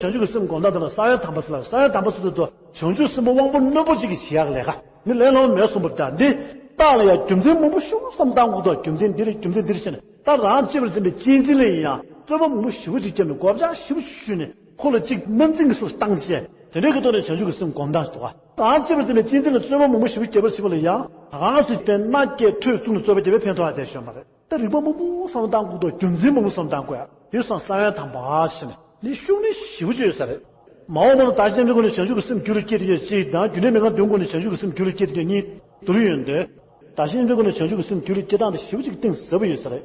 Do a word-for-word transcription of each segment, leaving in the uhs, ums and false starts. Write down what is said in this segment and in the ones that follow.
བྱང་ཆུབ་ཀྱི་སེམས་སྒོམ་སྟངས་དེ་ལ་ས་བོན་དམ་པ་ཟེར་ལ། ས་བོན་དམ་པ་ཟེར་དུས་དུ་བྱང་ཆུབ་སེམས་དཔའ་དབང་པོ་རྣོན་པོ་ཅིག་གིས་བྱེད་ཡག་ལས་ཀ་ནི་ལས་སླ་པོ་མེད་གསུངས་པ་རེད། ད་འདི་རྟགས་ལ་ཡང་རྒྱུ་མཚན་མང་པོ་ཤུགས་བསམ་བཏང་དགོས་དོ། རྒྱུ་མཚན་འདི་རེད། རྒྱུ་མཚན་འདི་རེད་ཟེར་ནས། ད་རང་གཅེས་པར་འཛིན་པའི་གཅེས་འཛིན་ལ་ཡིན་ཡང་རྩོད་པ་མང་པོ་ཞེ་པོ་ཅིག་བརྒྱབ་ནས་སྒོ་ལྕགས་ཞེ་པོ་ཅིག་གཞུས་ནས་ཁོ་ལ་ཅིག་དམར་འཛིང་གི་སོ་བཏང་བྱས། དེ་འདྲའི་གི་ཐོག་ནས་བྱང་ཆུབ་ཀྱི་སེམས་སྒོམ་སྟངས་ཤིག་འདུག་ག། རང་གཅེས་པར་འཛིན་པའི་གཅེས་འཛིན་ལ་རྩོད་པ་མང་པོ་ཞེ་པོ་བརྒྱབ་པར་བྱེད་པ་ལ་ཡང་རང་སྲིད་པའི་མནའ་སྐྱེལ་ཐོས་གཙུག་ནས་རྩོད་པ་བརྒྱབ་པའི་ཕན་ཐོགས་ཡ་དེ་ཤོད་མ་རེད། ད་རིགས་པ་མང་པོ་བསམ་བློ་བཏང་དགོས་དོ། རྒྱུ་མཚན་མང་པོ་བསམ་བློ་བཏང་དགོས་ཡ། དེ་སོང་ས་བོན་དམ་པ་ཞེས་ནས་ནི་ཤུགས་ནི་ཞེ་པོ་ཅིག་ཡོད་ས་རེད། མ་འོངས་པ་ན་བདག་གཞན་གཉིས་སྒོ་ནས་བྱང་ཆུབ་ཀྱི་སེམས་རྒྱུད་ལ་སྐྱེ་དེ་ཡོད་ཅེས་དང་། རྒྱུ་འབྲས་མི་གང་དོན་སྒོ་ནས་བྱང་ཆུབ་ཀྱི་སེམས་རྒྱུད་ལ་སྐྱེ་དེ་ཡོད་གཉིས་བསྡུར་ཡོད་འདུག། བདག་གཞན་གཉིས་སྒོ་ནས་བྱང་ཆུབ་ཀྱི་སེམས་རྒྱུད་ལ་སྐྱེ་སྟངས་དེ་ཞེ་པོ་ཅིག་གཏིང་ཟབ་པོ་ཡོད་ས་རེད།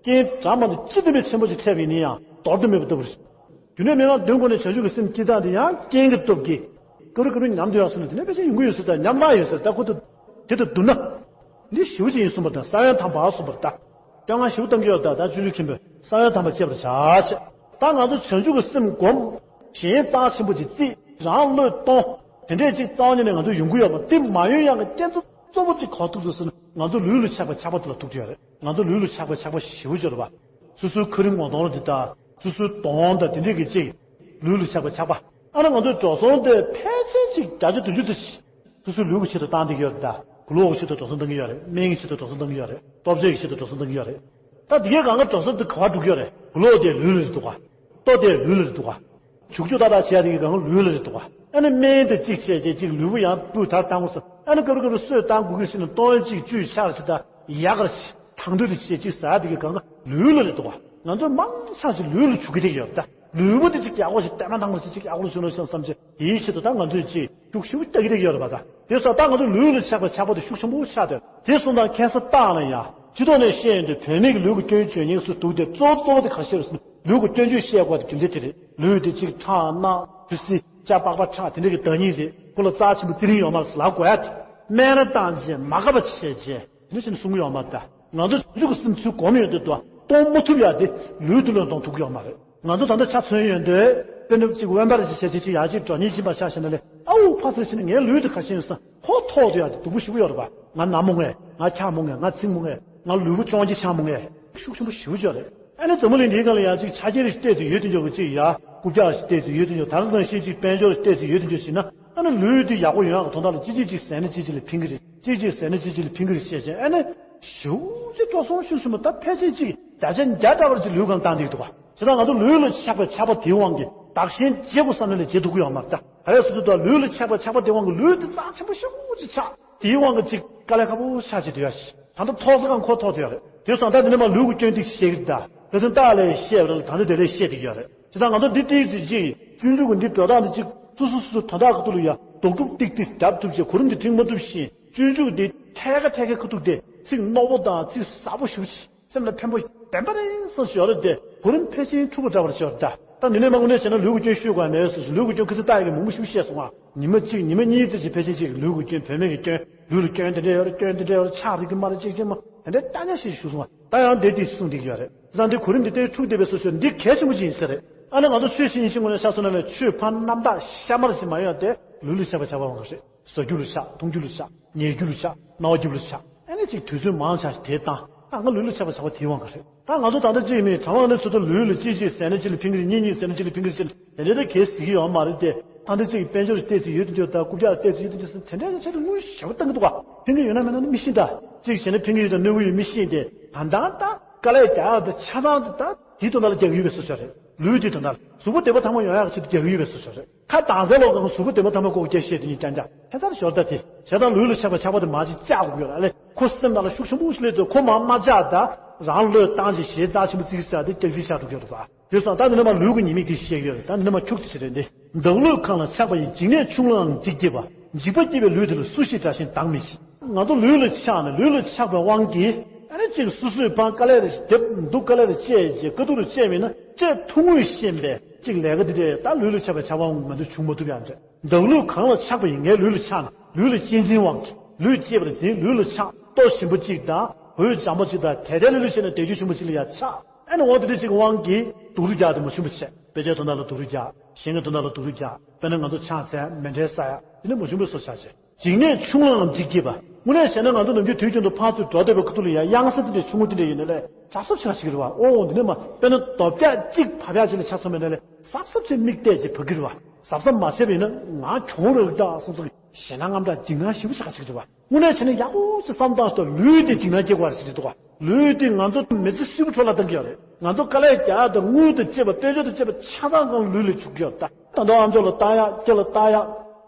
རྐྱེན་གྲངས་མང་དུ་ཅི་ལྡན་པའི་ཆེན་པོ་ཅིག་འཕྲད་པ་ཡིན་ན་ཡང་འདོར་དུ་མེད་པ་ལྟ་བུ་རེད། རྒྱུ་འབྲས་མི་གང་དོན་སྒོ་ནས་བྱང་ཆུབ་ཀྱི་སེམས་སྐྱེ་སྟངས་དེ་ཡང་རྐྱེན་གྱི་སྟོབས་ཀྱིས་ཀུ་རུ་ཀུ་རུ་ཉམས་དུ་ཡོང་སོང་ན། དེ་ནས་ཕལ་ཆེར་ཡོང་གི་ཡོད་ས་དང་། ཉམས་སླ་ཡོད་ས་ད་ཁོ་ད། དེ་དང་བསྡུར་ན་འདི་ཞེ་པོ་ཅིག་ཡིན་གསུངས་པ་དང་། ས་བོན་དམ་པ་གསུངས་པ་རེད་ད། བསྟོད་བསྔགས་ཞེ་པོ་བཏང་གི་ཡོད་ད། ད་སྤྱོད་འཇུག་མཁན་པོས་ས་བོན་དམ་པ་གཅེས་པར་བྱ་ཞེས། ད་ང་ཚོ་བྱང་ཆུབ་ཀྱི་སེམས་སྒོམ། གཞན་རྩ་ཆེན་པོ་ཅིག་བརྩིས། རང་བློས་གཏོང་། དེ་འདྲས་ཅིག་རྩ་བ་ཉིད་ནས་ང་ཚོ་ཡོང་གི་ཡོད་མ་རེད། དེ་མ་ཡོང་ཡག་གི་རྐྱེན་གཙོ་གཙོ་བོ་གཅིག་ག་པར་ཐུག་འདུག་ཟེར་ན། ང་ཚོ་ལུས་ལ་ཆགས་པའི་ཆགས་པ་དེ་ལ་ཐུག་གི་ཡོད་རེད། ང་ཚོ་ལུས་ལ་ཆགས་པའི་ཆགས་པ་ཞེ་པོ་ཅིག་ཡོད་རེད་པ། སོ་སོའི་ཁ་རིང་ངོ་གདོང་ལ་འདི་ལྟ། སོ་སོའི་གདོང་དང་དེ་འདྲས་ཀྱི་ཅིག་ལུས་ལ་ཆགས་པའི་ཆགས་པ། ཨ་ནི་ང་ཚོའི་འགྲོ་སོང་དེ་ཕལ་ཆེར་ཅིག་བརྒྱ་ཆ་བདུན་ཅུ་དེ། སོ་སོའི་ལུས་ཀྱི་ཆེད་དུ་བཏང་བསྡད་ཀྱི་ཡོད་རེད་ད། གོས་ལོག་གི་ཆེད་དུ་འགྲོ་སོང་བཏང་གི་ཡོད་རེད། སྨན་གྱི་ཆེད་དུ་འགྲོ་སོང་བཏང་གི་ཡོད་རེད། ལྟོ་ཆས་ཀྱི་ཆེད་དུ་འགྲོ་སོང་བཏང་གི་ཡོད་རེད། ད་དེ་གའི་སྒང་ག་འགྲོ་སོང་དེ་ག་པར་འགྲོ་གི་ཡོད་རེད། གོས་ལོག་དེ་ལུས་ལ་རེད་འདུག་ག། ལྟོ་དེ་ལུས་ལ་རེད་འདུག་ག། བྱུག་བྱུག་ཏག་ཏག་བྱས་དེ་གའི་སྒང་ག་ལུས་ལ་རེད་འདུག་ག། ཨ་ནི་སྨན་དེ་གཅིག་བྱས་རྗེས་གཅིག་ལུས་པོ་ཡང་སྤུས་དག་བཏང་དགོས་སོ། ཨ་ནི་སྐབས་རེ་སྐབས་རེ་གསོས་བཏང་དགོས་ཀྱི་ཞིག་ན་སྟོན་གཅིག་བཅུད་ཆག་ཅིག་དང་ཡག་ག་ཅིག་དང་དུས་དེ་བྱས་གཅིག་ཟ་དེ་གའི་སྒང་ག་ལུས་ལ་རེད་འདུག་ག། ང་ཚོ་མང་ཆེ་ཅིག་ལུས་ལ་བྱུག་གི་བསྡད་ཀྱི་ཡོད་རེད་ད། ལུས་པོ་དེ་ཅིག་ཡག་པོ་ཞིག་བསྟེན་མ་བཏང་པ་ཞིག་ཅིག་ཡག་པོ་ཞིག་བྱུང་ན་བསམ་བྱས། དེའི་ཆེད་དུ་ད་ང་ཚོས་ཅིག་ཤུགས་ཤུགས་རྒྱག་གི་རེད་ཡོད་རེད་པ། ད་དེ་སོགས་ད་ང་ཚོ་ལུས་ལ་ཆགས་པའི་ཆགས་པ་དེ་ཤུགས་ཆེན་པོ་ཆགས་དེ། དེ་སོང་ཙང་ཁ་སང་ལྟ་ན་ཡང་སྤྱི་ཚོགས་ནས་བཤད་ཡོང་དུས་བུད་མེད་ཀྱི་ལུས་ཀྱི་སྐྱོན་བརྗོད་མཁན་སུ་འདུག་སྟེ། གཙོ་བོ་གཙོ་བོ་དེ་ག་རེ་བཤད་རེད་ཟེར་ན། ལུས་ཀྱི་སྐྱོན་བརྗོད་བཤད་དགོས་དེ་རྒྱུ་མཚན་དེ་རེད། ལུས་དེ་ཅིག་ཁྲག་རྣག་བུ་སྲི་སྐྱ་པགས་པ་ཁྲག་དེ་འདྲ་གི་བདག་ཉིད་རེད། ཁོ་ལ་རྩ་ཆེན་པོ་རྩི་རིན་ཡོད་མ་རེད་ཟེར་ལབ་དགོས་ཡ་དེ། སྨན་ར་བཏང་བྱས་མ་དགའ་བ་བྱས་བྱས་དེ་འདྲ་བྱས་ནས་གསུང་གི་ཡོད་མ་རེད་ད། ང་ཚོ་བྱང་ཆུབ་ཀྱི་སེམས་ཚུར་སྒོམ་ཡོང་དུས་དུ་གཏོང་མ་ཐུབ་ཡ་དེ་ལུས་དེ་ལ་གཏོང་ཐུབ་ཀྱི་ཡོད་མ་རེད། ང་ཚོ་ད་ལྟ་ཆ་མཚོན་ཡོང་དུས་དཔེར་ན་གཅིག་དབེན་པ་རེ་ཅིག་བྱས་བྱས་ཅིག་ཡར་ཅིག་འགྲོ་ཉིན་ཕྱིན་པ་ཆ་བཞག་ན་ལས། ཨའུ་ཕ་སེར་ཕྱིན་ན་ངའི་ལུས་དེ་ག་ཤེད་ཡོད་ས། ཁོ་ཐོག་ཏུ་ཡ་དེ་སྡུག་པོ་ཞེ་པོ་ཡོད་རེད་པ། ང་ན་མོ་ངས། ང་འཁྱག་མོ་ངས། ང་ཚིག་མོ་ངས། ང་ལུས་པོ་ཅོང་ཅེ་ཆགས་མོ་ངས། ཤུགས་ཆེན་པོ་ཞེ་པོ་ཅིག་ཡོད་རེད། ཨ་ནི་འཛམ་བུ་གླིང་འདིའི་སྒང་ལ་ཡང་ཅིག་ཆ་རྐྱེན་རེ་ཞིག་བལྟས་ཚེ་ཡོད་དེ་འཇོག་གི་ཅིག་ཡ། རྐུབ་བཀྱག་ཞིག་བལྟས་ཚེ་ཡོད་དེ་འཇོག་ད་ག་ནང་བཞིན་ཅིག་དཔལ་འབྱོར་ཞིག་བལྟས་ཚེ་ཡོད་དེ་འཇོག་བྱས་ན། ཨ་ནི་ལུས་དེ་ཡག་པོ་ཡོང་ཡག་གི་དོན་དག་ལ་གཅིག་གཅིག་གཅིག་ཟས་ན་གཅིག་གཅིག་ལ་ཕན་གི་རེད། གཅིག་གཅིག་ཟས་ན་གཅིག་གཅིག་ལ་ཕན་གི་རེད་བཤད་བྱས། ཨ་ནི་ཞེ་པོ་ཅིག་འགྲོ་སོང་ཤུགས་ཆེན་པོ། ད་ཕལ་ཆེར་གཅིག་བརྒྱ་ཆ་བརྒྱ་འདྲ་བར་གྱི་ལུས་གང་བཏང་བསྡད་འདུག་ག། བྱས་ཙང་ང་ཚོ་ལུས་ལ་ཆགས་པའི་ཆགས་པ་དེའི་དབང་གིས་བདག་གཞན་བརྗེ་དགོས་བསམ་ནས་ལས་བརྗེ་ཐུབ་ཀྱི་ཡོད་མ་རེད་ད། ག་རེ་ཟེར་དུས་ད་ལུས་ལ་ཆགས་པའི་ཆགས་པ་དེའི་དབང་གིས་ལུས་དེ་རྩ་ཆེན་པོ་ཞེ་པོ་ཅིག་ཆགས། དེའི་དབང་གིས་ཅིག་དཀའ་ལས་ཁག་པོ་ཆགས་བྱས་བསྡད་ཡ་ཞིག། ད་ལྟ་ཐོག་ས་གང་ཁོ་ཐོག་བསྡད་ཡ་རེད། དེ་སོང་ད་དེ་ནས་མ་ལུས་ཀྱི་སྐྱོན་ཏིག་བཤད་གི་རེད་ད། ཁ་སང་ཏཱ་ལའི་བཤད་པ་རེད་ལ། ད་ལྟ་དེ་ལས་བཤད་བསྡད་ཀྱི་ཡོད་རེད། བྱས་ཙང་ང་ཚོ་འདི་ཏིག་ཏིག་ཅིག་སྤྱོད་འཇུག་གི་འདི་འགྲོ་སྟངས་འདི་ཅིག་སོ་སོ་སོ་སོ་དོན་དག་ཁ་ཐུག་ལ་ཡ་རྡོག་སྒྲུབ་ཏིག་ཏིག་རྒྱབ་ཐུབ་བྱས། གོ་རིམ་འདི་འགྲིག་མ་ཐུབ་བཞིན་སྤྱོད་འཇུག་འདི་ཐད་ཀ་ཐད་ཀའི་ཁ་ཐུག་དེ་ཚིག་རྣོ་པོ་དང་ཚིག་ཟབ་པོ་ཞེ་པོ་ཅིག་སེམས་ལ་ཕན་པོ་བདེན་པ་རེད་བསམ་ཞོར་རེད་དེ། གོ་རིམ་ཕལ་ཆེར་འཁྲུག་པོ་འདྲ་བར་ཤོར་ད། ད་འདི་ནས་མ་དངོས་གནས་བྱས་ན་ལུས་ཀྱི་སྐྱོན་ཞུ་དགོས་མེད་ཟེར་ཞིང་། ལུས་ཀྱི་སྐྱོན་ཁ་སང་ཏཱ་ལའི་མང་པོ་ཞིག་བཤད་སོང་ང་། ཉི་མ་གཅིག་ཉི་མ་གཉིས་ཙམ་ཅིག་ཕལ་ཆེར་ཅིག་ལུས་ཀྱི་སྐྱོན། བུད་མེད་ཀྱི་སྐྱོན། ལུས་ལ་སྐྱོན་དེ་འདྲ་ཡོད་རེད། སྐྱོན་དེ་འདྲ་ཡོད་རེད། ཆགས་རིག་གི་མ་རེད། ཅིག་ཅིག་མ་དེ་འདྲ་ལྟ་ཉག་ཞིག་ཞུ་སོང་ང་། ད་ཡང་འདིར་དེ་གསུངས་བསྡད་ཀྱི་ཡོད་རེད། བྱས་ཙང་འདི་གོ་རིམ་འདི་ལྟར་འཁྲུག་བསྡད་པའི་སོ་སོ་འདི་གལ་ཆེན་པོ་ཅིག་ཡིན་ས་རེད། ཨ་ནི་ང་ཚོ་ཆོས་བཤད་མཁན་ཞིག་ངོས་ནས་ཆ་མཚོན་ན་ལས། ཆོས་ཕར་རྣམ་དག་ཤ་མར་ཞིག་མ་ཡོང་སྟེ་ལུས་ལ་ཆགས་པ་ཆགས་པ་འོང་གི་རེད། ཟ་རྒྱུ་ལ་ཆགས། འཐུང་རྒྱུ་ལ་ཆགས། ཉལ་རྒྱུ་ལ་ཆགས། རྣ་བ་རྒྱུ་ལ་ཆགས། ཨ་ནི་ཅིག་དུས་ཚོད་མང་ཆ་ཞིག་དེ་བཏང་། ད་ང་ལུས་ལ་ཆགས་པ་ཆགས་པ་དེའི་དབང་གིས་རེད། ད་ང་ཚོ་ད་ལྟ་ཅིག་ནི་གྲྭ་པ་ནི་ཚོ་ད་ལུས་ལ་གཅིག་གཅིག་ཟས་ན་གཅིག་ལ་ཕན་གི་རེད། གཉིས་གཉིས་ཟས་ན་གཅིག་ལ་ཕན་གི་རེད་ཟེར་ནས་དེ་འདྲ་གས་ཟེར་གི་ཡོད་མ་རེད་དེ། ད་འདི་ཅིག་དཔལ་འབྱོར་ཞིག་བལྟས་ཚེ་ཡོད་དེ་འདྲ་དང་། རྐུབ་བཀྱག་བལྟས་ཚེ་ཡོད་དེ་འདྲ་ཟེར། དེ་འདྲ་ཡང་ཆེད་དུ་དངུལ་ཞེ་པོ་བཏང་གི་འདུག་ག། ཕན་གི་ཡོད་ན་མེད་ན་ནི་མི་ཤེས་ད། གཅིག་བྱས་ན་ཕན་གི་ཡོད་དང་གནོད་གི་ཡོད་མི་ཤེས་ཏེ། ད་ལྟ་ད་དཀའ་ལས་རྒྱག་ཡག་དེ་ཆ་ཚང་དེ་ད་དེའི་དོན་དག་ལ་རྒྱག་གི་ཡོད་པའི་བཟོ་བྱ་རེད། ལུས་དེའི་དོན་དག་ལ། གཟུགས་པོ་བདེ་པོ་ཐང་པོ་ཡོང་ཡག་ཆེད་དུ་རྒྱག་གི་ཡོད་པའི་བཟོ་བྱ་རེད། ཁ་དྭངས་གསལ་ལོག་གང་གཟུགས་པོ་བདེ་པོ་ཐང་པོ་ལྐོག་སྐྱེ་བཤད་དེ་ཉིད་ཀྱང་ཀྱང་ཧེ་ཚར་ཞོར་ད་དེ། བྱས་ཙང་ལུས་ལ་ཆགས་པ་ཆགས་པ་དེ་མ་ཅིག་བཅག་དགོས་ཀྱི་ཡོད་རེད། ཨ་ལས་ཁོ་སེམས་ནང་ལ་ཤུགས་ཆེན་པོ་ཞིག་སླེབས་ཚེ་ཁོ་མར་མ་བཅག་ད། རང་བློས་བཏང་བྱས་གཞན་རྩ་ཆེན་པོ་བརྩི་གི་ཟེར་ཡག་དེ་སྐྱག་རྫུན་ཆགས་འགྲོ་གི་ཡོད་རེད་པ། དེ་སོང་ད་འདི་ནས་མར་ལུས་ཀྱི་ཉེས་དམིགས་དེ་བཤད་ཀྱི་ཡོད་རེད། ད་འདི་ནས་མར་འཁྱུག་ཙམ་བྱས་རེད་འདི། བདག་བློས་གང་ལ་ཆགས་པ་ཡིས། འཇིགས་ནས་ཆུང་ལའང་འཇིགས་བགྱིད་པ། འཇིགས་པ་བགྱིད་པའི་ལུས་དེ་ལ་སུ་ཞིག་དགྲ་བཞིན་སྡང་མི་བྱེད། ང་ཚོ་ལུས་ལ་ཆགས་ནས། ལུས་ལ་ཆགས་པའི་དབང་གིས་ཨ་ནི་གཅིག་སོ་སོས་ཕར་དཀའ་ལས་རེ་རྒྱབ་འདུག། དཀའ་ལས་རེ་སྤྱད་རྗེས་དཀའ་སྡུག་རེ་སྤྱད་མིན་ན་སྤྱད་ཐུབ་ངེས་ཤེས་པའི་གཅིག་ལས་ཀ་འདི་འདྲས་ད་ལུས་ལ་ཆགས་པའི་ཆགས་པའི་དབང་གིས་ང་ཚོ་བྱུང་མ་ཐུབ་ཡག་འདྲ། བདག་བློས་གང་ལ་ཆགས་པ་ཡིས། ངའི་ལུས་ལ་ཆགས་ནས། ལུས་ལ་གཅེས་འཛིན་དབང་གིས་ལུས་གཅེས་པར་འཛིན། ལུས་ལ་ཆགས། ལྟོ་ཞིམ་པོ་གཅིག་དང་། གོས་འཇམ་པོ་གཅིག་དང་། དལ་དལ་ལུས་ལུས་བྱས་ནས་བསྡད་རྒྱུ་ཆེན་པོ་གཅིག་ལ་ཡང་ཆགས། ཨ་ནི་འོ་དེ་འདྲ་གཅིག་གི་དབང་གིས་སྡུག་རུས་རྒྱག་དེ་མ་བྱུང་བ་བྱས། དཔེ་ཆའི་དོན་དག་ལ་སྡུག་རུས་རྒྱག། གཞན་གྱི་དོན་དག་ལ་སྡུག་རུས་རྒྱག། དཔེར་ན་ང་ཚོ་ཆང་ཟ་ཡག། མེ་འདྲེན་ཟ་ཡག། དེ་ནི་མ་བྱུང་བའི་བཟོ་བྱ་བྱས། འཇིགས་ནས་ཆུང་ལའང་འཇིགས་བགྱིད་པ། དངོས་གནས་བྱས་ན་ང་ཚོ་ནམ་རྒྱུན་དུས་རྒྱུན་དུ་ཕར་ཚུར་འགྲོ་བསྡད་པའི་ཁ་ཐུག་ལ་ཡང་གཡང་ས་དེ་འདྲ་ཆུང་ངུ་དེ་འདྲ་ཡིན་ན་ལས། གཟབ་གཟབ་བྱེད་ཀྱི་རེད་བ། ཨོ་འདི་ནས་མ་དཔེར་ན་རྡོ་བཀྱག་གཅིག་བབས་ཡག་ཅིག་ལ་ཆ་མཚོན་པ་ཡིན་ན་ལས་གཟབ་གཟབ་བྱེད། མིག་བལྟས་ཅིག་བབས་ཀྱི་རེད་བ། གཟབ་གཟབ་མ་བྱས་པ་ཡིན་ན་ང་གྱོང་རག་འདྲ་སོང་ཙང་ཞེད་སྣང་དངངས་སྐྲག་འཇིགས་སྣང་ཞེ་པོ་ཅིག་ཆགས་ཀྱི་འདུག་བ། དངོས་གནས་བྱས་ན་ཡག་པོ་ཅིག་བསམ་བཏང་སྟེ་ལུས་དེ་འཇིགས་སྣང་སྐྱེ་དགོས་པ་ཞིག་འདུག་བ། ལུས་དེ་ང་ཚོ་མི་ཚེ་ཧྲིལ་པོ་འཕྲོ་བརླག་བཏང་གི་ཡོད་རེད། ང་ཚོ་དཀའ་ལས་རྒྱག་ཡག་དང་དངུལ་དང་བཅས་པ་དཔལ་འབྱོར་དང་བཅས་པ་ཆ་ཚང་ཚང་ལུས་ལ་བྱུག་གི་ཡོད་རེད་ད། ད་ལྟ་ཨམ་ཅོག་ལ་བཏགས་ཡག་སྐེ་ལ་བཏགས་ཡག་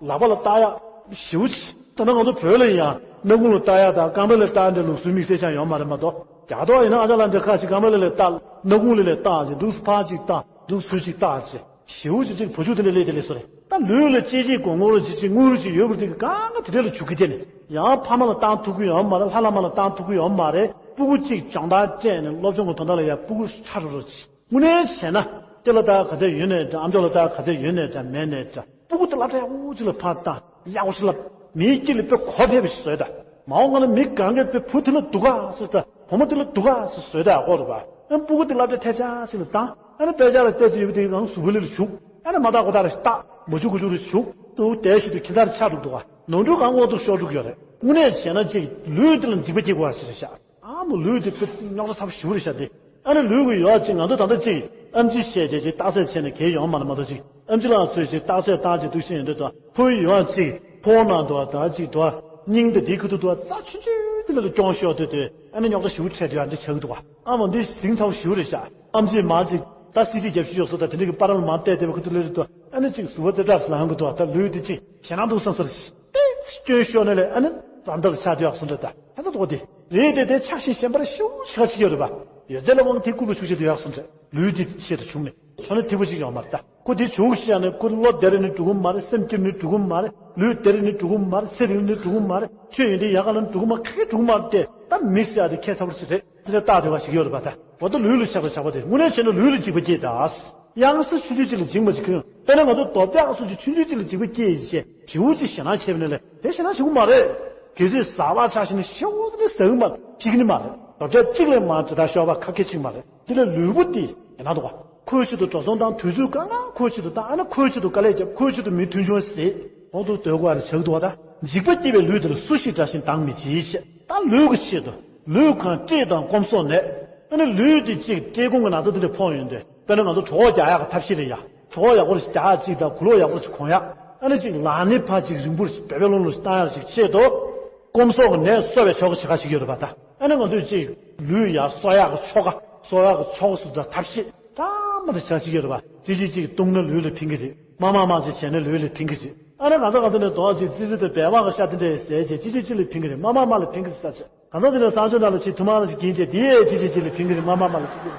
ལག་པ་ལ་བཏགས་ཡག་ཞེ་པོ་ཅིག་ད་ལྟ་ང་ཚོ་བོད་ལ་ཡང་སྣ་ཁུང་ལ་བཏགས་ཡག་དང་རྐང་པ་ལ་བཏགས་འདྲ་ལུགས་སྲོལ་དམིགས་བསལ་ཅང་ཡོད་མ་རེད་མ་གཏོགས། རྒྱ་ཐོག་ཡིན་ན་ཨ་ཅག་ལགས་འདྲ་ཁ་ཅིག་རྐང་པ་ལ་ལས་བཏགས། སྣ་ཁུང་ལ་ལས་བཏགས་ཅིག་འདུག་སེ་ཕར་ཅིག་བཏགས། འདུག་སེ་ཚུར་ཅིག་བཏགས་ཅིག་ཞེ་པོ་ཅིག་ཅིག་བུ་ཆུང་དེ་འདྲ་སླེབས་དེ་ལས་སོ་རེད། ད་ལུས་ལ་གཅེས་གཅེས་གོང་གོང་རུ་ཅིག་ཅིག་དངུལ་རུ་ཅིག་ཡོད་པ་ཅིག་གང་ག་དེ་འདྲ་ལ་བྱུག་གི་དེ་ནི་ཡང་ཕ་མ་ལ་བཏང་ཐུབ་ཀྱི་ཡོད་མ་རེད། ལྷ་བླ་མ་ལ་བཏང་ཐུབ་ཀྱི་ཡོད་མ་རེད། སྤུ་གུ་གཅིག་སྦྱོང་བརྡར་སྤྲད་ནས་སློབ་སྦྱོང་གི་དོན་དག་ལ་ཡང་སྤུ་གུ་ཁྲ་རུ་རུ་ཅིག་དངོས་གནས་བྱས་ན་སྐེ་ལ་བཏགས་ག་ཚད་ཡོད་ནའི་འདྲ། ཨམ་ཅོག་ལ་བཏགས་ག་ཚད་ཡོད་ནའི་འདྲ་མེད་ནའི་འདྲ། སྤུ་གུ་དེ་སློབ་གྲྭ་ཡག་པོ་ཅིག་ལ་ཕར་བཏང་། ཡག་པོ་ཞིག་ལ་མིའི་དཀྱིལ་ལ་དཔེ་གོ་ཕེབས་པ་ཞིག་བཟོས་ད། མ་འོངས་པ་ན་མི་གང་གིས་དཔེ་བུ་དེ་ལ་སྡུག་ག་ཟེར་ད། བུ་མོ་དེ་ལ་སྡུག་ག་ཟེར་བཟོས་ད་ཡག་པོ་རེད་པ། ཨ་ནི་སྤུ་གུ་དེ་སློབ་གྲྭ་ཐད་ཆ་ཞིག་ལ་བཏང་། ཨ་ནི་དཔེ་ཆ་ལ་བལྟས་ཚེ་ཡོད་པ་དེ་གང་གཟུགས་པོ་ལ་ཞུགས། ཨ་ནི་མ་དག་གོ་དག་རེ་བཏགས། མ་བྱུང་གོ་བྱུང་རེ་ཞུགས། དུ་དེ་ཞིག་ཏུ་ཁྱི་དར་ཆགས་འགྲོ་འདུག་ག་ནོར་འཁྲུལ་གང་འོག་ཏུ་ཤོར་འགྲོ་གི་ཡོད་རེད། དངོས་གནས་བྱས་ན་ཅིག་ལུས་དེ་ལ་འཇིགས་པ་སྐྱེ་དགོས་པ་ཞིག་རེད་ཤག་ཨ་མོ་ལུས་དེ་དཔེ་རྙོག་དྲ་ཚ་པོ་ཞེ་པོ་རེད་ཤག་དེ། ཨ་ནི་ལུས་ཀྱི་ཡོད་ཅིག་ང་ཚོ་ད་ལྟ་ཅིག་ཨེམ་ཆི་བཤད་བྱས་ཅིག་རྟགས་གསལ་བྱས་ནས་གལ་ཡོང་མ་ལ་མ་གཏོགས་ཅིག་ཨེམ་ཆི་ལ་ཚོས་ཅིག་རྟགས་གསལ་བཏང་ཅིག་འདུག་ཤེས་ཡོང་དུས་དང་ཕོ་བའི་ཡོད་ཅིག་ཕོ་ནང་དུ་ད་ཅིག་དུ་སྙིང་དེ་དེའི་ཁུ་ཐུ་དུ་རྩ་ཆུང་ཆུང་དེ་ལ་སྐྱོན་ཤོར་དུས་དུས་ཨ་ནི་རྙོག་དྲ་ཞེ་པོ་འཕྲད་དུས་ཨ་འདྲ་ཆགས་ཀྱི་འདུག་ག་ཨ་མོ་འདི་ཟིང་ཚ་པོ་ཞེ་པོ་རེད་ཤག་ཨེམ་ཆི་མ་ཅིག་ད་སི་ཊི་རྒྱབ་ཤི་ཡོད་སོ་ད་དེ་འདྲ་གི་པར་ལ་མ་བལྟས་བལྟས་པའི་ཁུ་ཐུ་ལེ་རེ་དུ་ཨ་ནི་ཅིག་གཟུགས་པོ་རྩེ་གྲབས་སུ་ལངས་གི་འདུག་ད་ལུས་དེ་ཅིག་ཞེད་སྣང་འདུག་བསམ་ས་རེད། ཏེ་སྐྱོན་ཤོར་ནས་ལས་ཨ་ནི་རྩ་འདར་ཆགས་དུ་ཡག་སོང་འདྲ་ད་ཧ་ད་དོ་དེ་རེད་དེ་དེ་ཆགས་ཤིང་ཞེན་པར་ཤུགས་ཆེ་ཆེ་ཡོད་རེད་པ། ཡོད་ཚད་ལ་དབང་དེ་ཀུ་ལུ་ཤུགས་ཆེ་དུ་ཡག་སོང་འདྲ་ལུས་དེ་ཆེད་དུ་བྱུང་ནས་ཁྱོད་ནི་ཐིག་པོ་ཅིག་ཡོང་མ་རེད་ད། ཁོ་དེ་བྱུང་ཤི་ཡང་ནས་ཁོ་བློ་བདེ་རེ་ནི་འགྲོ་གི་མ་རེད། སེམས་སྐྱིད་ནི་འགྲོ་གི་མ་རེད། ལུས་བདེ་རེ་ནི་འགྲོ་གི་མ་རེད། ཚེ་རིང་ནི་འགྲོ་གི་མ་རེད། ཆོས་ཡིན་དེ་ཡག་ག་ལ་འགྲོ་གི་མ་ཁ་ཁ་འགྲོ་གི་མ་རེད་དེ་ད་མི་ཤི་ཡག་དེ་ཁྱད་མཚར་པོ་ཞིག་རེད། དེ་འདྲ་རྟགས་དེ་བ་ཞིག་ཡོད་རེད་པ་ད། འོ་ད་ལུས་ལ་ཆགས་པ་ཆགས་པ་དེ་དངོས་གནས་བྱས་ན་ལུས་ལ་འཇིགས་པ་སྐྱེས་ད། གཡང་ས་ཆུང་ཆུང་གཅིག་ལ་འཇིགས་མ་འཇིགས་ཁྱོད་དཔེར་ན་ང་ཚོ་རྡོ་བཀྱག་སོགས་ཀྱི་ཆུང་ཆུང་གཅིག་ལ་འཇིགས་པ་སྐྱེས་ཡིན་ཞེས་བྱིའུ་གཅིག་ཞེད་སྣང་བྱས་པ་ནས་ལས་དེ་ཞེད་སྣང་ཞིག་མ་རེད། གལ་སྲིད་ཟ་བ་ཆགས་ཤིང་ནི་ཤོག་ནི་ཟ་གི་མ་ཤི་གི་ནི་མ་རེད། རྡོ་བཀྱག་གཅིག་ལས་མང་ཇི་ལྟར་ཤོར་བ་ཁ་སྐད་ཅིག་མ་རེད། འདི་ལས་ལུས་པོ་འདི་ཡིན་ན་འདུག་ག་ཁོའི་ཆེད་དུ་འགྲོ་སོང་བཏང་། དུས་ཚོད་དཀའ་ངལ་ཁོའི་ཆེད་དུ་བཏང་། ཨ་ན་ཁོའི་ཆེད་དུ་དཀའ་ལས་བརྒྱབ། ཁོའི་ཆེད་དུ་མི་མཐུན་ཕྱོགས་ཟེར་གོང་དུ་སྡོད་དགོས་པ་རེ་ཆགས་འདུག་ག་ད་འཇིགས་པ་སྐྱེས་པའི་ལུས་འདི་ལ་སུ་ཞིག་དགྲ་བཞིན་སྡང་མི་བྱེད་ཅེས། ད་ལུས་ཀྱི་ཆེད་དུ་ལུས་གང་བཀྲེས་དང་སྐོམ་སོགས་ནད། ཨ་ནི་ལུས་འདི་གཅིག་བཀྲེས་སྐོམ་གྱི་ན་ཚ་འདི་འདྲ་ཕོག་ཡོང་དུས་དཔེར་ན་ང་ཚོ་གྲོད་ཁོག་རྒྱག་ཡག་གི་ཐབས་ཤེས་རེད་ཡ། གྲོད་ཁོག་ཡག་པོ་རེ་རྒྱག་ཡག་གཅིག་དང་གོས་ལོག་ཡག་པོ་རེ་གོན་ཡག་ཨ་ནི་གཅིག་ལག་ནི་ཕར་གཅིག་རིང་པོ་རེ་བེ་བེ་ལོང་ལོང་བཏང་ཡག་ཅིག་ཆེད་དུ། སྐོམ་སོགས་ཀྱི་ནད་གསོ་བའི་ཆོ་ག་བྱེད་ག་ཞིག་ཡོད་རེད་པ་ད། ཨ་ནི་ང་ཚོས་གཅིག་ལུས་ཡར་གསོ་ཡག་གི་ཆོ་ག་གསོ་ཡག་གི་ཆོ་ག་སུ་དང་ཐབས་ཤེས་ད་མ་དེ་བྱ་ཞིག་ཡོད་རེད་པ། ཅི་ཅི་གཅིག་བཏུང་ན་ལུས་ལ་ཕན་གི་རེད། མ་མ་མ་ཅིག་བྱས་ན་ལུས་ལ་ཕན་གི་རེད། ཨ་ནི་ང་ཚོ་ག་ཚོད་ནས་རྡོག་ཅིག་ཙི་ཙི་དང་སྦལ་པ་གི་ཤ་དེ་འདྲས་ཟས་བྱས་ཅི་ཅི་ཅི་ལ་ཕན་གི་རེད། མ་མ་མ་ལ་ཕན་གི་རེད་ཟ་བྱས། གང་ཟག་དེ་ནས་གསང་སྤྱོད་ནང་ལ་ཅིག་ཐུར་མ་ལ་ཅིག་གྱིན་བྱས་དེ་ཡས་ཅི་ཅི་ཅི་ལ་ཕན་གི་རེད། མ་མ་མ་ལ་ཅིག་གྱིན་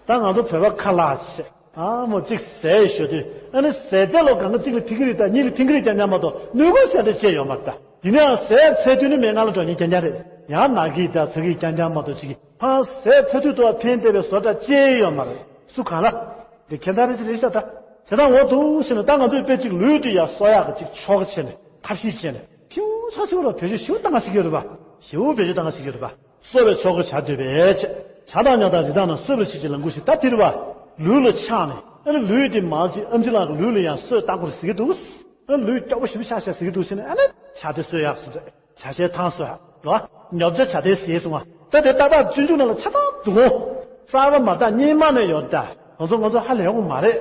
ད་ང་ཚོ་བོད་པ་ཁ་ལག་བྱས་ཨ་མོ་ཅིག་ཟས་ཞོ་དུས་ཨ་ནི་ཟས་ཚད་ལོ་གང་ག་གཅིག་ལ་ཕན་གི་རེད་ད་གཉིས་ལ་ཕན་གི་རེད་ཀྱང་ཉམས་མ་གཏོགས་ནུས་པ་ཟས་དེ་ཅི་ཡོད་མ་རེད་ད། ཡིན་ན་ཡང་ཟས་ཚད་དུས་ནི་མེད་ང་ལ་འགྲོ་ཉེན་རྐྱང་རྐྱང་རེད། ཡང་ན་གི་ད་ཚ་གི་རྐྱང་རྐྱང་མ་གཏོགས་ཅིག་གི་ཕ་ཟས་ཚད་དུས་དུ་བ་ཕན་བདེ་བའི་བཟོ་གྲྭ་ཅི་ཡོད་མ་རེད། སུ་གང་ལ། འདི་ཁྱད་མཚར་རེ་ཅིག་རེད་ཤག་ད། བྱེད་སྟངས་འོག་ཏུ་ཕྱིན་ན་ད་ང་ཚོས་དཔེ་གཅིག་ལུས་དེ་ཡར་གསོ་ཡག་གི་གཅིག་ཆོ་ག་བྱས་ནས་ཐབས་ཤེས་བྱས་ནས་ཞེ་པོ་ཆ་ཞེ་པོ་ལ་བེད་སྤྱོད་ཞེ་པོ་བཏང་ང་ཞིག་ཡོད་རེད་པ། ཞེ་པོ་བེད་སྤྱོད་བཏང་ང་ཞིག་ཡོད་རེད་པ། གསོ་བའི་ཆོ་ག་བྱ་འདོད་པས་ཆེ། བྱ་དང་ཉ་དང་རི་དྭགས་རྣམས་གསོད་པར་བྱེད་ཅིང་ལ་འགུལ་ཞིང་ད་དེ་རེད་པ། ལུས་ལ་ཆགས་ནས་ཨ་ནི་ལུས་དེ་མ་གཅིག་ཨམ་ཆི་ལགས་ཀྱི་ལུས་ལ་ཡང་གསོས་བཏང་དགོས་རེད་ཟེར་གྱི་འདུག་ཨ་ནི་ལུས་སྐྱོ་པོ་ཞེ་པོ་ཆགས་ཤག་ཟེར་གྱི་འདུག་ཟེར་ནས་ཨ་ནི་བྱ་དེ་གསོས་ཡག་སོང་རེད། བྱ་བྱེད་ཐང་སོ་ཡ། རོ། ཉོབ་ཆ་བྱ་དེ་ཟེར་སོང་ང་། ད་དེ་ཏག་ཏག་སྤྱོད་འཇུག་ནང་ལ་ཆ་ཚང་འདུག་གོ། རྩ་བ་མ་བརྟགས་སྙེ་མ་ནས་ཡོད་ད། ང་ཚོ་ང་ཚོ་ཧ་ལས་གོ་མ་རེད།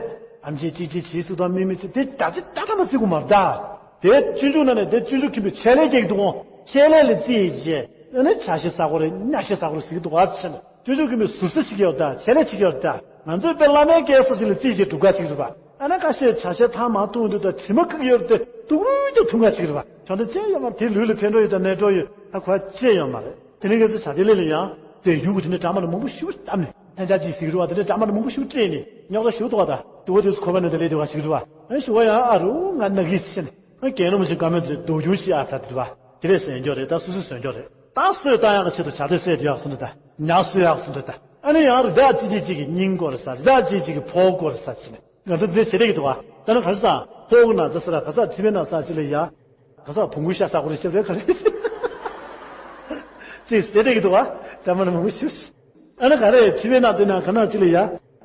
ཨམ་ཆི་ཅི་ཅི་ཅི་སུ་དང་མི་མི་ཅི་དེ་རྒྱ་ཆེ་ཏག་ཏག་མ་བརྩི་གོ་མ་རེད་ད། དེ་སྤྱོད་འཇུག་ནང་ནས་དེ་སྤྱོད་འཇུག་མཁན་པོས་ཆད་ལས་སྐྱེག་འདུག་གོ། ཆད་ལས་ལ་བརྩིས་རྗེས་ཨ་ནི་བྱ་ཞིག་ཟ་གོ་རེད་ཉ་ཞིག་ཟ་གོ་རེད་ཟེར་གི་འདུག་ག་ཟེར་ནས། སྤྱོད་འཇུག་གི་མི་ཟུར་ཟ་ཞིག་ཡོད་ད་ཆད་ལས་ཅིག་ཡོད་ད། ང་ཚོས་དཔེ་བླ་མའི་སྐལ་བཟང་ཅིག་ལ་རྩིས་བྱས་སྒྲུབ་ག་ཅིག་རེད་པ། ཨ་ནི་ཁ་ཤས་བྱ་བྱེད་ཐང་མ་བཏུང་དུས་ད་དྲི་མ་ཁུག་ཡོད་དེ་སྡུག་རུས་དེ་འཐུང་ག་ཅིག་རེད་པ། བྱ་འདི་ཅི་ཡོད་མ་རེད། དེ་ལུས་ལ་ཕན་གྲོགས་ཡོད་ད་ནད་གྲོགས་ཡོད་ད་གོ་ཅི་ཡོད་མ་རེད། དེ་ནས་ངས་ཚོ་བྱ་དེ་ལས་ལ་ཡང་དེ་ཡུག་གི་དེ་ནས་འདྲ་མ་ནི་མང་པོ་ཞིག་བཏབ་ནས་ལྷན་ཆགས་ཅིག་ཟིག་རུ་བ་དེ་ནས་འདྲ་མ་ནི་མང་པོ་ཞིག་སྤྲད་ནས་རྙོག་དྲ་ཞིག་འདུག་བ་ད་དུ་བ་དེ་ཚོ་ཁོ་པ་ནས་དེ་ལས་དེ་བ་ཞིག་རུ་བ་ཨ་ཞུ་བ་ཡང་ཨ་རུ་ང་ན་གི་ཕྱིན་ཨ་གལ་ནོ་མ་ཞིག་བཀའ་མོལ་དེ་སྡུག་རྒྱུ་ཞིག་ཨ་ས་དེ་བ་དེ་རེད་ཟེར་འགྱོ་རེད། ད་སོ་སོས་ཟོན་འགྱོ་རེད། ད་གསོས་བཏང་ཡག་གི་ཆེད་དུ་བྱ་དེ་བསད་དེ་ཡག་སོང་རེད། ད་ཉག་གསོས་ཡག་སོང་རེད། ད་ཨ་ནི་ཡང་རི་དྭགས་ཅི་ཅི་ཅིག་གི་སྙིང་སྐོར་ས་རི་དྭགས་ཅི་ཅིག་གི་ཕོ་སྐོར་ས་ཕྱིན་ང་ཚོ་འདི་བྱེད་ཀྱི་འདུག་བ། ད་ནི་ག་རེ་ཟ། ཕོ་གི་ན་ཚ་ཟེར་ལ་ག་ས་དྲི་མེད་ན་ས་ཅི་ལ་ཡ། ག་ས་བོང་གུའི་ཤ་ཟ་དགོས་རེད་ཤེས་རེད་ག་རེ། ཅིག་ཟེར་བསྡད་ཀྱི་འདུག་བ། འདྲ་མ་ནི་མང་པོ་ཞིག་ཨ་ནི་ག་རེ་དྲི་མེད་ན་དེ་ན་ག་ན་ཅི་ལ་ཡ།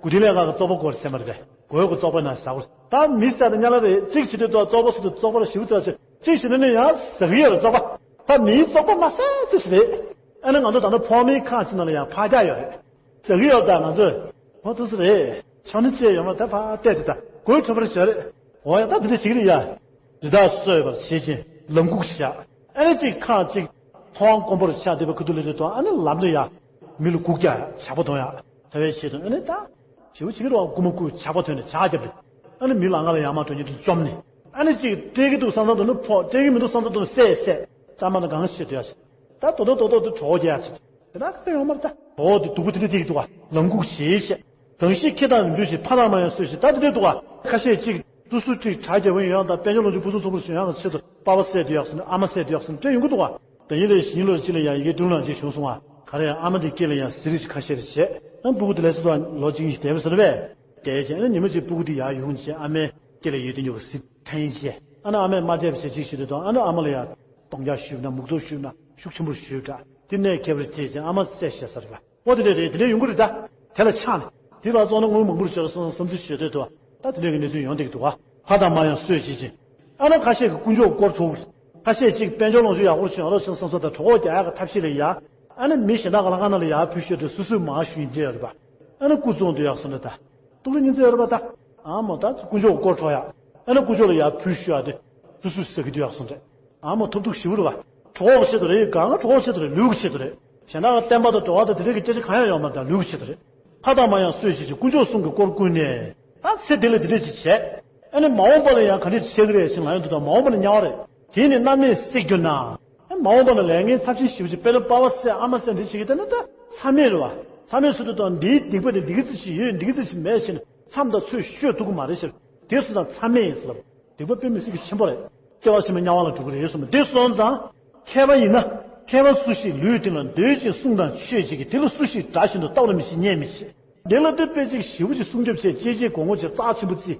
གུ་དི་ལས་ཀ་གི་བཙོག་པ་སྐོར་ཟེར་མ་རེད་པས། གོས་གི་བཙོག་པ་ན་ཟ་དགོས་རེད། ད་མི་ཟ་དེ་ཉ་ལ་རེད། གཅིག་བྱེད་དུས་ད་བཙོག་པ་སུ་དུ་བཙོག་པ་ལ་ཞིབ་ཚ་ཆེ་གཅིག་བྱེད་ནས་ནི་ཡང་ཟ་གི་ཡོད་རེད་བཙོག་པ། ད་མིའི་བཙོག་པ་མ་ཟ་ཅི་ཞིག་རེད། ཨ་ནི་ང་ཚོ་ད་ལྟ་ཕོགས་མའི་ཁག་ཅིག་ནང་ལ་ཡང་ཕག་སྐྱག་ཡོད་རེད། ཟ་གི་ཡོད་ད་ང་ཚོས། ཨོ་དེ་སུ་རེད། ཆང་ནི་ཅི་ཡོད་མ་ད་ཕར་བལྟས་དེ་ད་གོས་ཁྲོ་བར་བྱས་རེད། འོ་ཡ་ད་དེ་འདྲ་བྱེད་ཀྱི་རེད་ཡ། རི་དྭགས་གསོད་པར་བྱེད་ཅིང་ལམ་འགུགས་བྱ། ཨ་ནི་གཅིག་ཁག་གཅིག་མཐོང་དཀོན་པོར་ཆགས་བསྡད་པའི་ཁུ་ཐུ་ལི་ལི་དང་ཨ་ནི་ལམ་དུ་ཡ། མི་ལ་སྒུག་རྒྱག་ཇག་པ་གཏོང་ཡ། དེ་བས་ཆེད་དུ་ཨ་ནི་ད། ཞེ་པོ་བྱེད་ཀྱི་རེད་བ། རྐུ་མ་རྐུ་ཇག་པ་ཐོན་ནས་ཇག་བརྒྱབ་རེད། ཨ་ནི་མི་ལ་ང་ལ་ཡ་མ་དོན་གཉིས་དུ་བཅོམ་ནས། ཨ་ནི་གཅིག་སྤྲད་ཀྱི་འདུག་བསམ་བསམ་དུ་ནི་ཕོག་སྤྲད་ཀྱི་མི་འདུག་བསམ་བསམ་དུ་ནི་བསད་བསད། ཙམ་མ་ན་གང་ཤེས་དུ་ཡ་ཞིག་ད་དོ་དོ་དོ་དོ་དེ་གྲོགས་རྒྱག་ཡ་ཅིག་དེ་ན་ཁ་ཡོང་མར་ད། གྲོགས་དེ་སྡུག་པོ་དེ་འདྲ་དེ་གི་འདུག་བ། ལམ་འགུགས་བྱེད་བྱེད། གང་ཞིག་ཁྱེད་དང་རིམ་གྲོ་ཞིག་ཕ་དང་མ་ཡང་གསོས་ཤིག་ད་དེ་འདྲ་འདུག་བ། ཁ་ཤས་གཅིག་ཏུ་སུ་ཁྲིག་གྲགས་རྒྱལ་པོ་ཡོད་ཡང་དང་དཔལ་འབྱོར་ལོངས་སྤྱོད་ཕུན་སུམ་ཚོགས་པ་ཞིག་ཡོང་ཡང་ཆེད་དུ་པ་ཕ་བསད་དུ་ཡག་སོང་ཨ་མ་བསད་དུ་ཡག་སོང་སྤྲད་ཡོང་གི་འདུག་བ། དེ་ཡིན་ལས་ཞིང་ལོར་གཅིག་ལ་ཡང་ཡི་གེ་བདུན་ལ་གཅིག་བྱུང་སོང་བ། ག་རེ་ཡང་ཨ་མ་དེ་སྐྱེས་ལ་ཡང་གཟི་རིགས་ཀྱི་ཁ་ཤས་རེ་བྱས། ཨ་སྤུ་གུ་དེ་ལས་སུ་དང་ལོ་གཅིག་གཉིས་དེ་བས་སུ་རེ་བས། དེ་བྱས་ཨ་ཉི་མ་གཅིག་སྤུ་གུ་དེ་ཡར་ཡོང་བྱས་ཨ་མའི་སྐྱེས་ལ་ཡོད་དུས་ཉོ་བ་གཟི་འཐེན་བྱས་ཨ་ན་ཨ་མས་མ་བྱས་པ་བྱས་གཅིག་ཞུས་དུས་དང་ཨ་ན་ཨ་མ་ལ་ཡང་གཏོང་རྒྱག་ཞུས་ན་མུག་ཐོག་ཞུས་ན་ཤུགས་ཆེན་པོར་ཞུས་འདྲ་དེ་ནས་ཁྱད་པར་དེ་བྱས་ཨ་མ་བསད་བྱས་ས་རེད་བ། ཨོ་དེ་འདྲ་རེད། དེ་འདྲ་ཡོང་གི་རེད་ད། དེ་ལ་ཆགས་ནས་དེ་ལ་བཙོང་ན་དངུལ་མང་པོ་རུ་བྱོས་སོང་བསམ་ཚུལ་བྱོས་དུས་དུ་ད་དེ་འདྲ་གི་གནས་ཚུལ་ཡོང་བསྡད་ཀྱི་འདུག་བ། ཕ་དང་མ་ཡང་གསོས་བྱེད་ཅིང་། ཨ་ན་ཁ་ཤས་ཀྱི་དཀོན་མཆོག་སྐོར་གྲོགས། ཁ་ཤས་ཅིག་དཔལ་འབྱོར་ལོངས་སྤྱོད་ཡག་པོ་བྱུང་རོགས་བྱུང་བསམ་ཚོད་དང་གྲོགས་རྒྱག་ཡག་གི་ཐབས་ཤེས་ལ་ཡ། ཨ་ན་མི་གཞན་དག་གི་ལྷ་ཁང་ནང་ལ་ཡ་ཕུལ་ཤོས་དེ་སུ་སུས་མང་ཞུ་ཡིན་འདྲ་ཡོད་རེད་པ། ཨ་ན་སྐུ་བཙོང་དུ་ཡག་སོང་འདྲ་ད། ཏུག་རི་ཉིན་ཚེ་ཡོད་རེད་པ་ད། ཨ་མོ་ད་དཀོན་མཆོག་སྐོར་གྲོགས་ཡ། ཨ་ན་དཀོན་མཆོག་ལ་ཡ་ཕུལ་ཤོས་ཡ་དེ། སུ་སུས་ཟ་གི་དུ་ཡག་སོང་འདྲ། ཨ་མོ་ཐོབ་ཐུག་ཞིབ་རུ་བ། གྲོགས་ཆེད་དུ་རེད་གང་ག་གྲོགས་ཆེད་དུ་རེད་ལུས་ཀྱི་ཆེད་དུ་རེད། གཞན་དག་ལ་བསྟན་པ་དང་འགྲོ་བ་དང་དེ་འདྲ་གི་སྐད་ཆ་གང་ཡང་ཡོང་མ་དང་ལུས་ཀྱི་ཆེད་དུ་རེད། ཕ་དང་མ་ཡང་གསོས་བྱེད་ཅིང་དཀོན་མཆོག་གསུམ་གྱི་སྐོར་ཀུན་ནས། ད་ཚེ་འདི་ལ་འདི་འདྲས་ཅིག་བྱས། ཨ་ནི་མ་འོངས་པ་ལ་ཡང་ག་འདྲས་ཅིག་བྱེད་ཀྱི་རེད་ཟེར་ང་ཡང་འདུག་ད་མ་འོངས་པ་ལ་དམྱལ་བ་རེད། དེ་ནི་རྣམ་སྨིན་སྲེག་གྱུར་ན། ཨ་མ་འོངས་པ་ལ་ལས་ངན་ཚབས་ཆེན་ཞེ་པོ་ཅིག་དཔེར་ན་པ་ཕ་བསད་ཨ་མ་བསད་འདི་བྱེད་ཀྱི་ད་ནི་ད་མཚམས་མེད་རེད་བ། མཚམས་མེད་ཟེར་དུས་དང་འདིའི་སྡིག་པ་དེ་འདི་གི་རྩི་ཞིག་ཡོད་འདི་གི་རྩི་ཞིག་མེད་ཟེར་ནས་མཚམས་དང་ཚོད་བཤོལ་ཐུབ་ཀྱི་མ་རེད་ཟེར། དེ་སུ་དང་མཚམས་མེད་ཡིན་ཟེར་ལབ། སྡིག་པ་དཔེ་མི་སྲིད་པའི་ཆེན་པོ་རེད། སྐྱེ་བ་ཕྱི་མ་དམྱལ་བ་ལ་འགྲོ་གི་རེད་གསུངས་པ་འདི་སོང་ཙང་། མཁས་པ་ཡིན་ན། མཁས་པ་སུ་ཞིག་ལུས་འདི་ལ་འདོད་ཅིང་བསྲུང་དང་མཆོད་བྱེད་ཀྱི་དེ་ལ་སུ་ཞིག་དགྲ་བཞིན་དུ་ལྟ་བར་མི་བྱེད་བརྙས་མི་བྱེད། དེ་ལ་དེ་དཔེ་ཅིག་ཞེ་པོ་ཅིག་སྲུང་སྐྱོབ་བྱེད་གཅེས་གཅེས་གོང་གོང་བྱེད་རྩ་ཆེན་པོ་བརྩི།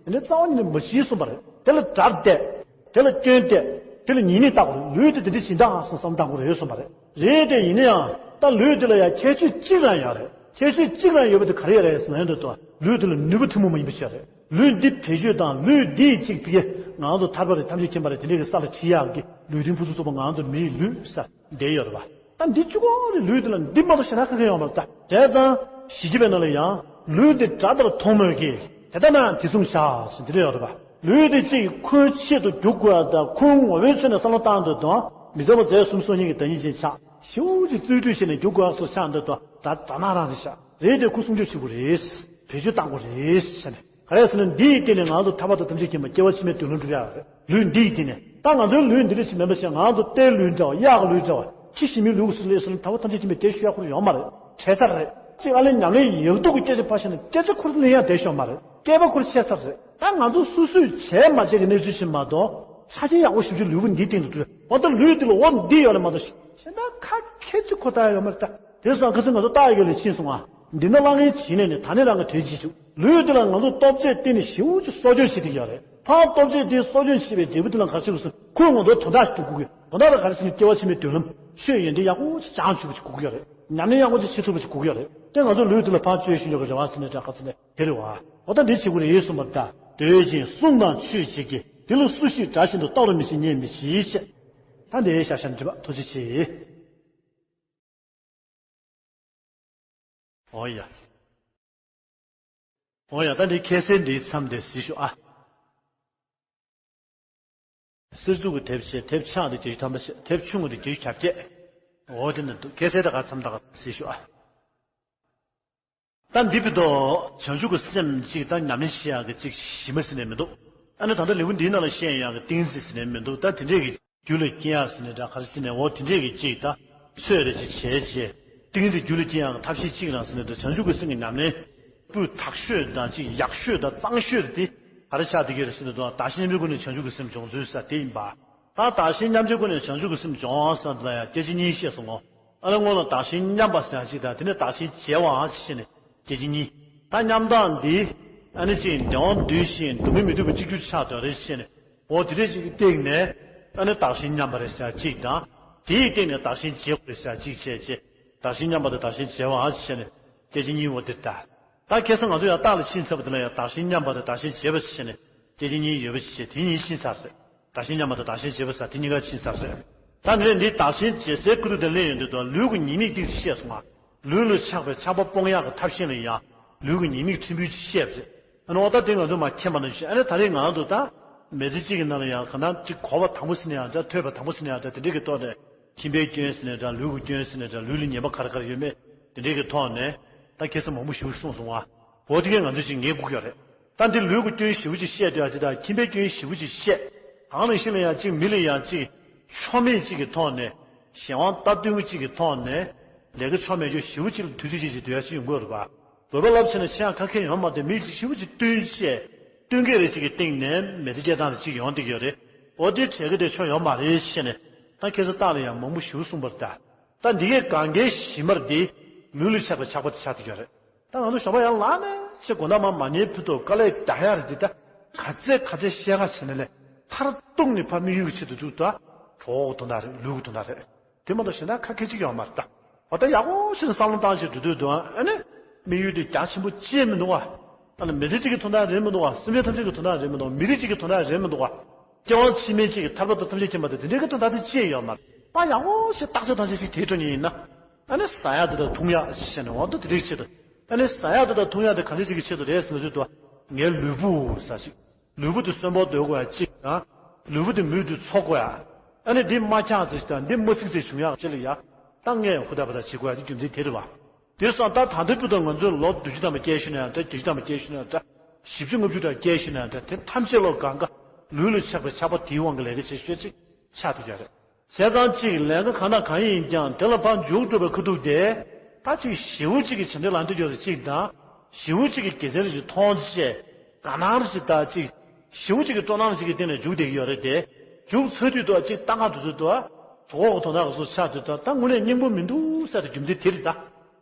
དེ་ནས་རྩ་བ་ཉིད་ནས་མ་བྱེད་གསུངས་པ་རེད། དེ་ལ་དགྲར་བལྟས། དེ་ལ་སྐྱོན་བལྟས། དེ་ལ་ཉེས་དམིགས་བལྟ་དགོས་རེད། ལུས་དེ་དེ་འདྲ་བྱེད་འདྲ་ཨང་སང་བསམ་བཏང་དགོས་རེད་གསུངས་པ་རེད། རེད་དེ་ཡིན་ན་ཡང་ད་ལུས་དེ་ལ་ཡང་ཁྱད་ཆོས་གཅིག་རང་ཡོད་རེད། ཁྱད་ཆོས་གཅིག་རང་ཡོད་པ་དེ་ག་རེ་ཡོད་རེད་ཟེར་ན་ཡོད་འདུག་ཏོ། ལུས་དེ་ལ་ནུས་པ་ཐུན་མོང་མ་ཡིན་པ་ཞིག་རེད། ལུས་འདི་བེད་སྤྱོད་དང་ལུས་འདིས་གཅིག་ཕ་གི་ང་ཚོ་ཐར་པ་རེད་ཐམས་ཅད་མཁྱེན་པ་རེད་དེ་འདྲས་ཀྱི་ས་ལ་ཁྲིད་ཡག་གི་ལུས་རྟེན་ཕུན་སུམ་ཚོགས་པ་ང་ཚོ་མིའི་ལུས་ས་བསྡད་ཡོད་རེད་པ། ད་འདི་གཅིག་པོ་རེད། ལུས་འདི་ལ་འདི་མ་གཏོགས་གཞན་དག་གང་གང་ཡོད་མ་རེད་ད། དེ་ཙང་ཞི་བྱེད་པའི་ནང་ལ་ཡང་ལུས་འདི་དགྲ་ལྟར་མཐོང་མོད་ཀྱི། དེ་ལྟ་ན་དེ་མཚུངས་བྱ་ཞེས་འདི་འདྲ་ཡོད་རེད་པ། ལུས་འདི་གཅིག་ཁོའི་ཆེད་དུ་རྒྱུག་དགོས་ཡ་ད་ཁོའི་ངོ་བོའི་ཆོས་ནས་བསམ་བློ་བཏང་འདོད་དང་མི་འཛད་པ་རྫས་གསུམ་སོ་གཉིས་ཀྱི་བདག་ཉིད་ཅན་ཆགས་ཞེ་པོ་ཅིག་རྩོལ་བསྡུས་བྱས་ནས་རྒྱུག་དགོས་ཡ་སོགས་ཆགས་འདོད་དང་དགྲ་དགྲ་ནག་རང་རེད་ཤག་རེད་དེ་ཁོ་སྲུང་སྐྱོབ་བྱེད་དགོས་རེད། བེད་སྤྱོད་བཏང་དགོས་རེད་ཟེར་ནས། ག་རེ་ཟེར་ན་འདི་ཡི་སྟེང་ནས་ང་ཚོ་ཐར་པ་དང་ཐམས་ཅད་མཁྱེན་པ་སྐྱེ་བ་ཕྱི་མའི་མདུན་ལམ་འགྲུབ་ཡག་རེད། ལུས་འདི་ཡི་སྟེང་ནས་ད་ང་ཚོའི་ལུས་འདི་འདྲ་ཞིག་མིན་པ་ཞིག་ང་ཚོ་རྟའི་ལུས་འདྲ་བ་གཡག་གི་ལུས་འདྲ་བ་ཁྱི་ཞིག་མིའི་ལུས་སུ་སླེབས་སོང་ན་ཐར་པ་ཐམས་ཅད་མཁྱེན་པའི་དེ་ཤོད་ཡག་ཁུར་ཡོད་མ་རེད། བྲལ་ཚར་རེད། གཅིག་ཨ་ལས་ཉམས་ལེན་ཡག་སྡུག་གི་སྐད་ཆ་ཕར་བཞག་ན་སྐད་ཆ་ཁུར་ལེན་ཡག་དེ་ཤོད་མ་རེད། སྐྱེས་པ་ཁུར་ཆད་ཚར་རེད། ད་ང་ཚོ་སོ་སོས་བྱས་མ་བྱས་ཀྱི་གནས་ཚུལ་ཞིག་མ་གཏོགས་ཆ་རྐྱེན་ཡག་པོ་ཞིག་ལུས་པོ་འདིའི་སྟེང་དུ་བྲོས་འོ་ད་ལུས་འདི་ལ་འོ་འདི་ཡོད་ལ་མ་གཏོགས་གཞན་དག་ཁ་ཁྱེར་གཅིག་ཁོ་ཐག་ཡོད་མ་རེད་ད། དེ་སོང་ཁ་སང་ང་ཚོ་རྟ་ཡི་གེ་ལ་ཕྱིན་སོང་ང་། འདི་ན་གླ་རྔན་བྱིན་ནས་ནི་ད་ནི་རང་གི་དོན་བྱེད་བཅུག་ལུས་འདི་ལ་ང་ཚོ་ལྟོ་ཆས་བསྟེན་ནས་ཞེ་པོ་ཅིག་གསོ་སྐྱོང་བྱེད་ཀྱི་ཡོད་རེད། ཕར་ལྟོ་ཆས་དེ་གསོ་སྐྱོང་བྱེད་པའི་འབྲས་བུ་དེ་ལ་ག་རེ་བྱེད་དགོས་ཟེར་ཁོས་ང་ཚོ་དོན་དག་ཞིག་སྒྲུབ་དགོས་ཀྱི་དོན་དག་ལ་ག་རེ་ཟེར་ན་སྐྱེ་བ་ཕྱི་མའི་མདུན་ལམ་ཆོས་ཡོན་ཏན་ཡག་པོ་ཅིག་སྦྱང་བཅུག་པ་ཅིག་དགོས་ཀྱི་ཡོད་རེད། ཉམས་ལེན་ཡག་པོ་ཅིག་བྱེད་ཐུབ་པ་ཅིག་དགོས་ཀྱི་ཡོད་རེད། དེ་ང་ཚོ་ལུས་འདི་ལ་ཕར་བཅོས་ཞིག་འཇོག་གི་རེ་བ་ཟེར་ནས་འདྲ་ག་ཟེར་ནས་དེ་རེད་བ། འོ་ད་འདི་བྱེད་དགོས་རེད་གསུངས་པ་ད་འདོད་ཅིང་བསྲུང་དང་མཆོད་བྱེད་ཀྱི་དེ་ལ་སུ་ཞིག་དགྲ་བཞིན་དུ་ལྟ་བར་མི་བྱེད་བརྙས་མི་བྱེད་ཅེས། ད་འདི་ཤ་ཤ་འདྲི་བ་ཐུགས་རྗེ་ཆེ། འོ་ཡ། འོ་ཡ་ད་འདི་ཁ་སང་འདིའི་མཚམས་དེ་གཟིགས་ཤོག་ཨ། གསེར་གཟུགས་ཀྱི་དེབ་བྱས་དེབ་ཆག་འདི་བརྒྱད་ཅུ་ཐམ་པ་བྱས་དེབ་ཆུང་ངུ་འདི་བརྒྱད་ཅུ་གྱ་བརྒྱད། འོ་དེ་ནི་འདུག་ཁ་སང་ད་ག་མཚམས་ད་ག་གཟིགས་ཤོག་ཨ། ད་འདི་བི་དོ་བྱང་ཆུབ་ཀྱི་སེམས་གཅིག་ད་ཉམས་ལེན་བྱེད་ཡག་གི་གཅིག་གཞི་མ་ཟིན་ནས་མི་འདུག་ཨ་ནི་ད་ལྟ་ལེའུ་འདིའི་ནང་ལ་བཤད་ཡག་གི་ཏིང་འཛིན་ཟིན་ནས་མི་འདུག་ད་དེ་འདྲས་ཀྱི་རྒྱུད་ལ་སྐྱེ་ཡག་ཟེར་ནས་འདྲ་ག་རེ་ཟེར་ནས་འོ་དེ་འདྲས་ཀྱི་ཅིག་ད་ཚོད་རེ་ཅིག་བྱས་རྗེས་ཏིང་འཛིན་རྒྱུད་ལ་སྐྱེ་ཡག་གི་ཐབས་ཤེས་གཅིག་རང་ཟེར་ནས་འདྲ་བྱང་ཆུབ་ཀྱི་སེམས་ཀྱི་ཉམས་ལེན་སྤུས་དག་ཤོས་དང་ཅིག་ཡག་ཤོས་དང་གཙང་ཤོས་དེ་ག་རེ་ཆགས་བསྡད་ཀྱི་རེད་ཟེར་ནས་འདུག་བདག་གཞན་མཉམ་པའི་སྒོ་ནས་བྱང་ཆུབ་ཀྱི་སེམས་སྦྱོང་ཚུལ་ཟེར་དེ་ཡིན་པ། ད་བདག་གཞན་མཉམ་པའི་སྒོ་ནས་བྱང་ཆུབ་ཀྱི་སེམས་སྦྱོང་ཟེར་ལ་ཡང་སྐད་ཆ་གཉིས་བཤད་སོང་ངོ་། ཨ་ནི་སྔོན་ལ་བདག་གཞན་མཉམ་པ་ཟེར་ཡག་ཅིག་དང་དེ་ནས་བདག་གཞན་བརྗེ་བའང་ཞེས་ནས་སྐད་ཆ་གཉིས། ད་མཉམ་བཏགས་འདི་ཨ་ནི་ཅིག་བདེ་བ་འདོད་བཞིན་སྡུག་བསྔལ་མི་འདོད་པའི་གཅིག་གྱུར་ཆགས་དོན་རེད་ཞེས་ནས། འོ་དེ་འདྲས་ཅིག་གི་སྟེང་ནས་ཨ་ནི་བདག་གཞན་མཉམ་པ་རེད་ཟེར་ཅིག་དང་། དེའི་སྟེང་ནས་བདག་གཞན་བརྗེ་དགོས་རེད་ཟེར་ཅིག་བྱས་རྗེས་བདག་གཞན་མཉམ་པ་དང་བདག་གཞན་བརྗེ་བའང་ཞེས་ནས་སྐད་ཆ་གཉིས་འོ་དེ་ལྟ། ད་ཁ་སང་ང་ཚོ་ཡང་རྟགས་ལ་ཕྱིན་ཚར་བ་དེ་ལ་ཡང་བདག་གཞན་མཉམ་པ་དང་བདག་གཞན་བརྗེ་བ་ཞེས་ནས་སྐད་ཆ་གཉིས་ཡོད་པ་ཞིག་བྱས་དེ་གཉིས་ཕྱིན་ཚར་ཟེར། བདག་གཞན་མཉམ་པ་དང་བདག་གཞན་བརྗེ་བ་ཟེར་དེ་གཉིས་ཀ་ཕྱིན་ཚར་ཟེར། ད་ནི་འདི་དག་ཞིང་རྒྱལ་སྲས་སྐུ་དྲུང་དེ་ལས་ཡོང་དུས་དང་ལུས་ཀྱི་ཉེས་དམིགས་ཏིག་ཅིག་བཤད་སོང་ང་། ལུས་ལ་ཆགས་པའི་ཆགས་པ་སྤོང་ཡག་གི་ཐབས་ཤེས་ལ་ཡང་ལུས་ཀྱི་ཉེས་དམིགས་ཕྲན་བུ་ཅིག་བཤད་པ་རེད། ཨ་ནི་འོ་ད་དེ་ང་ཚོ་མ་མཁྱེན་པ་ནང་བཞིན། ཨ་ནི་ད་རེས་ང་རང་ཚོ་ད་མི་ཚེ་གཅིག་གི་ནང་ལ་ཡང་གང་ལྟར་གཅིག་གོ་བ་དང་པོ་ཟེར་ན་ཡང་འདྲ། ཐོས་པ་དང་པོ་ཟེར་ན་ཡང་འདྲ། དེ་འདྲས་ཀྱི་ཐོག་ནས་ཁྱིམ་པའི་སྐྱོན་ཟེར་ན་འདྲ། ལུས་ཀྱི་སྐྱོན་ཟེར་ན་འདྲ། ལུས་ལ་ཉེས་པ་ག་རེ་ག་རེ་ཡོད་མེད་དེ་འདྲས་ཀྱི་ཐོག་ནས་ད་ཁ་སང་མང་པོ་ཞིག་གསུངས་སོང་ང་། འོ་དེ་གས་ང་ཚོ་ཅིག་ངེས་དགོས་ཀྱི་ཡོད་རེད། ད་འདི་ལུས་ཀྱི་སྐྱོན་ཞེ་པོ་ཅིག་བཤད་འདུག་ཡ། དེ་དག་ཁྱིམ་པའི་སྐྱོན་ཞེ་པོ་ཅིག་བཤད། གང་ནང་བཞིན་ལ་ཡང་ཅིག་མི་ལ་ཡང་ཅིག་ཆོ་མེད་ཅིག་གི་ཐོག་ནས་གཞན་དབང་སྟབས་བསྟུན་ཅིག་གི་ཐོག་ནས་ལས་ཀ་ཆོ་མེད་རྒྱུ་ཞེ་པོ་ཅིག་ལ་དུས་ཚོད་ཅིག་ཅིག་སྡོད་ཡ་ཅིག་ཡོང་གི་ཡོད་རེད་པ། བོད་པ་རླབས་ཆེ་ན་ཆེ་ཡང་ཁ་མཁས་ཡོད་མ་རེད། མི་ཅིག་ཞེ་པོ་ཅིག་བསྟུན་བཤད་བསྟུན་མཁས་རེ་ཅིག་གི་སྟེང་ནས་མི་ཚེ་སྐྱེལ་སྟངས་རེ་ཅིག་ཡོང་བསྡད་ཀྱི་ཡོད་རེད། འོ་དེ་བྲལ་གི་དེ་ཆོ་ཡོད་མ་རེད་བཤད་ནས་ད་ཁ་སང་ལྟག་ལ་ཡང་མང་པོ་ཞེ་པོ་གསུངས་པ་རེད་ད། ད་འདི་གས་གང་གའི་གཞི་མར་འདི་ལུས་ལ་ཆགས་པའི་ཆགས་པ་དེ་ཆགས་བསྡད་ཀྱི་ཡོད་རེད། ད་ང་ཚོ་ཞོགས་པ་ཡར་ལངས་ནས་ཆེ་དགོང་དག་མར་མ་ཉལ་བུ་དུ་དཀའ་ལས་རྒྱག་ཡ་རེད་འདི། ད་ག་ཚད་ག་ཚད་བཤད་ག་བྱས་ནས་ལས་མཐར་གཏུགས་ནས་ཕར་དམིགས་ཡུལ་གྱི་ཆེད་དུ་བཅུག་ད་གྲོགས་ཀྱི་དོན་དག་རེད། ལུས་ཀྱི་དོན་དག་རེད། དེ་མ་གཏོགས་གཞན་དག་ཁ་ཁེ་གཅིག་ཡོད་མ་རེད་ད། འོ་ད་ཡག་པོ་ཞིག་བསམ་བློ་བཏང་བྱས་འགྲོ་དུས་དུ་ཨ་ནི་དམིགས་ཡུལ་དེ་རྒྱ་ཆེན་པོ་ཅི་མི་འདུག་བ། ཨ་ནི་མི་ཚེ་གཅིག་གི་དོན་དག་རེད་མི་འདུག་བ། སེམས་ཅན་ཐམས་ཅད་ཀྱི་དོན་དག་རེད་མི་འདུག་བ། མི་རིགས་གཅིག་གི་དོན་དག་རེད་མི་འདུག་བ། སྐྱེ་བ་ཕྱི་མའི་གཅིག་གི་ཐར་པ་དང་ཐམས་ཅད་མཁྱེན་པ་དང་དེ་འདྲའི་གི་དོན་དག་དེ་ཅི་ཡོད་མ་རེད། ད་ཡག་པོ་ཞིག་བརྟག་དཔྱད་བཏང་བྱས་ཅིག་དེ་སྤྲོ་ཉེན་ཡིན་ན། ཨ་ནི་ཟ་ཡག་དེ་དང་འཐུང་ཡག་ཞེས་ནས་འོ་ད་དེ་རིགས་ཆེད་དུ། ཨ་ནི་ཟ་ཡག་དེ་དང་འཐུང་ཡག་དེ་གང་འདྲ་ཅིག་གི་ཆེད་དུ་རེད་ཟེར་ན་ཚུལ་དུ་ངའི་ལུས་པོ་ཟ་ཞིག་ལུས་པོ་དེ་གསོན་པོ་སྡོད་དགོས་ཡག་གཅིག་དང་། ལུས་པོ་དེ་མུ་མཐུད་འཚོ་དགོས་ཡག་ཨ་ནི་དེ་མ་འཁྱག་ཚེ་དང་འདི་མ་ཚིག་ཚེ་བྱུང་ཡག་ཅིག་ལ་ཡ། ད་ངས་ཧུར་ཐག་པ་དང་བྱེད་དགོས་ཡག་དེ་རྒྱུ་མཚན་དེ་རེད་བ། དེ་སོང་ད་ད་ལྟའི་བར་དུ་ང་ཚོས་ལོ་བདུན་ཅུ་ཐམ་པ་སྐྱེལ་ཤེས་ན་ཡང་འདྲ། བརྒྱད་ཅུ་ཐམ་པ་སྐྱེལ་ཤེས་ན་ཡང་འདྲ། བཞི་བཅུ་ལྔ་བཅུ་ཐམ་པ་སྐྱེལ་ཤེས་ན་ཡང་འདྲ། དེ་ཐམས་ཅད་ལོ་གང་ག་ལུས་ལ་ཆགས་པའི་ཆགས་པ་དེའི་དབང་གིས་ལས་ཀ་བྱེད་ཤོས་ཅིག་ཆགས་ཐུབ་ཀྱི་རེད། བྱས་ཙང་གཅིག་ལས་ཀ་གང་དང་གང་ཡིན་ཀྱང་དེ་ལ་ཕར་འཇུག་འགྲོ་བའི་ཁ་ཐུག་དེ། ད་གཅིག་ཞེ་པོ་གཅིག་གི་བྱ་འདི་ལ་འདི་ཡོད་རེད་གཅིག་དང་། ཞེ་པོ་གཅིག་གི་དགེ་མཚན་རེ་ཞིག་མཐོང་ཆེ། དགའ་སྣང་རེ་ཞིག་ད་གཅིག་ཞེ་པོ་གཅིག་གི་སྤྲོ་སྣང་རེ་ཞིག་གི་སྟེང་ནས་འཇུག་བསྡད་ཀྱི་ཡོད་རེད་དེ། འཇུག་ཚར་དུས་དུ་གཅིག་ལྟ་ག་འགྲོ་དུས་དུ། གྲོགས་ཀྱི་དོན་དག་གི་སུ་ཆགས་དུས་དུ་ད་དངོས་གནས་སྙིང་པོ་མི་འདུག་ཟེར་དུས་རྒྱུ་མཚན་དེ་རེད་ད།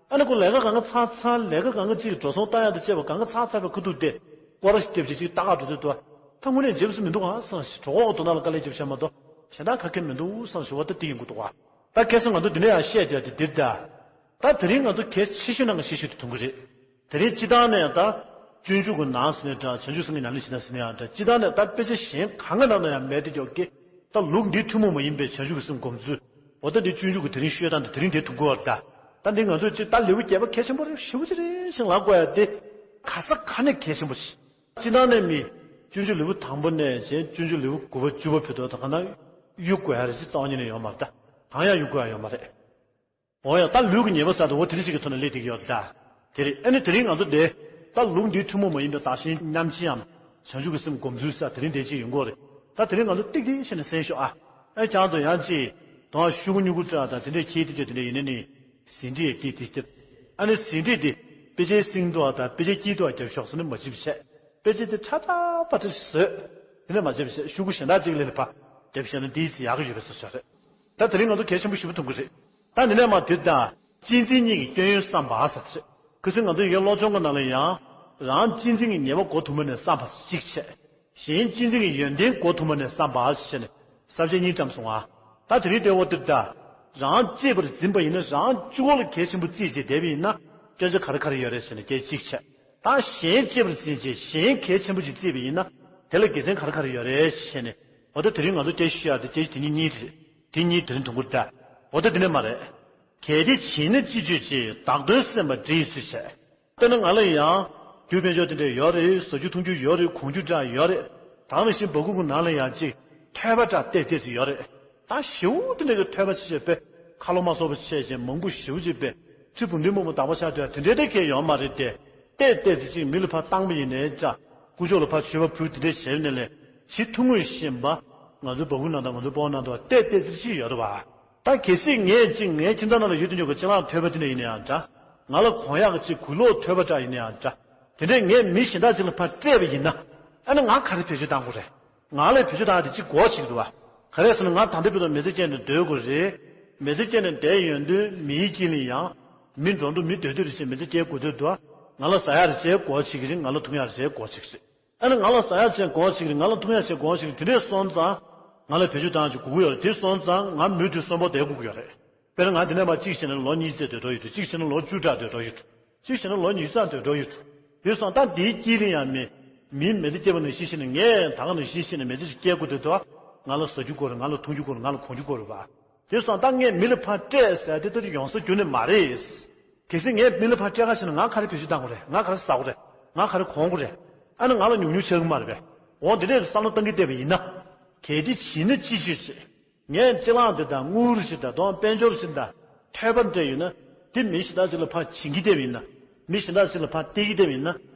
ཨ་ནི་ཁོ་ལས་ཀ་གང་ག་ཚར་ཚར་ལས་ཀ་གང་ག་གཅིག་གི་འགྲོ་སོང་བཏང་ཡག་དང་བཅས་པ་གང་ག་ཚར་ཚར་བའི་ཁ་ཐུག་དེ། སྐོར་ར་ཞིག་རྒྱབ་ཅིག་ཅིག་ལྟ་ག་འགྲོ་དུས་དུ། ད་དངོས་གནས་འཇེབས་སུ་མི་འདུག་ཨ་བསམ་ཞིག་གྲོགས་ཀྱི་དོན་དག་ལ་དཀའ་ལས་རྒྱབ་བྱས་མ་གཏོགས་གཞན་དག་ག་གེ་མི་འདུག་བསམ་ཞིག་འོ་ད་དེ་ཡིན་དགོས་འདུག་ཨ། ད་ཁ་སང་ང་ཚོ་འདི་ནས་ཡང་བཤད་བསྡད་དེ་འདིར་ད། ད་དེ་རིང་ང་ཚོ་གལ་ཆེ་ཤོས་ནང་གི་ཆེ་ཤོས་དེ་མཐོང་གི་རེད། དེ་རིང་སྤྱི་བཏང་ནས་ད། སྤྱོད་འཇུག་གི་ནང་ཟེར་ནའི་འདྲ། བྱང་ཆུབ་སེམས་ཀྱི་ཉམས་ལེན་བྱེད་ན་ཟེར་ནའི་ཡང་འདྲ། སྤྱི་བཏང་ནས་ད་དཔེ་ཆ་གཞན་གང་གི་ནང་ན་ཡང་མེད་དེ་ཀྱོག་གི། ད་ལུགས་འདིའི་ཐུན་མོང་མ་ཡིན་པའི་བྱང་ཆུབ་ཀྱི་སེམས་སྒོམ་ཚུལ། འོ་ད་འདི་སྤྱོད་འཇུག་གི་དེ་རིང་ཤོད་སྟངས་དེ་དེ་རིང་དེ་ཐུག་གོ་བར་ད། ད་འདི་ང་ཚོས་ཅིག་ད་ལེའུ་བརྒྱད་པ་གལ་ཆེན་པོ་རེད། ཞེ་པོ་ཅིག་རེད་ཞེས་ལབ་དགོས་ཡ་དེ། ག་ས་ག་ནས་གལ་ཆེན་པོ་ཞིག་སྤྱི་བཏང་ནས་མི། སྤྱོད་འཇུག་ལེའུ་དང་པོ་ནས་གཞན་སྤྱོད་འཇུག་ལེའུ་དགུ་པ་བཅུ་པ་བར་དུ་ད་ག་ན། གཡུག་དགོས་ཡ་རེ་ཅིག་རྩ་བ་ཉིད་ནས་ཡོད་མ་རེད་ད། གང་ཡང་གཡུག་དགོས་ཡ་ཡོད་མ་རེད། འོ་ཡ་ད་ལུས་ཀྱི་ཉེས་པ་ཟེར་དུས་འོ་དེ་རིགས་ཤིག་གི་ཐོག་ནས་སླེབས་བསྡད་ཀྱི་ཡོད་རེད་ད། དེ་རེད། ཨ་ནི་དེ་རིང་ང་ཚོ་འདི། ད་ལུགས་འདིའི་ཐུན་མོང་མ་ཡིན་པའི་བདག་གཞན་མཉམ་བརྗེའམ། བྱང་ཆུབ་ཀྱི་སེམས་སྒོམ་ཚུལ་ཟེར་དེ་རིང་དེ་ཅིག་ཡོང་གི་ཡོད་རེད། ད་དེ་རིང་ང་ཚོ་ཏིག་ཏིག་བྱས་ནས་གསན་ཤོག་ཨ། ཨ་ཁྱེད་རང་ཚོ་ཡང་ཅིག་དོང་ཤུ་གུ་སྨྱུ་གུ་སྤྲད་དང་དེ་འདྲས་ཁྱེད་དེ་ཅོ་དེ་འདྲས་ཡིན་ན་ནི། ཟིན་བྲིས་ཡག་དེ་དེ་སྐྱབས། ཨ་ནི་ཟིན་བྲིས་དེ་དཔེ་ཆའི་སེང་ཏོག་དང་དཔེ་ཆའི་སྐྱིད་ཏོག་རྒྱབ་ཤོག་ཟེར་ན་མ་བྱེད་པ་བྱས། དཔེ་ཆ་དེ་ཁྲ་ཁྲ་པ་ཁྲ་བཟོས། དེ་ནས་མ་བྱེད་པ་བྱས་ཤུ་གུ་གཞན་དག་ཅིག་ལས་ལ་ཕ། རྒྱབ་བཤད་ན་འདིའི་ཚེ་ཡག་གི་ཡོད་པའི་བཟོ་བྱ་རེད། ད་དེ་རིང་ང་ཚོ་གལ་ཆེན་པོ་ཞེ་པོ་མཐོང་གི་རེད། ད་འདི་ནས་མ་དེ་དང་། གཅེས་འཛིན་གཉིས་ཀྱི་སྐྱོན་ཡོན་བསམ་པ་ཟེར་ཚེ། ཁ་སང་ང་ཚོ་ཡི་གེ་བློ་སྦྱོང་གི་ནང་ལ་ཡང་། རང་གཅེས་འཛིན་གྱི་ཉེས་པ་གོ་ཐུབ་མ་ནས་བསམ་པ་གཅིག་བྱས། གཞན་གཅེས་འཛིན་གྱི་ཡོན་ཏན་གོ་ཐུབ་མ་ནས་བསམ་པ་ཞེས་ནས་ས་བཅད་གཉིས་བཀྲམ་སོང་ང་། ད་དེ་རིང་དེ་འོ་དེར་ད། རང་གཅེས་པར་འཛིན་པ་ཡིན་ན་རང་གཅིག་པོ་ལ་གལ་ཆེན་པོ་བརྩིས་བྱས་བསྡད་པ་ཡིན་ན་སྐད་ཆ་ག་རེ་ག་རེ་ཡོད་རེད་ཟེར་ནས་སྐད་ཆ་གཅིག་བྱས། ད་གཞན་གཅེས་པར་འཛིན་བྱས་གཞན་གལ་ཆེན་པོ་ཅིག་བརྩིས་པ་ཡིན་ན་དེ་ལ་དགེ་མཚན་ག་རེ་ག་རེ་ཡོད་རེད་ཟེར་ནས་འོ་ད་དེ་རིང་ང་ཚོ་སྐད་ཆ་ཤོད་ཡག་དེ་སྐད་ཆ་དེ་གཉིས་གཉིས་རེད། དེ་གཉིས་དེ་རིང་དུང་དཀར་ད། འོ་ད་དེ་ནས་མ་རེད། གལ་ཏེ་བྱས་ན་ཅི་བྱེད་ཅེས་བདག་དོན་སེམས་པ་འདྲིས་སུ་བྱས། དཔེར་ན་ང་ལ་ཡང་རྒྱུ་དཔལ་འབྱོར་དེ་འདྲ་ཡོད་རེད། ཟ་རྒྱུ་འཐུང་རྒྱུ་ཡོད་རེད། གོན་རྒྱུ་འདྲ་ཡོད་རེད། ད་ནང་བཞིན་སྦ་ཁུག་གི་ནང་ལ་ཡང་ཅིག་ཐོད་པ་འདྲ་ཏོག་ཙམ་ཡོད་རེད། ད་ཞེ་པོ་དེ་འདྲ་གི་ཐོད་པ་ཆེ་ཆེ་དཔེ་ཁ་ལོ་མ་སོགས་པ་ཆེ་ཆེ་མང་པོ་ཞེ་པོ་ཅིག་དཔེ་ཁྲི་འབུམ་སྡེ་མང་པོ་དག་པ་ཆགས་དུས་དེ་འདྲའི་ཏོག་ཙམ་ཡོད་མ་རེད་དེ། ཏོག་ཙམ་ཅིག་མི་ལ་ཕར་བཏང་པ་ཡིན་ནའི་ཅག་སྐུ་ཞབས་ལ་ཕར་མཆོད་པ་ཕུལ་དེ་འདྲ་བྱས་ནས་ལས་ཇི་ཐུང་ངུ་ཤེས་པ། ང་ཚོའི་སྦ་ཁུག་ནང་དང་ང་ཚོའི་སྤོ་བོ་ནང་དུ་ཏོག་ཙམ་ཅིག་ཡོད་རེད་བ། ད་གལ་སྲིད་ངས་ཅིག་ངའི་ཁྱིམ་ཚང་ནང་ལ་ཡོད་དུ་ཉོ་གི་ཅ་ལག་ཐོད་པ་དེ་འདྲ་ཡིན་ན་ཡང་འདྲ། ང་ལ་གོན་ཡག་གི་ཅིག་གོས་ལོག་ཐོད་པ་འདྲ་ཡིན་ན་ཡང་འདྲ། དེ་འདྲས་ངས་མི་གཞན་དག་ཅིག་ལ་ཕར་སྤྲད་པ་ཡིན་ན། ཨ་ནི་ང་ག་རེ་བེད་སྤྱོད་བཏང་དགོས་རེད། ང་ལ་བེད་སྤྱོད་བཏང་ཡག་དེ་ཅིག་གོ་བྱེད་ཀྱི་འདུག་བ། ག་རེ་ཟེར་ན་ང་ད་ལྟའི་བར་དུ་མི་ཚེ་སྐྱེལ་ནས་སྡོད་དགོས་རེད། མི་ཚེ་སྐྱེལ་ནས་བསྡད་ཡོང་དུས་མིའི་དཀྱིལ་ལ་ཡང་། མི་འགྲོ་འགྲོ་མི་སྡོད་སྡོད་རེ་བྱས་མི་ཚེ་སྐྱེལ་དགོས་དུས་འདུག་བ། ང་ལ་ཟ་ཡག་རེ་བྱས་གོ་བྱེད་ཀྱི་རེད། ང་ལ་འཐུང་ཡག་རེ་བྱས་གོ་བྱེད་ཀྱི་རེད། ཨ་ནི་ང་ལ་ཟ་ཡག་བྱས་གོ་བྱེད་ཀྱི་རེད། ང་ལ་འཐུང་ཡག་བྱས་གོ་བྱེད་ཀྱི་རེད། དེ་འདྲས་སོང་ཙང་། ང་ལ་བེད་སྤྱོད་བཏང་ཅིག་དགོས་ཀྱི་ཡོད་རེད། དེ་སོང་ཙང་ང་མུ་མཐུད་གསོན་པོ་བསྡད་དགོས་ཀྱི་ཡོད་རེད། དཔེར་ན་ང་འདི་ནས་མར་གཅིག་བྱས་ན་ལོ་གཉིས་ཙམ་སྡོད་འགྲོ་ཡོད་འགྲོ། གཅིག་བྱས་ན་ལོ་བཅུ་ཕྲག་སྡོད་འགྲོ་ཡོད་འགྲོ། གཅིག་བྱས་ན་ལོ་ཉི་ཤུ་ཙམ་སྡོད་འགྲོ་ཡོད་འགྲོ། དེ་སོང་ཙང་འདིའི་དཀྱིལ་ལ་ཡང་མི། མིའི་མི་ཚེ་སྐྱེལ་བ་ནང་བཞིན་བྱས་ནས་ངས་ད་ག་ནང་བཞིན་བྱས་ནས་མི་ཚེ་ཞིག་སྐྱེལ་དགོས་དུས་དུ། ང་ལ་ཟ་རྒྱུ་དགོས་རེད། ང་ལ་འཐུང་རྒྱུ་དགོས་རེད། ང་ལ་གོན་རྒྱུ་དགོས་རེད་བ། དེ་སོང་ད་ངས་མི་ལ་ཕར་སྤྲད་ཟེར་དེ་ལྟ་དུས་ཡོང་ས་རྒྱུ་ནི་མ་རེད། གལ་སྲིད་ངས་མི་ལ་ཕར་སྤྲད་ག་ཕྱིན་ན་ང་ག་རེ་བེད་སྤྱོད་བཏང་དགོས་རེད། ང་ག་རེ་ཟ་དགོས་རེད། ང་ག་རེ་གོན་དགོས་རེད། ཨ་ནི་ང་ལ་ཉུང་ཉུང་ཆགས་ཀྱི་མ་རེད་པས། འོ་དེ་འདྲས་བསམ་བློ་བཏང་གི་བསྡད་པ་ཡིན་ན། གལ་ཏེ་བྱིན་ན་ཅི་བྱེད་ཅེས། ངས་ཅི་ལང་དེ་དང་དངུལ་ཅིག་དང་དོང་དཔལ་འབྱོར་ཅིག་དང་ཐོས་པ་འདྲ་ཡོད་ན། དེ་མི་གཞན་དག་ཅིག་ལ་ཕར་བྱིན་གྱི་བསྡད་པ་ཡིན་ན། མི་གཞན་དག་ཅིག་ལ་ཕར་སྟེར་གྱི་བསྡད་པ་ཡིན་ན།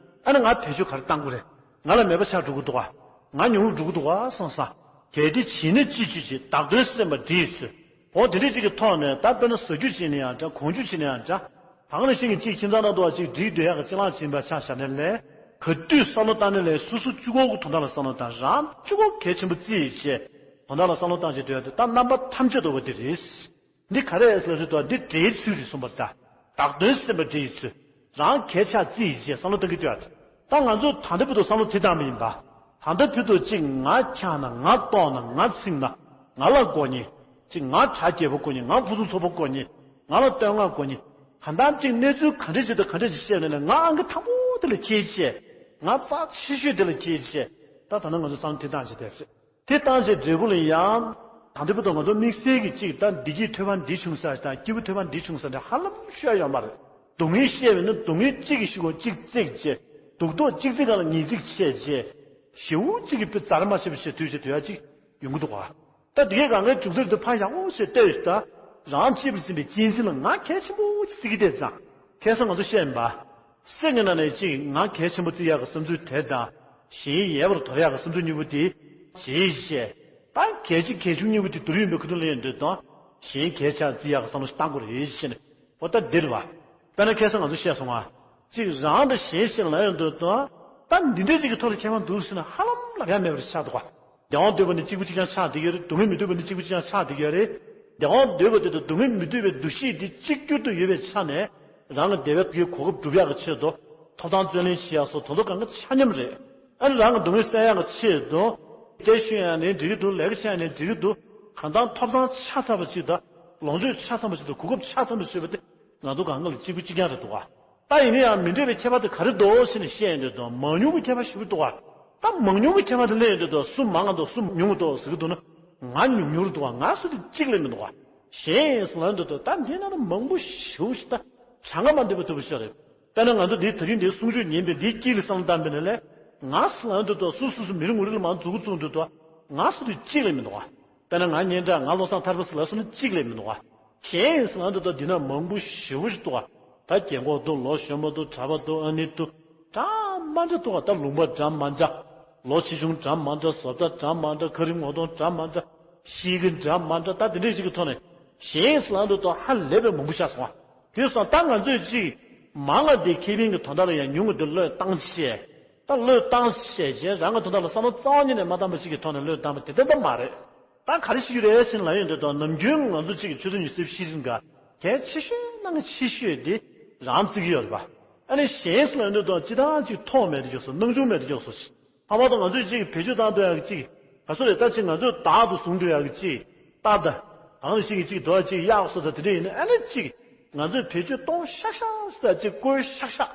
ཨ་ནི་ང་བེད་སྤྱོད་ག་རེ་བཏང་དགོས་རེད། ང་ལ་མེད་པ་ཆགས་འགྲོ་གི་འདུག་ག་ང་ཉུང་རུ་འགྲོ་གི་འདུག་ག་བསམ་ས། གལ་ཏེ་བྱིན་ན་ཅི་བྱེད་ཅེས་བདག་དོན་སེམས་པ་འདི་ཡིས་འཚོལ། འོ་དེ་འདྲས་ཅིག་གི་ཐོག་ནས་ད་དཔེར་ན་ཟ་རྒྱུ་བྱིན་ནས་ཡང་འདྲ། གོན་རྒྱུ་བྱིན་ནས་ཡང་འདྲ། གང་ལ་ཤིང་གི་གཅིག་ཁྱིམ་ཚང་ནང་དུ་བ་གཅིག་འགྲིག་སྡོད་ཡག་གི་ཅི་ལང་བྱིན་པ་ཆ་བཞག་ནས་ལས། ག་དུས་བསམ་བློ་བཏང་ནས་ལས་སོ་སོ་གཅིག་པོ་གི་དོན་དག་ལ་བསམ་བློ་བཏང་། རང་གཅིག་པོ་གལ་ཆེན་པོ་བརྩི་ཡིས་བྱས། དོན་དག་ལ་བསམ་བློ་བཏང་བྱས་སྡོད་ཡག་དེ་ད་རྣམ་པ་ཐམས་ཅད་དུ་བ་དེ་རེད། འདི་ག་རེ་ཟེར་ལ་རེད་དོ། འདི་འདྲེའི་ཚུལ་རེད་གསུངས་པ་ད། བདག་དོན་སེམས་པ་འདྲེ་ཡི་ཚུལ། རང་གལ་ཆགས་བརྩི་ཡིས་བྱས་བསམ་བློ་བཏང་གི་སྡོད་ཡག་དེ། ད་ང་ཚོ་ད་ལྟ་བར་དུ་བསམ་བློ་དེ་བཏང་བ་ཡིན་པ། ད་ལྟ་བར་དུ་གཅིག་ང་འཁྱག་ན་ང་ལྟོགས་ན་ང་ཚིག་ན་ང་ལ་དགོས་ཉེ། གཅིག་ང་གྲ་རྒྱས་པོ་དགོས་ཉེ། ང་ཕུན་སུམ་ཚོགས་པོ་དགོས་ཉེ། ང་ལ་བསྟོད་བསྔགས་དགོས་ཉེ། གང་ལྟར་གཅིག་གནས་ཚུལ་ག་འདྲ་ཞིག་དང་ག་འདྲ་ཞིག་བཤད་ནས་ལས་ང་ཨང་ཀི་དང་པོ་དེ་ལ་ཁྱེད་བཤད། ང་རྩ་ཆེ་ཤོས་དེ་ལ་ཁྱེད་བཤད། ད་ད་ནང་ང་ཚོ་བསམ་བློ་དེ་བཏང་བྱས་བསྡད་པ་རེད། དེ་བཏང་བྱས་འབྲས་བུ་ལ་ཡང་། ད་ལྟ་བར་དུ་ང་ཚོ་དམིགས་བསལ་གྱི་གཅིག་ད་བདེ་སྐྱིད་ཐོས་པ་འདི་བྱུང་ས་དང་སྐྱིད་པོ་ཐོས་པ་འདི་བྱུང་ས་འདྲ་ཧ་ལམ་ཤོད་ཡོད་མ་རེད། སྡུག་བསྔལ་བཤད་པ་ཡིན་ན་སྡུག་བསྔལ་གཅིག་གི་གཞུག་གུ་གཅིག་བརྩེགས་བྱས། སྡུག་ཐོག་གཅིག་བརྩེགས་སྒང་ལ་ཉིས་བརྩེགས་བྱས་བྱས། ཞེ་པོ་གཅིག་གི་དཔེ་རྩ་ར་མ་ཆད་པ་བྱས་དུས་བྱས་དུས་ཡ་གཅིག་ཡོང་གི་འདུག་ག་ད་འདི་གའི་གང་གའི་གྲུབ་ཚུལ་དེ་ཕར་ཡག་པོ་བྱས་ལྟོས་ཤིག་ད། རང་གཅེས་པར་འཛིན་པའི་གཅེས་འཛིན་ལ་ང་གལ་ཆེན་པོ་ཅིག་བརྩི་གི་བསྡད་ཙང་། ཁ་སང་ང་ཚོ་བཤད་ཡིན་པ། སེམས་ཀྱི་ནང་ནས་ཅིག་ང་གལ་ཆེན་པོ་བརྩི་ཡག་གི་བསམ་ཚུལ་དེ་དང་། གཞན་ཡལ་བར་དོར་ཡག་གི་བསམ་ཚུལ་གཉིས་པོ་དེ། བརྗེད་བྱས། ད་གལ་ཆེ་གལ་ཆུང་གཉིས་པོ་དེ་བསྡུར་ཡོང་པའི་ཁུ་ཐུ་ལ་ཡོང་དུས་དང་། གཞན་གལ་ཆགས་བརྩི་ཡག་གི་བསམ་བློ་ཞིག་བཏང་དགོས་རེད་ཞེས་ནས། འོ་ད་འདིར་བ། དཔེར་ན་ཁ་སང་ང་ཚོ་བཤད་སོང་ང་། གཅིག་རང་དང་གཞན་ཞེས་ལབ་ཡོང་དུས་དང་། ད་འདི་འདྲའི་ཅིག་གི་ཐོག་ལ་ཁྱད་པར་འདུག་ཟེར་ན་ཧ་ལམ་ལབ་ཡག་མེད་པ་ཆགས་འདུག་ག་བདེ་བ་འདོད་པ་ནི་གཅིག་པུ་གཅིག་རྐྱང་ཆགས་བསྡད་ཡོད་རེད། སྡུག་བསྔལ་མི་འདོད་པ་ནི་གཅིག་པུ་གཅིག་རྐྱང་ཆགས་བསྡད་ཡོད་རེད། བདེ་བ་འདོད་པ་དེ་དང་སྡུག་བསྔལ་མི་འདོད་པའི་འདུ་ཤེས་འདི་གཅིག་གྱུར་དུ་ཡོད་པའི་ཆ་ནས། རང་གི་བདེ་བའི་གོ་སྐབས་སྒྲུབ་ཡག་གི་ཆེད་དུ། ཐོབ་ཐང་རྩོད་ལེན་བྱེད་ཡག་སོགས་དེ་ཚོ་གང་ག་ཆ་མཉམ་རེད། ཨ་ནི་རང་གི་སྡུག་བསྔལ་སེལ་ཡག་གི་ཆེད་དུ། སྐད་ཤོད་ཡག་ནི་འགྲིག་གི་འདུག་ལས་ཀ་བྱེད་ཡག་ནི་འགྲིག་གི་འདུག་གང་ལྟར་ཐོབ་ཐང་ཆ་ཚང་བ་ཅིག་དང་། ལོངས་སྤྱོད་ཆ་ཚང་བ་ཅིག་དང་གོ་སྐབས་ཆ་ཚང་བ་ཅིག་ཡོད་པ་དེ། ང་ཚོ་གང་ག་ལ་གཅིག་པུ་གཅིག་རྐྱང་རེད་འདུག་ག་ད་ཡིན་ན་ཡང་མི་འདྲ་བའི་ཁྱད་པར་དེ་ག་རེ་འདུག་ཟེར་ནས་བཤད་ཡོང་དུས་དང་མང་ཉུང་གི་ཁྱད་པར་ཞེ་པོ་འདུག་ག་ད་མང་ཉུང་གི་ཁྱད་པར་དེ་ལབ་ཡོང་དུས་དང་སུ་མང་ང་འདུག་སུ་ཉུང་ང་འདུག་ཟེར་གི་འདུག་ན། ང་ཉུང་ཉུང་རེད་འདུག་ག་ང་སུ་དེ་གཅིག་ལས་མི་འདུག་ག་གཞན་ཟེར་ལབ་ཡོང་དུས་དང་ད་འདི་ན་ན་མང་པོ་ཞེ་པོ་ཞིག་ད་བྱ་ང་མ་འདུས་པ་ཐུབ་པ་ཞིག་རེད། དཔེར་ན་ང་ཚོ་འདི་ད་རིང་འདིའི་གསུང་ཆོས་ཉན་པའི་འདིའི་དཀྱིལ་ལ་བསམ་བློ་བཏང་པ་ཡིན་ན་ལས། ང་ཟེར་ལབ་ཡོང་དུས་དང་སུ་སུ་སུ་མི་རེ་ངོ་རེ་ལ་མང་འཛུགས་བཙུགས་དུས་དང་ང་སུ་དེ་གཅིག་ལས་མི་འདུག་ག་དཔེར་ན་ང་སྙན་གྲགས། ང་བློ་བཟང་ཐར་པ་ཟེར་ལབ་སོང་ན་གཅིག་ལས་མི་འདུག་ག་གཞན་ཟེར་ལབ་དུས་དང་འདི་ན་མང་པོ་ཞེ་པོ་ཞིག་འདུག་ག་ད་རྒན་གོག་འདུག་ལོ་གཞོན་པ་འདུག་གྲྭ་པ་འདུག་ཨ་ནི་འདུག་འདྲ་མ་འདྲ་འདུག་ག་ད་ལུང་པ་འདྲ་མ་འདྲ། ལོ་ཆེ་ཆུང་འདྲ་མ་འདྲ། བཟོ་ལྟ་འདྲ་མ་འདྲ། ཁ་རི་ངོ་གདོང་འདྲ་མ་འདྲ། གཤིས་ཀ་འདྲ་མ་འདྲ། ད་དེ་འདྲས་ཞིག་གི་ཐོག་ནས་གཞན་ཟེར་ལབ་དུས་དང་ཧ་ལས་པའི་མང་པོ་ཆགས་སོང་བ། དེ་སོང་ད་ང་ཚོས་ཅིག་མང་ང་དེ་ཁེ་ཕན་གྱི་དོན་དག་ལ་ཡང་ཉུང་ང་དེ་བློས་བཏང་བྱས། ད་བློས་བཏང་བྱས་རྗེས་རང་གི་དོན་དག་ལ་བསམ་བློ་རྩ་བ་ཉིད་ནས་མ་བཏང་བ་ཞིག་གི་ཐོག་ནས་བློས་བཏང་བ་དེ་ལྟ་སྟབས་མ་རེད། ད་ག་རེ་ཞིག་རེད་ཟེར་ལབ་ཡོང་དུས་དང་ནམ་རྒྱུན་ང་ཚོ་གཅིག་གི་ཆུ་ཚོད་ཉི་ཤུ་རྩ་བཞི་རིང་ག་གལ་ཆེ་ཤོས་ནང་གི་ཆེ་ཤོས་དེ་རང་བརྩི་གི་ཡོད་རེད་པ། ཨ་ནི་གཞན་ཟེར་ལབ་ཡོང་དུས་དང་སྤྱིར་བཏང་གཅིག་མཐོང་མེད་དུ་འཇོག་སོང་། སྣང་ཆུང་མེད་དུ་འཇོག་སོང་། ཕ་མ་དང་ང་ཚོས་གཅིག་བེད་སྤྱོད་བཏང་སྡོད་ཡག་གི་གཅིག་ག་སོ་རེད། ད་གཅིག་ང་ཚོས་བདག་ཏུ་བཟུང་སྡོད་ཡག་གི་གཅིག་ལྟ་ད། གང་ཞིག་གི་གཅིག་རྡོ་གཅིག་གཡག་སོ་ད་དེ་འདྲ་ཡིན་ན་ཨ་ནི་གཅིག་ང་ཚོས་བེད་སྤྱོད་གཏོང་ཤག་ཤག་ཟེར་གཅིག་བཀོལ་ཤག་ཤག་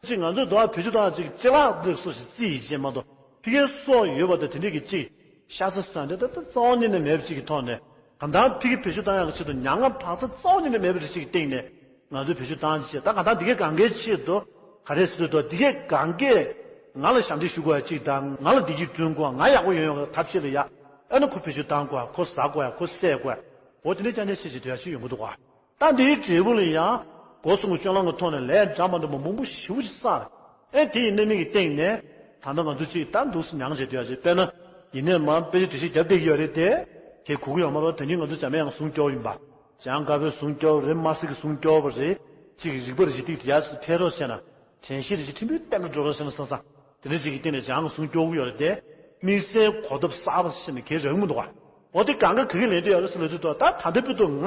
གཅིག་ང་ཚོས་རྡོ་བ་བེད་སྤྱོད་བཏང་གཅིག་ཅི་ལག་འདི་སོ་ཞིག་རྩིས་ཡིན་ཅེས་མ་གཏོགས་ཕ་གིའི་སྲོག་ཡོད་པ་དང་དེ་འདྲས་ཀྱི་གཅིག་ཤ་ཚ་ཟ་འདྲ་ད་ལྟ་རྩ་བ་ཉིད་ནས་མེད་པ་ཅིག་གི་ཐོག་ནས་གང་ལྟར་ཕ་གི་བེད་སྤྱོད་བཏང་ཡག་གི་ཆེད་དུ་མྱ་ངམ་བག་ཚ་རྩ་བ་ཉིད་ནས་མེད་པ་རེ་ཅིག་གི་སྟེང་ནས་ང་ཚོས་བེད་སྤྱོད་བཏང་ཅི་བྱེད། ད་གང་ལྟར་འདི་གའི་གང་གའི་ཆེད་དུ་ག་རེ་ཟེར་དུས་འདི་གའི་གང་གས་ང་ལ་ཞབས་འདེགས་ཞུ་དགོས་ཡ་གཅིག་དང་ང་ལ་བདེ་སྐྱིད་བསྐྲུན་དགོས་ང་ཡག་པོ་ཡོང་ཡག་གི་ཐབས་ཤེས་ལ་ཡ་ཨ་ནི་ཁོ་བེད་སྤྱོད་བཏང་དགོས་ཡ་ཁོ་ཟ་དགོས་ཡ་ཁོ་བསད་དགོས་ཡ་འོ་དེ་འདྲའི་རྐྱང་རྐྱང་བཤད་བྱེད་དུ་ཡ་ཅིག་ཡོང་གི་འདུག་ག་ད་འདིའི་འབྲས་བུ་ལ་ཡང་སྒོ་གསུམ་གྱི་སྤྱོད་ལམ་གྱི་ཐོག་ནས་ལས་འདྲ་མ་འདྲ་མ་མང་པོ་ཞེ་པོ་ཅིག་བསགས། ཨེ་དེ་ཡི་རྣམ་སྨིན་གྱི་སྟེང་ནས་ད་ལྟ་ང་ཚོ་ཅིག་ད་འདུག་སེ་མྱངས་བྱས་སྡོད་ཡ་ཅིག་དཔེར་ན་ཡིན་ནའི་མར་དཔེ་ཆ་འགྲེལ་བཤད་རྒྱབ་བསྡད་ཀྱི་ཡོད་རེད་དེ། དེ་གོ་གི་ཡོད་མ་རེད། ད་ནི་ང་ཚོ་འཇམ་དབྱངས་གསུང་སྐྱོར་ཡིན་པ། འཇམ་དབྱངས་དཀར་པོའི་གསུང་སྐྱོར་རེད། དམར་སེར་གྱི་གསུང་སྐྱོར་བ་རེད། ཅིག་རིག་པ་རེ་ཞིག་ཏིག་ཡར་འཕེལ་རོགས་བྱས་ན། དྲན་ཤེས་རེ་ཞིག་ཕྲན་བུ་བརྟན་པོ་འགྲོ་རོགས་བྱས་ན་བསམ་བསམ། དེ་འདྲ་ཅིག་གི་སྟེང་ནས་འཇམ་དབྱངས་གསུང་སྐྱོར་གྱི་ཡོད་རེད་དེ། དམིགས་བསལ་གོ་ཐོབ་གསར་པ་ཞིག་ནས་གལ་རག་མི་འདུག་ག་འོ་དེ་གང་ག་ག་གི་ལེན་འདོད་ཡོད་རེད་ཟེར་ལབ་དུས་ད་ད་ལྟ་བར་དུ་ང་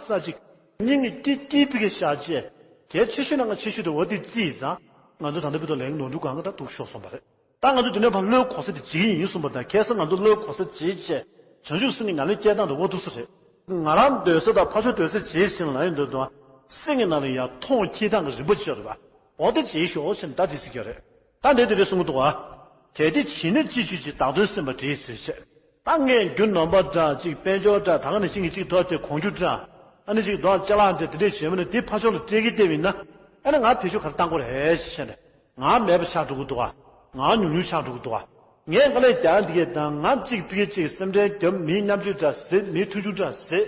ས་ཅིག་སྙིང་གི་སྐྱིད་སྐྱིད་པི་གེ་བཞག་བྱས། གལ་ཆེ་ཤོས་ནང་ག་ཆེ་ཤོས་དེ་འོ་དེ་རྩིས་ཙང་། ང་ཚོ་ད་ལྟ་བར་དུ་ལས་ཀ་ནོར་འཁྲུལ་གང་ག་ད་འདུག་ཤོར་སོང་བ་རེད། ད་ང་ཚོ་དེ་ནས་ཕར་བློའི་གོ་ས་དེ་བརྗེ་གི་ཡིན་གསུངས་པ་དང་ཁ་སང་ང་ཚོ་བློའི་གོ་ས་བརྗེས་བྱས། བྱང་ཆུབ་སེམས་ནི་ང་ལ་སྐྱེ་སྟངས་དེ་འོ་འདུག་ས་རེད། ང་རང་སྡོད་ས་དང་ཕར་ཕྱོགས་སྡོད་ས་བརྗེས་ཟིན་ལ་ཡོང་འདོད་དུ། སེམས་ཀྱི་ནང་ལ་ཡང་མཐོང་འཁྱེར་སྟངས་ཀྱི་རིམ་པ་ཅིག་ཡོད་རེད་པ། འོ་དེ་བརྗེས་ཤོག་ཟེར་ནས་ད་དེ་ཟེར་གྱི་ཡོད་རེད། ད་འདི་དེ་རེད་གསུང་གི་འདུག་ག་གལ་ཏེ་བྱིན་ན་ཅི་བྱེད་ཅེས་བདག་དོན་སེམས་པ་འདྲེ་ཡིས་འཚོལ་བྱས། ད་ངས་རྒྱུ་ནོམ་པ་འདྲ་ཅིག་དཔལ་འབྱོར་འདྲ་ད་ག་ནང་བཞིན་གྱི་ཅིག་ཐོག་དེ་གོང་རྒྱུ་འདྲ་ཨ་ནི་ཅིག་རྡོག་ཅ་ལག་འདྲ་དེ་འདྲས་བྱས་མ་ནི་དེ་ཕར་ཕྱོགས་ལ་སྤྲད་ཀྱི་བལྟས་པ་ཡིན་ན་ཨ་ནི་ང་བེད་སྤྱོད་ག་རེ་བཏང་དགོས་རེད་ཞེས་ནས་ང་མེད་པ་ཆགས་འགྲོ་གི་འདུག་ག་ང་ཉུང་ཉུང་ཆགས་འགྲོ་གི་འདུག་ག་ངས་དཀའ་ལས་རྒྱག་འདི་གས་དང་ང་གཅིག་ཕ་གི་གཅིག་སེམས་ཁྲལ་རྒྱབ། མིའི་མཉམ་སྤྱོད་འདྲ་ཟེར། མིའི་མཐུན་འཇུག་འདྲ་ཟེར།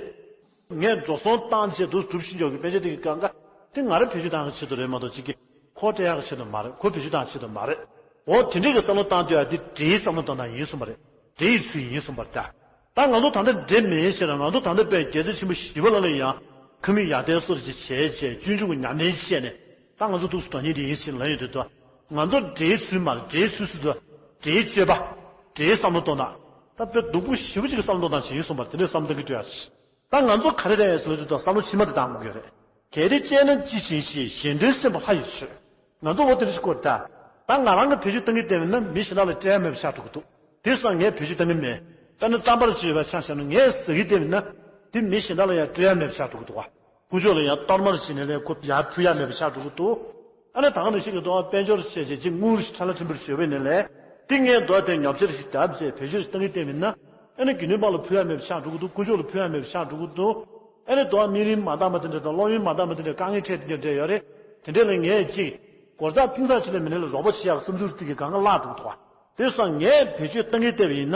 ངས་འགྲོ་སོང་བཏང་བྱས་དུ་གྲུབ་ཕྱིན་ཅོག་གི་དཔེ་ཆ་དེ་གི་གང་ག་དེ་ང་རང་བེད་སྤྱོད་བཏང་གི་ཆེད་དུ་རེད་མ་གཏོགས་གཅིག་གི་ཁོ་སྤྲད་ཡག་གི་ཆེད་དུ་མ་རེད། ཁོ་བེད་སྤྱོད་བཏང་ཆེད་དུ་མ་རེད། འོ་དེ་འདྲས་ཀྱི་བསམ་བློ་བཏང་དུས་ཨ་དེ་འདྲེའི་བསམ་བློ་གཏོང་སྟངས་ཡིན་གསུངས་པ་རེད། འདྲེའི་ཚུལ་ཡིན་གསུངས་པ་རེད་ད། ད་ང་ཚོ་ད་ལྟ་འདྲེ་མིན་ཞེས་ན་ང་ཚོ་ད་ལྟ་དཔེ་རྒྱལ་སྲས་ཆེན་པོ་ཞི་བ་ལྷ་ལ་ཡང་ཁ་མིག་ཡར་བསྟན་སོགས་ཀྱི་བྱས་བྱས་སྤྱོད་འཇུག་གི་ཉམས་ལེན་བྱས་ནས་ད་ང་ཚོ་ཐུགས་སུ་དོན་གཉེར་དེ་ཡིན་ཞེས་ལབ་ཡོང་དུས་ད་ང་ཚོ་འདྲེའི་ཚུལ་མ་རེད། འདྲེའི་ཚུལ་སུ་དུ་འདྲེའི་སྤྱོད་པ། འདྲེའི་བསམ་བློ་གཏོང་སྟངས། ད་དཔེ་སྡུག་པོ་ཞེ་པོ་ཅིག་གི་བསམ་བློ་གཏོང་སྟངས་ཅིག་ཡིན་གསུངས་པ་རེད། དེ་འདྲའི་བསམ་བློ་གཏོང་གི་འདུག་ཡ། ད་ང་ཚོ་ག་རེ་རེད་ཟེར་ལབ་དུས་ད་བསམ་བློ་ཕྱི་མ་དེ་བཏང་དགོས་ཀྱི་རེད། གལ་ཏེ་སྤྱད་ན་ཅི་བྱེད་ཞེས། གཞན་དོན་སེམས་པ་ལྷ་ཡིས་བྱོས། ང་ཚོ་འོ་དེ་འདྲ་ཞིག་གོ་ད། ད་ང་རང་གི་བེད་སྤྱོད་གཏོང་གི་བསྡད་པ་ཡིན་ན་མི་གཞན་དག་ལ་སྤྲད་ཡ་མེད་པ་ཆགས་འགྲོ་གི་འདུག་དེ་སོང་ངས་བེད་སྤྱོད་གཏོང་གི་མེད། དཔེར་ན་རྩམ་པ་ཅིག་ཡོད་པ་ཆ་བཞག་ན་ངས་ཟ་གི་བསྡད་པ་ཡིན་ན་དེ་མི་གཞན་དག་ལ་ཡང་སྤྲད་ཡ་མེད་པ་ཆགས་འགྲོ་གི་འདུག་ག་དཀོན་མཆོག་ལ་ཡང་གཏོར་མ་ཅིག་བྱས་ནས་ལས་ཁོ་ཡར་ཕུལ་ཡ་མེད་པ་ཆགས་འགྲོ་གི་འདུག་ཨ་ནི་ད་ག་ནང་བཞིན་གྱི་དོན་དཔལ་འབྱོར་བྱས་བྱས་ཅིག་དངུལ་ཁྲ་ལ་ཁྲིམས་པར་བྱོས་པ་ཡིན་ན་ལས་དེ་ངས་འདོད་དེ་ཉོ་ཆ་ཞིག་བརྒྱབ་བྱས་བེད་སྤྱོད་ཅིག་གཏོང་གི་བསྡད་པ་ཡིན་ན། ཨ་ནི་དགེ་འདུན་པ་ལ་ཕུལ་ཡ་མེད་པ་ཆགས་འགྲོ་གི་འདུག་དཀོན་མཆོག་ལ་ཕུལ་ཡ་མེད་པ་ཆགས་འགྲོ་གི་འདུག་ཨ་ནི་དོ་སྨིན་རིམ་མ་འདང་བ་དེ་འདྲ་དང་སློབ་ཡོན་མ་འདང་བ་དེ་འདྲ་དཀའ་ངལ་འཕྲད་དེ་འདྲ་འདྲ་ཡོད་རེད། དེ་འདྲ་ལ་ངས་ཅིག་སྒོར་རྩ་ཕིང་ཚག་ཅིག་ལས་མི་ནས་ལ་རོགས་པ་བྱེད་ཡག་བསམ་ཚུལ་དེ་གི་གང་ག་བརླག་འགྲོ་གི་འདུག་ག་དེ་སོང་ངས་བེད་སྤྱོད་གཏོང་གི་བསྡད་པ་ཡིན་ན་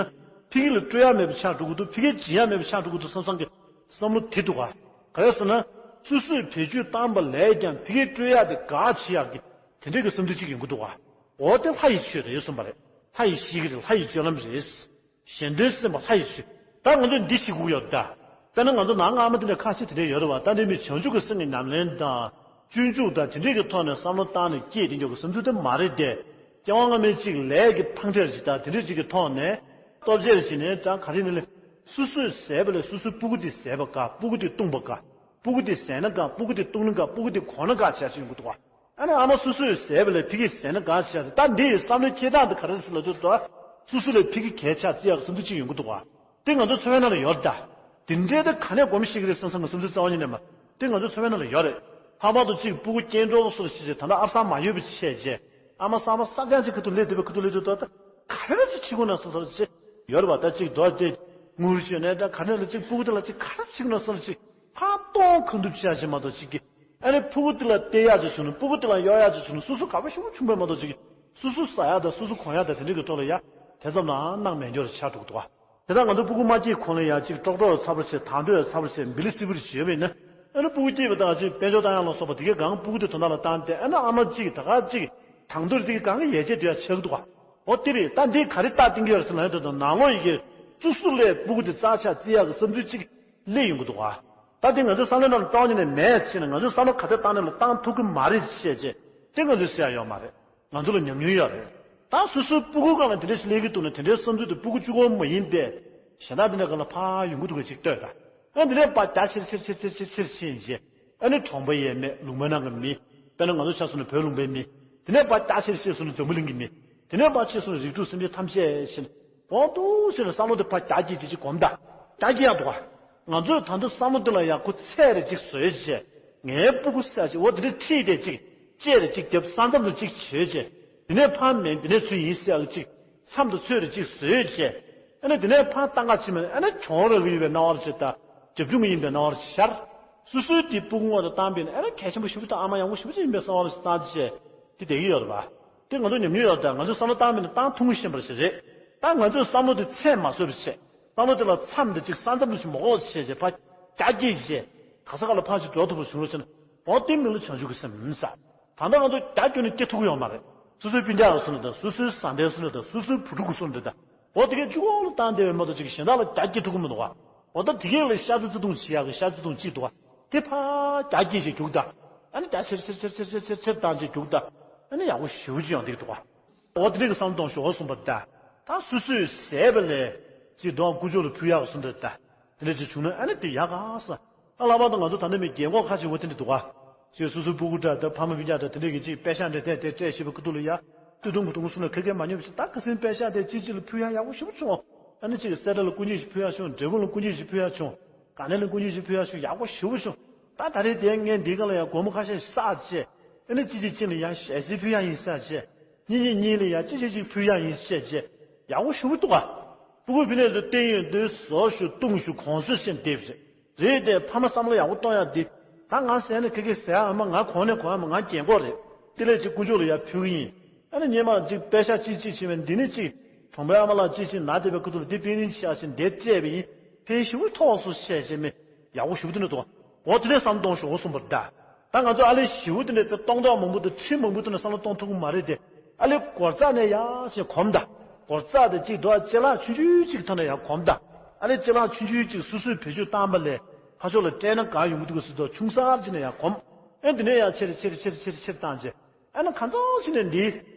ཕ་གི་ལ་སྤྲོད་ཡ་མེད་པ་ཆགས་འགྲོ་གི་འདུག་ཕ་གིར་སྦྱིན་ཡ་མེད་པ་ཆགས་འགྲོ་གི་འདུག་བསམ་བསམ་གི་བསམ་བློ་དེ་འདུག་ག་ག་རེ་ཟེར་ན། སོ་སོས་བེད་སྤྱོད་བཏང་བ་ལས་ཀྱང་ཕ་གིར་སྤྲོད་ཡ་དེ་དགའ་བྱེད་ཡག་གི་དེ་འདྲ་གི་བསམ་ཚུལ་ཅིག་ཡོང་གི་འདུག་ག་འོ་དེ་ལྷ་ཡི་ཆོས་རེད་གསུངས་པ་རེད། ལྷ་ཡི་ཤེས་ཀྱི་རེད། ལྷ་ཡི་སྤྱོད་ལམ་རེད། གཞན་དོན་སེམས་པ་ལྷ་ཡི་ཆོས། ད་ང་ཚོས་འདི་ཤེས་དགོས་ཡོད་ད། དཔེར་ན་ང་ཚོ་ནང་སྔ་མ་དེ་འདྲ་ཁ་ཤས་དེ་འདྲ་ཡོད་རེད་བ། ད་འདི་མི་བྱང་ཆུབ་ཀྱི་སེམས་ཀྱི་ཉམས་ལེན་དང་། སྤྱོད་འཇུག་དང་དེ་འདྲས་ཀྱི་ཐོག་ནས་བསམ་བློ་བཏང་ནས་སྐྱེས་དེ་འཇོག་གི་བསམ་ཚུལ་དེ་མ་རེད་དེ། སྐྱེ་བ་སྔ་མའི་གཅིག་ལས་ཀྱི་ཕངས་ཁྲེལ་ཅིག་དང་དེ་འདྲས་ཅིག་གི་ཐོག་ནས་སྟོབས་ཆེར་བྱས་ནས་ད་ག་རེ་ནི་ལས། སོ་སོས་བཟས་པ་ལས་སོ་སོའི་སྤུ་གུ་དེ་བཟས་པ་དགའ། སྤུ་གུ་དེ་བཏུང་བ་དགའ། སྤུ་གུ་དེ་བཟས་ན་དགའ། སྤུ་གུ་དེ་བཏུང་ན་དགའ། སྤུ་གུ་དེ་གོན་ན་དགའ་བྱས་ཅིག་ཡོང་གི་འདུག་ག་ཨ་ནི་ཨ་མ་སོ་སོས་བཟས་པ་ལས་ཕ་གིས་བཟས་ན་དགའ་བྱས་ཟེར། ད་འདི་ཡི་བསམ་བློའི་འཁྱེར་སྟངས་འདི་ག་རེ་ཟེར་ལབ་དུས་ད། སོ་སོ་ལས་ཕ་གི་གལ་ཆགས་བརྩི་ཡག་བསམ་ཚུལ་གཅིག་ཡོང་གི་འདུག་ག་དེ་ང་ཚོ་འཚོ་བའི་ནང་ལ་ཡོད་ད། དེ་འདྲའི་ད་ག་ནས་སྒོམ་ཤེས་ཀྱི་རེད་བསམ་བསམ་གི་བསམ་ཚུལ་རྩ་བ་ཉིད་ནས་མ། དེ་ང་ཚོ་འཚོ་བའི་ནང་ལ་ཡོད་རེད། ལྷག་པར་དུ་གཅིག་སྤུ་གུ་སྐྱེ་འགྲོ་སོར་ཞིག་ད་ལྟ་ཨ་བསམ་མ་ཡོད་པའི་ཆེད་ཅེས། ཨ་མ་བསམ་པ་བསམ་ཀྱང་ཅིག་ཁ་ཐུག་ལས་དེ་བའི་ཁ་ཐུག་ལས་དུས་ད་ད། ག་རེ་ཅིག་བྱེད་དགོས་ན་བསམ་བསམ་ཅིག་ཡོད་རེད་བ། ད་གཅིག་རྡོ་དེ་དངུལ་བཅོས་ནས་ད་ག་ནས་ལ་གཅིག་སྤུ་གུ་དེ་ལ་གཅིག་ག་རེ་བྱེད་དགོས་ན་བསམ་ཅིག་ཕར་གཏོང་ཁ་འདུབ་བྱེད་ཡ་ཅིག་མ་གཏོགས་གཅིག་གི་ཨ་ནི་ཕྲུ་གུ་དེ་ལ་སྟེར་ཡག་ཅིག་བྱུང་ན། ཕྲུ་གུ་དེ་ལ་གཡོག་ཡག་ཅིག་བྱུང་ན། སོ་སོ་དགའ་པོ་ཞེ་པོ་བྱུང་བས་མ་གཏོགས་ཅིག་སོ་སོ་ཟ་ཡག་དང་སོ་སོ་གོན་ཡག་དང་དེ་འདྲ་གི་ཐོག་ལ་ཡ་དེ་ཙམ་ལའང་སྣང་མེད་འགྱུར་ཆགས་འགྲོ་གི་འདུག་བ། དེ་ལྟར་ང་ཚོ་སྤུ་གུ་མ་སྐྱེས་གོང་ལ་ཡ་གཅིག་ཀྲོག་ཀྲོག་ཚ་པོ་བྱས། དང་དོད་ཚ་པོ་བྱས། འབི་ལི་སི་པི་རི་བྱས་པས་ན། ཨ་ནི་སྤུ་གུ་སྐྱེས་པ་དང་གཅིག་དཔལ་འབྱོར་བཏང་ཡག་ལ་སོགས་པ་དེ་གའི་སྒང་སྤུ་གུ་དེ་དོན་དག་ལ་བཏང་སྟེ། ཨ་ནི་ཨ་མ་གཅིག་ད་ག་གཅིག་དང་དོད་དེ་གའི་སྒང་གི་ཡལ་ཆས་དེ་ཡ་ཆགས་ཀྱི་འདུག་བ། འོ་དེ་རེད། ད་འདི་ག་རེ་རྟགས་བསྟན་གྱི་ཡོད་རེད་ཟེར་ན། ཡོད་དོ་དང་ནང་ལོགས་ཡི་གེ་སོ་སོ་ལས་སྤུ་གུ་དེ་རྩ་ཆག་བརྩི་ཡག་གི་བསམ་ཚུལ་གཅིག་སླེབས་ཡོང་གི་འདུག་བ། ད་དེ་ང་ཚོའི་བསམ་བློའི་ནང་ལ་རྩ་བ་ཉིད་ནས་མེད་ཟེར་ན། ང་ཚོའི་བསམ་བློ་ག་ཚོད་བཏང་ནས་ལ་བཏང་ཐུབ་ཀྱི་མ་རེད་ཟེར་བྱས་རྗེས་དེ་ང་ཚོས་ཟེར་ཡ་ཡོད་མ་རེད། ང་ཚོ་ལ་ཉམས་མྱོང་ཡོད་རེད། ད་སོ་སོའི་སྤུ་གུ་སྒང་ལ་དེ་འདྲ་ཞིག་སླེབས་ཀྱི་འདུག་ན། དེ་འདྲའི་བསམ་ཚུལ་དེ་སྤུ་གུ་གཅིག་པོ་མ་ཡིན་པའི་གཞན་དག་དེ་འདྲ་སྒང་ལ་ཕར་ཡོང་གི་འདུག་ག་ཅིག་ལྟོས་ད། ཨ་འདི་ནས་ཕར་རྒྱ་ཆེར་ཆེར་ཆེར་ཆེར་ཕྱིན་རྗེས། ཨ་ནི་གྲོང་པ་ཡས་མས། ལུང་པའི་ནང་གི་མི། དཔེར་ན་ང་ཚོ་ཆ་བཞག་ན་བོད་ལུང་པའི་མི། དེ་ནས་ཕར་རྒྱ་ཆེར་ཕྱིན་སོང་ན་འཛམ་བུ་གླིང་གི་མི། དེ་ནས་ཕར་ཕྱིན་སོང་ན་རིགས་དྲུག་སེམས་ཅན་ཐམས་ཅད་ཕྱིན། གོང་དུ་ཕྱིན་ནས་བསམ་བློ་དེ་ཕར་རྒྱ་སྐྱེད་ཅིག་ཅིག་སྒོམ་ད། རྒྱ་སྐྱེད་ཡག་འདུག་ག་ང་ཚོས་ད་དུང་བསམ་བློ་དེ་ལ་ཡག་པོ་ཚད་རེ་ཅིག་བཟོས་བྱས། ངའི་སྤུ་གུ་ཟེར་ཅིག་འོ་དེ་འདྲ་ཁྲིད་དེ་ཅིག་ལྕེ་རེ་ཅིག་རྒྱབ། ས་མཚམས་རེ་ཅིག་བྱས་བྱས། དེ་ནས་ཕར་མིན་དེ་ནས་ཚུར་ཡིན་ཟེར་ཡག་ཅིག་མཚམས་དང་ཚོད་རེ་ཅིག་བཟོས་བྱས། ཨ་ནི་དེ་ནས་ཕར་ལྟ་ག་ཕྱིན་མ་ནས་ཨ་ནི་གྱོང་རག་གི་ཡོད་པའི་སྣང་བ་རེ་བྱས། ད་རྒྱབ་ལྗོངས་ཡིན་པའི་སྣང་བ་རེ་ཤར། སོ་སོའི་དེ་སྤུ་གུ་ངོ་དང་བཏང་པས་ན་ཨ་ནི་གལ་ཆེན་པོ་ཞེ་པོ་དང་ཨ་མ་ཡག་པོ་ཞེ་པོ་ཅིག་ཡིན་པའི་བསམ་བློ་ཞིག་བཏང་བྱས་དེ་བསྡད་ཀྱི་ཡོད་རེད་པ། དེ་ང་ཚོ་ཉམས་མྱོང་ཡོད་རེད། ད་ང་ཚོས་བསམ་བློ་དེ་བཏང་ཐུབ་ཀྱི་ཤེས་པ་ཞིག་རེད། ད་ང་ཚོས་བསམ་བློ་དེ་ཚད་མ་བཟོས་པ་བྱས། བསམ་བློ་དེ་ལ་མཚམས་དེ་ཅིག་ས་མཚམས་དེ་ཅིག་མ་འགོག་བྱས་བྱས། ཕར་རྒྱ་སྐྱེད་བྱས། ག་ས་ག་ལ་ཕར་ཅིག་འགྲོ་ཐུབ་པ་བྱུང་རོགས་བྱས་ན། འོ་དེ་མིང་ལ་བྱང་ཆུབ་ཀྱི་སེམས་ཟེར། ད་ལྟ་ང་ཚོ་རྒྱ་སྐྱོན་ནས་སྐྱེ་ཐུབ་ཀྱི་ཡོད་མ་རེད། སོ་སོའི་སྤུན་ཀྱག་གི་སོ་ནས་དང་། སོ་སོའི་བཟའ་ཟླའི་སོ་ནས་དང་། སོ་སོའི་བུ་ཕྲུག་གི་སོ་ནས་དང་། འོ་དེ་གའི་གཅིག་པོ་ལ་བཏང་བསྡད་པའི་མ་གཏོགས་ཅིག་གཞན་དག་ལ་རྒྱ་སྐྱེད་ཐུབ་ཀྱི་མི་འདུག་ག་འོ་ད་དེ་གའི་ལ་ཤ་ཚ་བརྩེ་དུང་བྱེད་ཡག་གི་ཤ་ཚ་བརྩེ་དུང་གཅིག་འདུག་ག་དེ་ཕར་རྒྱ་སྐྱེད་བྱས་རྒྱུག་ད། ཨ་ནི་རྒྱ་ཆེར་ཆེར་ཆེར་བཏང་བྱས་རྒྱུག་ད། ཨ་ནི་ཡག་པོ་ཞེ་པོ་ཅིག་ཡོང་བསྡད་ཀྱི་འདུག་ག་འོ་དེ་འདྲ་གི་བསམ་བློ་གཏོང་ཤོག་གསུངས་པ་རེད་ད། ད་སོ་སོས་བཟས་པ་ལས་ཅིག་གདོང་དཀོན་མཆོག་ལ་ཕུལ་ཡག་གསུངས་པ་རེད་ད། དེ་འདྲ་ཅིག་བྱུང་ན་ཨ་ནི་དེ་ཡག་ག་ཟེར། ད་ལྷག་པར་དུ་ང་ཚོ་ད་ལྟ་མི་རྒན་གོག་ཁ་ཅིག་འོ་དེ་འདྲ་འདུག་ག་ཅིག་སོ་སོའི་སྤུ་གུ་འདྲ་དང་ཕ་མ་སྤུན་ཀྱག་འདྲ་དེ་འདྲས་ཀྱིས་ཅིག་པེ་ཤག་འདྲ་དེ་དེ་སྤྲད་ཤེས་པའི་ཁ་ཐུག་ལ་ཡ། སྟོད་ཐུང་བུ་ཐུང་གསུམ་ལ་ཁ་སྐད་མ་ཉན་པ་ཞིག་ད་ཁ་སང་པེ་ཤག་དེ་ཅིག་ཅིག་ལ་ཕུལ་ཡག་ཡག་པོ་ཞེ་པོ་བྱུང་། ཨ་ནི་ཅིག་གི་སེ་འབྲས་ལ་སྐུ་ཉིད་ཞིག་ཕུལ་ཡག་བྱུང་། འབྲས་སྤུངས་ལ་སྐུ་ཉིད་ཞིག་ཕུལ་ཡག་བྱུང་། དཀའ་ལས་ལ་སྐུ་ཉིད་ཞིག་ཕུལ་ཡག་བྱུང་། ཡག་པོ་ཞེ་པོ་བྱུང་། ད་ད་རེས་དེ་ངས་འདི་ག་ལ་ཡ་སྒོར་མོ་ཁ་ཤས་ཤིག་བསགས་བྱས། ཨ་ནི་ཅིག་ཅིག་ཅིག་ལ་ཡ་ཞལ་གསེར་ཕུལ་ཡག་ཡིན་ཟེར་བྱས། གཉིས་གཉིས་གཉིས་ལ་ཡ་ཅིག་ཅིག་ཅིག་ཕུལ་ཡག་ཡིན་ཟེར་བྱས། ཡག་པོ་ཞེ་པོ་འདུག་ག་ཕྲུ་གུ་ཕི་ནས་ཚོ་བསྟན་ཡོད་དུས་ཟོ་ཞུ་བཏུང་ཞུ་གོང་ཚོད་ཤེས་འདེབས་རེད། རེད་དེ་ཕ་མ་བསམ་བློ་ཡག་པོ་གཏོང་ཡག་འདི། ད་ང་ཟས་ནས་ཁ་ཁ་ཟས་ཨ་མ་ང་གོང་ནས་གོང་ཨ་མ་ང་རྒན་གོག་རེད། དེ་ལས་ཅིག་དཀོན་མཆོག་ལ་ཡར་ཕུལ་གི་ཡིན། ཨ་ནི་ཉི་མ་གཅིག་པད་ཤག་གཅིག་གཅིག་བྱིན་པའི་འདི་ནི་གཅིག་གྲོང་པའི་ཨ་མ་ལགས་གཅིག་གཅིག་ན་བསྡད་པའི་ཁུ་ཐུག་ལ་འདི་པི་ནི་ཤ་ཞིག་འདི་སྤྲད་པ་ཡིན། ཕན་ཞེ་པོ་ཐོགས་སོ་བཤད་བྱས་མི་ཡག་པོ་ཞུ་བ་དེ་ནི་འདུག་འོ་དེ་ནས་བསམ་གཏོང་ཞོག་གསུངས་པར་གདའ། ད་ང་ཚོ་ཨ་ལེ་ཞེ་པོ་དེ་འདྲ་དེ་གཏོང་སྟངས་མང་པོ་དང་ཁྲིམས་མང་པོ་དེ་འདྲ་བསམ་བློ་གཏོང་ཐུབ་ཀྱི་མ་རེད་དེ། ཨ་ལེ་སྒོ་རྩ་ནས་ཡག་ཞིག་གོམས་དང་། སྒོ་རྩ་དེ་གཅིག་འདུག་ཨ། ཅ་ལག་ཆུང་ཆུང་གཅིག་ཐོག་ནས་ཡར་གོམས་དང་། ཨ་ལེ་ཅ་ལག་ཆུང་ཆུང་གཅིག་སོ་སོས་བེད་སྤྱོད་བཏང་པ་ལས་ཕར་ཕྱོགས་ལ་སྤྲད་ན་གང་ཡོང་གི་འདུག་ག་ཟེར་དུས་ཆུང་སར་གཅིག་ནས་ཡར་གོམས། ཨེ་འདི་ནས་ཡར་ཆེར་ཆེར་ཆེར་ཆེར་ཆེར་བཏང་རྗེས། ཨ་ནི་གང་ཚང་ཕྱི་ནས་འདི།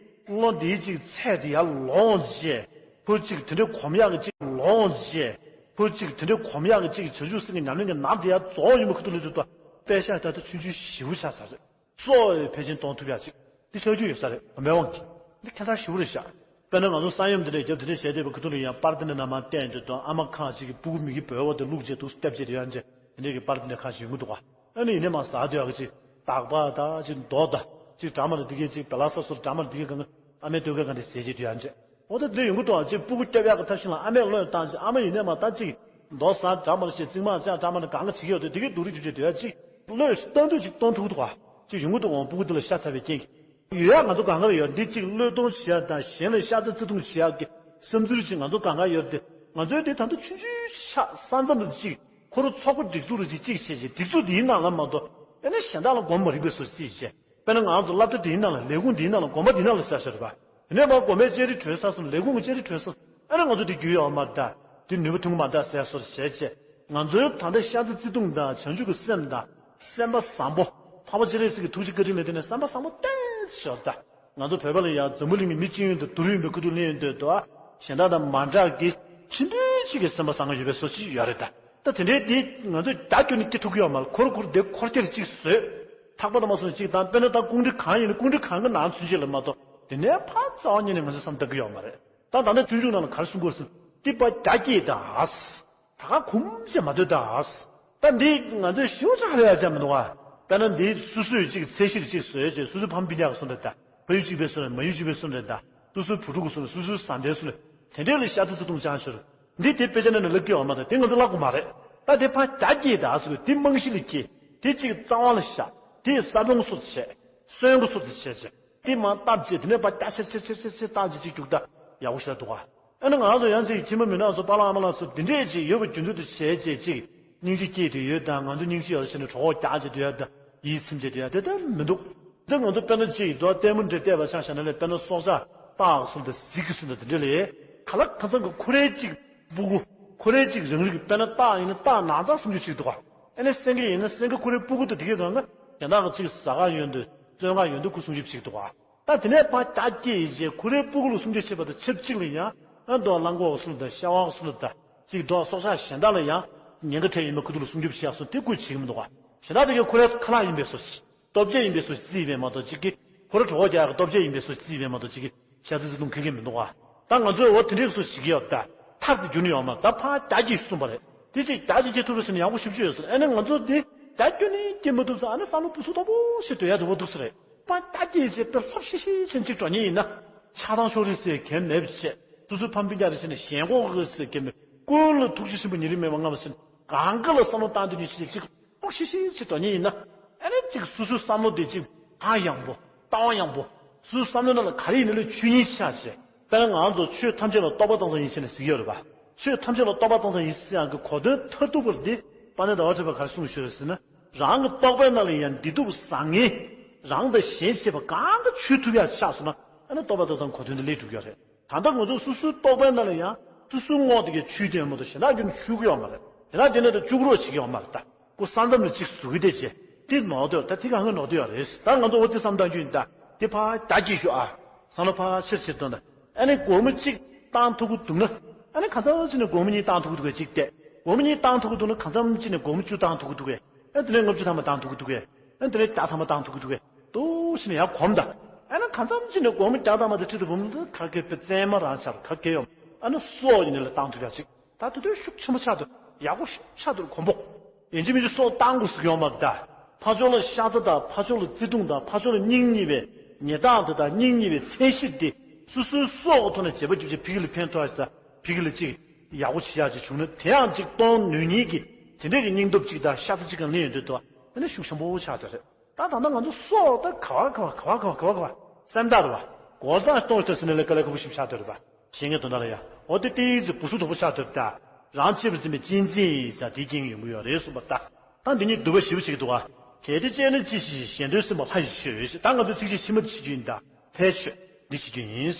བློ་འདིའི་ཅིག་ཚད་དེ་ཡར་ལོངས་རྗེས། ཕོ་གཅིག་དེ་འདྲའི་གོམས་ཡག་གི་ཅིག་ལོངས་རྗེས། ཕོ་གཅིག་དེ་འདྲའི་གོམས་ཡག་གི་ཅིག་བྱང་ཆུབ་སེམས་ཀྱི་ཉམས་ལེན་གྱི་ནམ་དེ་ཡར་རྫོགས་ཡོང་བའི་ཁུ་ཐུག་ལ་འདི་ལྟ་བུ་པད་ཤག་ད་ལྟ་ཆུང་ཆུང་ཞེ་པོ་ཆགས་ཚར་རེད། གཙོ་བོ་ཕལ་ཆེར་གཏོང་ཐུབ་ཡག་ཅིག་འདི་ཆགས་རྒྱུ་ཡོད་ས་རེད། གོམས་པའི་དབང་གིས་འདི་ཁྱད་མཚར་ཞེ་པོ་རེད་ཤག་དཔེར་ན་ང་ཚོ་ས་ཡོམ་འདི་འདྲའི་རྒྱབ་འདི་འདྲའི་བྱས་བསྡད་པའི་ཁུ་ཐུག་ལ་ཡང་པར་འདི་འདྲ་ནང་མར་བསྟན་འདུག་དང་ཨ་མ་ཁ་ཅིག་གི་སྤུ་གུ་མིག་གི་བོལ་བ་དེ་བླུགས་བྱས་འདུག་སྟབས་བྱེད་དེ་ཡང་འདྲ་འདི་འདྲའི་གི་པར་འདི་འདྲ་ཁ་ཅིག་ཡོང་གི་འདུག་ག་ཨ་ནི་ཡིན་ནའི་མ་ཟ་འདོད་ཡག་གི་ཅིག་དག་པ་དང་ཅིག་མདོག་དང་ཅིག་འདྲ་མ་ལ་འདི་གའི་ཅིག་བེ་ལ་ས་སོར་འདྲ་མ་ལ་འདི་གའི་གང་གི་ཨ་མའི་སྟོད་གའི་གང་དེ་ཟས་བྱེད་དུས་ཡང་འདྲ། འོ་ད་འདི་ཡོང་གི་འདུག་ཨ། ཅིག་སྤུ་གུ་སྐྱོབ་ཡག་གི་ཐབས་ཤེས་ལ་ཨ་མས་བློས་བཏང་ཅིག་མདོག་ཟ་འདྲ་མ་ལ་ཞེས་རྩིག་མ་བཅག་འདྲ་མ་ལ་གང་ག་བྱེད་ཀྱི་ཡོད་དེ་འདི་གའི་སྡུག་རུས་རྒྱུ་ཆེ་དུས་ཡང་ཅིག་བློས་བཏང་དུས་ཅིག་གཏོང་ཐུབ་ཀྱི་འདུག་ཨ། ཅིག་ཡོང་གི་འདུག་ཨ། སྤུ་གུ་འདི་ལ་ཤ་ཚ་བའི་རྐྱེན་གྱིས། ཡོད་ཡ་ང་ཚོ་གང་ག་ལ་ཡོད་འདི་གཅིག་བློས་གཏོང་བྱེད་ཡ་དང་གཞན་ལ་ཤ་ཚ་བརྩི་མཐོང་བྱེད་ཡ་གི་བསམ་ཚུལ་ཅིག་ང་ཚོ་གང་ག་ཡོད་དེ་ང་ཚོའི་འདི་ད་ལྟ་ཆུང་ཆུང་ཤག་ས་མཚམས་ལ་གཅིག་ཁོ་རང་ཚོགས་པ་སྒྲིག་འཛུགས་རུ་གཅིག་གཅིག་བྱས་བྱས་སྒྲིག་འཛུགས་འདིའི་ནང་ལ་མ་གཏོགས་དཔེར་ན་གཞན་དག་ལ་མགོ་མ་རིག་པའི་བཟོ་ཅིག་བྱས་དཔེར་ན་ང་ཚོ་སློབ་གྲྭ་འདིའི་ནང་ལ་ལས་ཁུངས་འདིའི་ནང་ལ་དགོན་པ་འདིའི་ནང་ལ་ཟེར་ཤ་རེད་པ། དེ་ནས་མ་དགོན་པའི་ལྕགས་རི་གྲོལ་ས་སོང་ལས་ཁུངས་ཀྱི་ལྕགས་རི་གྲོལ་ས་སོང་ཨ་ནི་ང་ཚོ་འདི་རྒྱུས་ཡོད་མ་རེད་ད། འདི་ནུས་པ་ཐོན་གི་མ་རེད་ད་ཟེར་བཟོ་བྱས་བྱས་ང་ཚོའི་ད་ལྟ་ཤ་ཚ་བརྩི་མཐོང་དང་བྱང་ཆུབ་ཀྱི་སེམས་དང་། སེམས་པ་བཟང་པོ། འཕགས་པ་སྤྱན་རས་གཟིགས་ཀྱི་ཐུགས་རྗེ་བཀའ་དྲིན་ལ་བརྟེན་ནས་སེམས་པ་བཟང་པོ་ཏོག་ཙམ་ཡོད་ད། ང་ཚོ་བོད་པ་ལ་ཡང་འཛམ་བུ་གླིང་གི་མི་སྤྱི་ཡོངས་དང་བསྡུར་ཡོང་བའི་ཁུ་ཐུག་ལེན་ཡོང་དུས་དོ། གཞན་དག་དང་མ་འདྲ་གི་ཆེན་པོའི་གཅིག་གི་སེམས་པ་བཟང་ང་ཡོད་པའི་བཟོ་ཅིག་ཡོད་རེད་ད། ད་དེ་འདྲའི་འདི་ང་ཚོས་རྒྱ་སྐྱོར་ནས་སྐྱེ་ཐུབ་ཀྱི་ཡོད་མ་རེད། ཁོར་ཁོར་དེ་འཁོར་སྐྱེར་གཅིག་བཟོས། ཐག་པ་དང་མ་སོང་གཅིག་དང་དཔེར་ན་ད་སྐུ་ཕྲེང་གང་ཡིན་ན་སྐུ་ཕྲེང་གང་གི་ནང་ཚུན་ཆད་ལ་མ་གཏོགས་དེ་ནས་ཕར་རྩ་བ་ཉིད་ནས་ང་ཚོས་བསམ་བཏང་གི་ཡོད་མ་རེད། ད་ད་ལྟ་ཆུང་ཆུང་ནང་ལ་ག་རེ་གསུང་དགོས་སམ། ཏི་པ་རྒྱ་སྐྱེད་ད་ཨ་སི། ད་ག་གུམ་ཞེས་མ་འདོད་ད་ཨ་སི། ད་འདི་ང་ཚོས་ཞིབ་ཆ་ཧ་ལས་ཡ་ཅང་མི་འདུག་ཨ། དཔེར་ན་འདི་སུ་སུས་ཅིག་ཚད་གཞིར་ཅིག་བཟོས་བྱས་སུ་སུ་ཕམ་སྤུན་ཀྱག་གི་སུ་འདྲ་ད། ཕ་ཡུལ་གཅིག་པའི་སུ་འདྲ་མ་ཡུལ་གཅིག་པའི་སུ་འདྲ་ད། སུ་སུའི་བུ་ཕྲུག་གི་སུ་འདྲ་སུ་སུའི་བཟའ་ཟླའི་སུ་འདྲ། དེ་འདྲས་ལ་ཤ་ཚ་བརྩི་མཐོང་ཅང་ཤོར། འདི་དེ་དཔེ་ཆ་ནང་ནས་ལབ་ཀྱི་ཡོད་མ་རེད། དེ་ང་ཚོ་བརླག་དགོས་མ་རེད། ད་དེ་ཕར་རྒྱ་སྐྱེད་ད་ཟེར་དུས་དེ་རྨང་གཞི་ལ་སྐྱེས། དེ་གཅིག་རྩ་བ་ལ་བཞག་དེ་ས་བོན་སོགས་བྱས། སོན་གོ་སོགས་བྱས་བྱས། དེ་མར་བཏབ་བྱས་དེ་ནས་ཕར་རྒྱ་ཆེར་ཆེར་ཆེར་ཆེར་ཆེར་བཏང་བྱས་གཅིག་རྒྱུག་ད་ཡག་པོ་ཞེ་དྲག་འདུག་ག་ཨ་ནི་ང་ཚོ་ཡང་ཅིག་ཁྱིམ་པ་མི་ནག་ཚོ་པཱ་ལགས་ཨ་མ་ལགས་ཚོ་འདི་འདྲས་ཅིག་ཡོད་པ་རྒྱུན་དུ་དུ་བྱས་བྱས་ཅིག་སྙིང་རྗེ་སྐྱེས་དུ་ཡོད་དང་ང་ཚོ་སྙིང་རྗེ་ཡོད་ཟེར་ནས་གྲོགས་རྒྱག་བྱས་དུ་ཡོད་དང་ཡིད་ཚིམ་བྱས་དུ་ཡོད་དེ་ལྟར་མི་འདུག་འདི་ང་ཚོ་དཔེར་ན་ཅིག་རྡོ་ལྟད་མོ་འདྲ་བལྟས་པ་ཆ་བཞག་ན་ལས་དཔེར་ན་སྲོག་ཆགས་སྟག་གསུམ་དང་གཟིག་གི་གསུམ་དང་འདི་འདྲ་ལས་ཁ་ལག་ཁ་ཚང་གི་ཁོ་རའི་གཅིག་སྤུ་གུ་ཁོ་རའི་གཅིག་རང་རིགས་དཔེར་ན་སྟག་ཡིན་ན་སྟག་ནག་ཚང་སུམ་ཅུ་ཅིག་འདུག་ག་ཨ་ནི་སེང་གེ་ཡིན་ན་སེང་གེ་ཁོ་རའི་སྤུ་གུ་དང་དེ་གའི་གང་ག་གཞན་དག་གི་གཅིག་ཟ་ག་ཡོད་འདུག་བཙོན་ག་ཡོད་འདུག་ཁོ་སུམ་ཅུ་ཅིག་འདུག་ག་ད་དེ་ནས་ཕར་རྒྱ་སྐྱེད་ཡིན་ཅེས་ཁོ་རའི་སྤུ་གུ་ལ་སྲུང་སྐྱོབ་བྱེད་པ་དང་ཆབས་ཅིག་ལ་ཡང་ཨ་མདོ་གླང་གོག་སུ་ལ་དང་ཤ་བ་སུ་ལ་དང་ཅིག་མདོ་སྲོག་ཆགས་གཞན་དག་ལ་ཡང་ཉེན་ཁ་འཕྲད་ཡོད་མེད་ཁུ་ཐུག་ལ་སྲུང་སྐྱོབ་བྱེད་ཡག་སོགས་དེ་ཁོས་བྱེད་ཀྱི་མི་འདུག་ག་གཞན་དག་དེ་གའི་ཁོ་རའི་ཁ་ལག་ཡིན་པའི་བཟོ་ཅིག་སྟོབས་ཆེ་ཡིན་པའི་བཟོ་ཅིག་བརྩིས་པས་མ་གཏོགས་ཅིག་གིས་ཁོ་ར་གྲོགས་རྒྱག་ཡག་གི་སྟོབས་ཆེ་ཡིན་པའི་བཟོ་ཅིག་བརྩིས་པས་མ་གཏོགས་ཅིག་གིས་ཤ་ཚ་བརྩི་མཐོང་ཁེལ་གྱི་མི་འདུག་ག་ད་ང་ཚོས་འོ་དེ་འདྲའི་བཟོ་ཅིག་གི་ཡོད་ད་ཐག་དེ་བསྒྱུར་ནི་ཡོད་མ་རེད། ད་ཕར་རྒྱ་སྐྱེད་གསུངས་པ་རེད། དེ་ཅིག་རྒྱ་ཅིག་སྐྱེ་ཐུབ་རེད་ཟེར་ན་ཡག་པོ་ཞེ་པོ་ཅིག་ཡོད་ཟེར། ཨ་ནི་ང་ཚོ་འདི་རྒྱ་སྐྱེད་ནི་སྐྱེད་མ་ཐུབ་ཟེར། ཨ་ནི་བསམ་བློ་སྤུ་སུ་མཐོ་པོ་ཞིག་གཏོང་ཡག་འདུག་པ་འདུག་ཟེར་རེད། པ་ད་སྐྱེས་བྱས་དཔེ་ལྷོད་ཤིག་ཤིག་ཅན་གཅིག་འགྲོ་ཉེན་ཡིན་ན། ཆགས་སྡང་ཕྱོགས་རིས་ཟེར་གང་མེད་པ་བྱས། སོ་སོའི་ཕམ་སྤུན་ཀྱག་རེ་བྱས་ནས་ཞེན་ཁོག་གི་ཟེར་གང་མེད། ཀུན་ལ་ཐུགས་རྗེ་ཆེན་པོ་ཉིན་རེ་མེད་པར་བསྔགས་པ་བྱས་ནས་གང་ག་ལ་བསམ་བློ་བཏང་དུས་ཉིན་ཤིག་ཅིག་ལྷོད་ཤིག་ཤིག་ཅིག་འགྲོ་ཉེན་ཡིན་ན། ཨ་ནི་ཅིག་སོ་སོའི་བསམ་བློ་དེ་ཅིག་ཧ་ཡངས་པོ། ལྟ་བ་ཡངས་པོ། སོ་སོའི་བསམ་བློ་ནང་ལ་ག་རེ་ཡིན་ན་ལས་ཆོས་ཉིད་ཆགས་བྱས། དཔེར་ན་ང་ཚོ་ཆོས་ཐམས་ཅད་ལ་རྟོག་པ་དང་བཟང་ཡིན་ཞེས་ནས་ཟེར་གྱི་ཡོད་རེད་པ། ཆོས་ཐམས་ཅད་ལ་རྟོག་པ་དང་བཟང་ཡིན་ཟེར་ཡག་གི་གོ་དོན་མཐར་ཐུག་པར་འདི་དཔལ་ལྡན་ཟླ་བ་གྲགས་པས་ག་རེ་གསུངས་ཡོད་ཟེར་ན། རང་གི་རྟོག་པའི་ནང་ལ་ཡང་བདེ་སྡུག་བཟང་ངན། རང་དང་གཞན་ཕྱེ་བ་གང་ག་ཆོས་ཐུབ་ཡག་ཆགས་སོང་ན་ཨ་ནི་རྟོག་པ་དང་བཟང་གོ་དོན་དེ་སླེབས་འགྲོ་གི་ཡོད་རེད། ད་ལྟ་ང་ཚོ་སོ་སོའི་རྟོག་པའི་ནང་ལ་ཡང་སོ་སོའི་ངོ་དེ་གའི་ཆོས་དེ་མ་གཏོགས་གཞན་དག་གིས་ནི་ཆུག་གི་ཡོད་མ་རེད། དེ་དག་དེ་ནས་ད་ཆུག་རོགས་བྱེད་ཀྱི་ཡོད་མ་རེད་ད། ཁོ་ས་མཚམས་ལ་ཅིག་བཟོ་གི་དེ་བྱས། དེ་ནོར་འདོད་ད་དེ་གང་གི་ནོར་འདོད་ཡོད་རེད། ད་ང་ཚོ་འོ་དེ་བསམ་བཏང་རྒྱུ་ཡིན་ད། དེ་ཕར་རྒྱ་སྐྱེད་ཞུ་ཨ། བསམ་བློ་ཕར་ཆེར་ཆེར་གཏོང་ད། ཨ་ནི་སྒོར་མོ་གཅིག་བཏང་ཐུབ་ཀྱི་འདུག་ན། ཨ་ནི་གང་འཚམ་ཅིག་ནས་སྒོར་མོ་གཉིས་བཏང་ཐུབ་ཀྱི་འདུག་གས་གཅིག་བལྟས། སྒོར་མོ་གཉིས་བཏང་ཐུབ་ཀྱི་འདུག་ན་གང་འཚམ་ཅིག་ནས་སྒོར་མོ་བཅུ་བཏང་ཐུབ་ཀྱི་འདུག་གས། ཨ་དེ་ནས་ལྔ་བཅུ་ཐམ་པ་བཏང་ཐུབ་ཀྱི་འདུག་གས། ཨ་དེ་ནས་བརྒྱ་ཐམ་པ་བཏང་ཐུབ་ཀྱི་འདུག་གས། ཏོག་ཙམ་ནས་ཡར་གོམས་ད། ཨ་ནི་གང་འཚམ་ཅིག་ནས་སྒོར་མོ་བརྒྱ་ཐམ་པ་དང་ཁྲི་དང་འབུམ་དུ་ག་གེ་པའི་བཙན་མ་རང་ཆར་ག་གེ་ཡོང་། ཨ་ནི་སྲོག་ཡིན་ནས་ལ་བཏང་ཐུབ་ཡག་ཅིག་ད་དེ་དུས་ཤུགས་ཆེན་པོ་ཆགས་འདུག་ཡག་པོ་ཤུགས་ཆགས་འདུག་གོམས་པོ། ཡིན་གཅིག་མིན་གཅིག་སྲོག་བཏང་དགོས་ཟེར་གྱི་ཡོད་མ་རེད་ད། ཕར་ཕྱོགས་ལ་ཤ་ཚ་དང་ཕར་ཕྱོགས་ལ་བརྩེ་དུང་དང་ཕར་ཕྱོགས་ལ་སྙིང་ཉེ་བའི་ཉེ་རྟགས་དེ་དང་སྙིང་ཉེ་བའི་མཚན་གཞི་དེ་སོ་སོའི་སྲོག་གི་ཐོག་ནས་བྱེད་པ་བརྒྱབ་བྱས་ཕ་གི་ལ་ཕན་ཐོགས་ཡ་ཞིག་དང་ཕ་གི་ལ་གཅིག་ ཡག་པོ་བྱེད་ཡག་ཅིག་བྱུང་ན་དེ་ཡང་ཅིག་གཏོང་ནུས་མཁན་གྱི་དེ་འདྲས་ཀྱི་སྙིང་སྟོབས་ཅིག་དང་ཤ་ཚ་ཅིག་གང་ལེན་ཡོད་འདོད་དོ། དེ་ནས་ཤུགས་ཆེན་པོ་ཆགས་འདོད་རེད། ད་ད་ལྟ་ང་ཚོ་སྲོག་ད་ག་བ་ག་བ་ག་བ་ག་བ་ག་བ་ག་བ་སེམས་ཐག་རེད་བ། སྒོ་བཟང་གཏོང་ཐུབ་ཟིན་ན་ལས་ཀ་ལས་ཁ་པོ་ཞིག་ཆགས་འདོད་རེད་བ། གཞན་ངའི་དོན་དག་ལ་ཡ། འོ་དེ་ཏིག་ཙི་བུ་སུ་དོག་པོ་ཆགས་འདོད་ད། རང་གཅེས་པར་འཛིན་པའི་གཅེས་འཛིན་ཡིན་ས་དེ་རྐྱེན་ཡོང་གི་ཡོད་རེད་གསུངས་པ་ད། ད་འདི་ཉིད་སྡུག་པ་ཞེ་པོ་ཅིག་འདུག་ག་གལ་ཏེ་གཅེས་ན་གཅེས་ཤིང་གཞན་དོན་སེམས་པ་ལྷ་ཡི་ཆོས་ཡོད་ཞེས་ད་ང་ཚོ་ཚིག་གཅིག་ཕྱི་མ་འདི་བྱེད་རྒྱུ་ཡིན་ད། ཕལ་ཆོས་འདི་བྱེད་རྒྱུ་ཡིན།